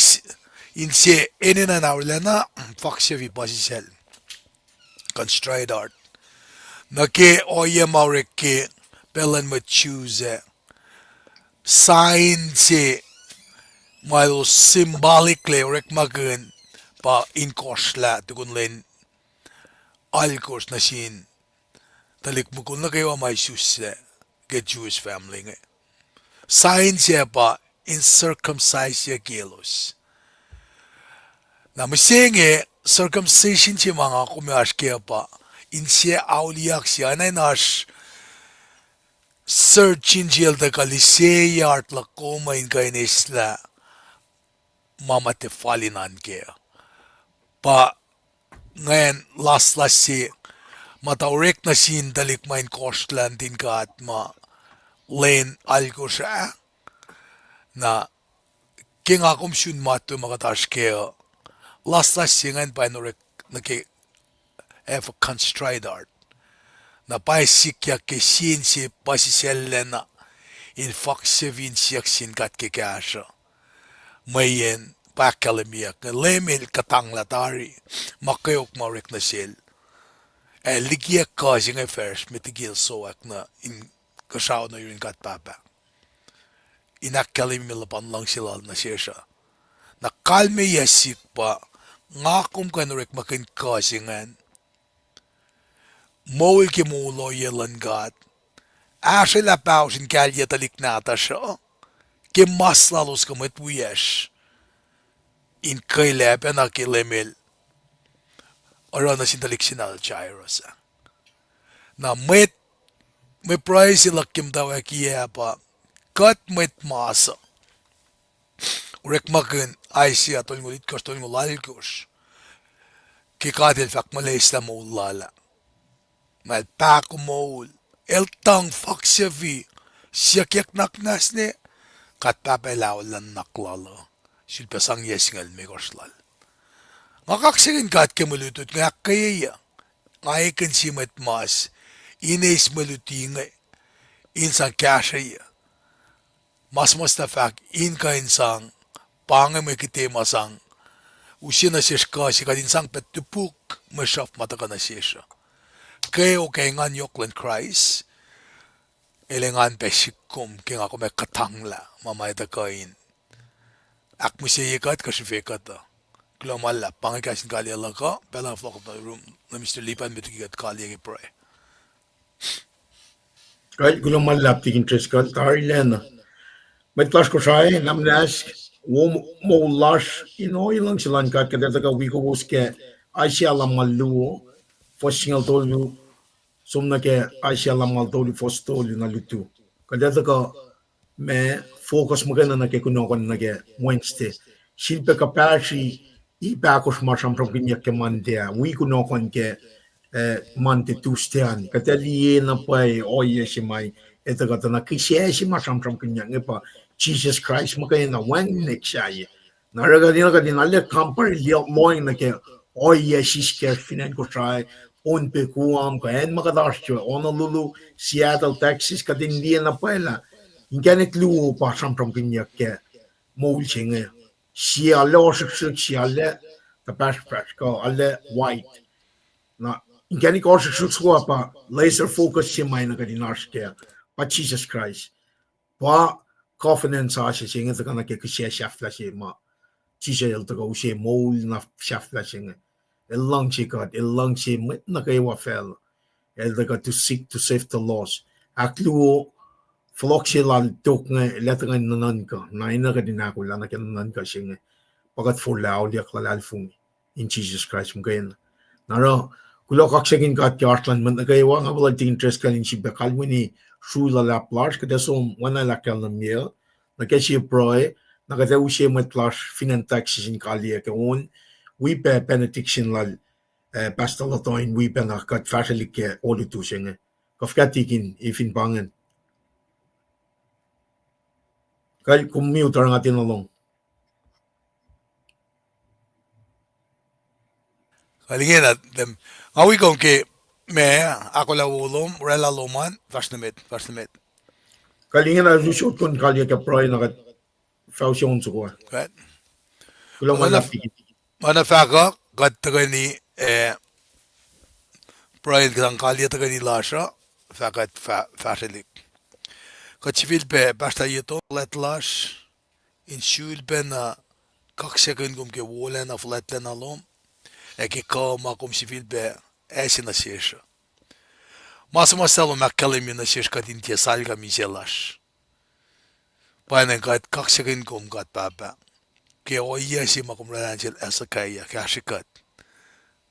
inse enenuh in arulacna, fuhksefi puhsisacl, contrite heart. Nuh ke ohiyac ma orek ke pacl luhn mwet Jews ah, sign se ma elos symbolically orekmakihn pa in kohsrlah tukun lwen alkosr nuh sin tuhlihk mukul nuh kwewa ma isuslac ke Jewish family inge. Sign se pa in circumcise-ye elos. Na mihsenge, circumcision se ma nga kom oasr kac uh pa inse auliyak se, oacna in oasr surgeon se el tuhkuh lise heart luhk kom uh in kuh in eslah ma ma tiac fal in an kac. Pa ingacn laslas se ma tuh orek nuh sin tuhlihk ma in kohsrlah nuhtin God ma lwen alkosr ah. Na ke nga kom sun matwac ma kuht oasr kac uh, laslas se ingacn pa in orek nuh ke have a contrite heart. Na pa sikyak ke sie inse puhsisacllacna in fuhksefi in siyuck sin God ke kahsruh. Mweyen pa ahkkahlwemyeyuck inge, Leum El kuhtanglah tari ma kweok ma orek nuh sel, ac likiyac kuh se inge fahsr met liki el sowack nuh inkuhsrao nuh yurin God Pahpah, in ahkkahlwemye luhpan luhngse lal nuh sesr uh. Na kalmeyac sihk pa nga kom kuh in orekmakihn kuh se ingacn, moul ke moul ohiyac luhn God, ahsrwelah pahosr in kahlyac tuhlihk nahtuhsr uh ke mas lalos kuh mwet wiyacsr, in kwelah pacna ke Leum El oruh nuh sin tuhlihk se nahtuhl Jairus ah. Na mwet, mwe pruhe se luhk ke muhtwacwacackiyac pa, kuht mwet mas uh orekmakihn Isaiah tolngoul itkohsr, tolngoul alkosr, ke God El fahk muh El eslah moul lal ah, na El pahkomuhl, El tuhng fuhksefi, siyuckyuck nuhnak muhnahs ne, God Pahpah El aolla nuhnak lal uh, sulpac sang yac singucul limekohsr lal. Nga kaksakihn God ke mwe lutlut inge ahkkweyeyuc. Nga ekihn sie mwet mas in eis mwe luti inge in sang kahsrweyuc. Ma suhmuhslah fahk in kuh in sang, pa inge mwe kihte ma sang use nuh sesr kuh se kuht in sang pac topuk mwe sruhf ma tuhkuh nuh sesr uh. Kweok ac engan yohk luhn Kraist, el engan pac sihk kom ke nga kom ac kuhtanglah ma ma etuh kuh in ahkmihsye kuht kuh srihfe kuht uh. Kuloh ma luhlahp, pa inge kahs in kaliyac luhk uh, pacl uh fohlohk nuh yurum, Minister Lipan met liki kuht kaliyac ke pruhe. Kuloh ma luhlahp Tikin Driscoll, tarilacna. Mwet lasr Kosrae, nuhnak muhnahs, wo moul lasr in ohiyac luhngse luhn God, kuht ac tuhkuh wi kowos ke Isaiah lumngaul luo, fuhs singucul tolu, som nuh ke Isaiah lumngaul tolu, fuhs tolu nuh lutu. Kuht ac tuhkuh ma focus muhkwena nuh ke kunohkohn nuh ke Wednesday. Sifilpac kuhpahsri ip ahkosr ma sramsramkihnyuck ke Monday ah, wi kunohkohn ke, eh, Monday, Tuesday an. Kuht ac liye na pwacye ohiyac se ma etuh kuht uh, na kihsac se ma sramsramkihnyuck inge pa Jisus Kraist muhkwena, wacngihn sahyac. Na oruh kuht in, kuht in arlac compare lohacng nuh ke ohiyac siskacsr fin acn Kosrae, Pohnpei, Guam, kuh acn ma kuht oasr we, Honolulu, Seattle, Texas, kuht in liye na pwacye lah inkacnek luo pa sramsramkihnyuck ke moul se inge. Sie arlac ohsrihksrihk, sie arlac tuhpahsrpahsr, kuh arlac white. Na inkacnek ohsrihksrihk soko pa laser focus se ma na kuht in oasr kac, pa Jisus Kraist. Pa covenant sasuc se inge tuhkuh nuh ke kihsac sahflah se ma Jisus El tuhkuh use moul na sahflah se inge. El luhngse kuht, El luhngse mwet nuh kwewa facluh. El tuhkuh to seek to save the lost. Ahkluo, fohlohk se lal tok inge, el ac tuhkuh in nuhnuhnkuh, na enenuh kuht in ahkolah nuh ke nuhnuhnkuh se inge. Pa kuht forlah auliyak luhlahlfongi in Jisus Kraist muhkwena. Na oruh, kuloh kaksakihn God ke oasr luhn mwet nuh kwewa, nga puhla Tikin Driscoll in sifilpac kalweni sru luhlahp lasr, kuht ac som oacna el ahkkahlwemye, nuh ke sie pruhe, na kuht ac use mwet lasr fin acn Texas in kaliyac ke on, wi pac benediction lal, eh, Pastor Lotto in wi pacna kuht fahsrwelihk ke olutu se inge. Kuh fuhkah tikin, if in pa ingacn. Kal, kom mute, oruh nga tiacna lohng. Kal, ingena, nga wi kom ke ma, ahkolah wo lom, oraclah lom an, fahsr nuh met, fahsr nuh met. Kal, ingena, usot kom kaliyac ke pruhe na kuht fah use on soko. Kuloh ma luhlahp. Oacna fahk uh, kuht tuhkweni, eh, pruhe in kuht sang kaliyac tuhkweni lasr uh, fah kuht fah-, fahsrwelihk. Kuht sifilpac pahsrtah ye to fuhlwact lasr, in sulpacna kaksakihn kom ke wolacna fuhlwactlacna lom, ac ke kuh ma kom sifilpac ase nuh sesr uh. Ma suhmuhslah lom ahkkahlwemye nuh sesr kuht in tiac salka misac lasr. Pwacnwacng kuht kaksakihn kom, God Pahpah, ke ohiyac se ma kom oraclah nuh sel Hezekiah kahsrwe kuht,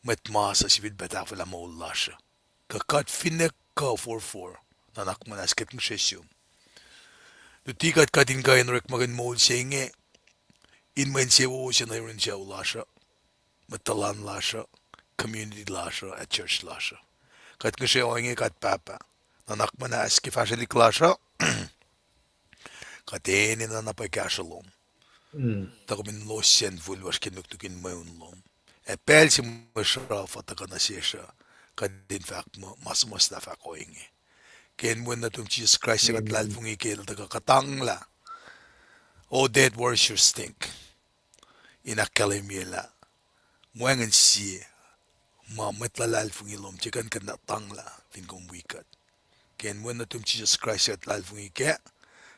mwet mas uh sifilpac tahfwelah moul lasr uh. Kuh kuht finne kuh forfor, nuhnak muhnahs kuht ngihsre sum. Luti kuht, kuht in kuh in orekmakihn moul se inge, in mwe insewowo se nuh yurin sucu lasr uh, mwet tuhlan lasr uh, community lasr uh, ac church lasr uh. Kuht ngihsre ohinge, God Pahpah, nuhnak muhnahs ke fahsrwelihk lasr uh, kuht enenuh na pwacye kahsruh lom. Tuh kom in losyacn fihl lasr ke nuknuk in mweun lom. Ac pacl se mwe sruhf uh tuhkuh nuh sesr uh, kuht in fahk muh ma suhmuhslah fahk ohinge. Ke inen wen nuhtum Jisus Kraist se kuht luhlahlfongi ke el tuhkuh kuhtanglah. Oh, death, where is your sting? In ahkkahlwemye lah wacngihn sie ma mwet luhlahlfongi lom tiac kuh in kuhtanglah fin kom wi kuht. Ke inen wen nuhtum Jisus Kraist se kuht luhlahlfongi kac,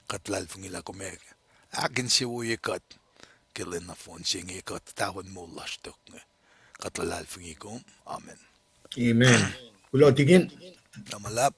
kuht luhlahlfongi lah kom ac ahkinsewowoye kuht ke lwen nohfohn se inge, kuht tahfuhn moul lasr tok inge. Kuht luhlahlfongi kom. Amen. Amen. Kuloh tikin. Tamuhlwel.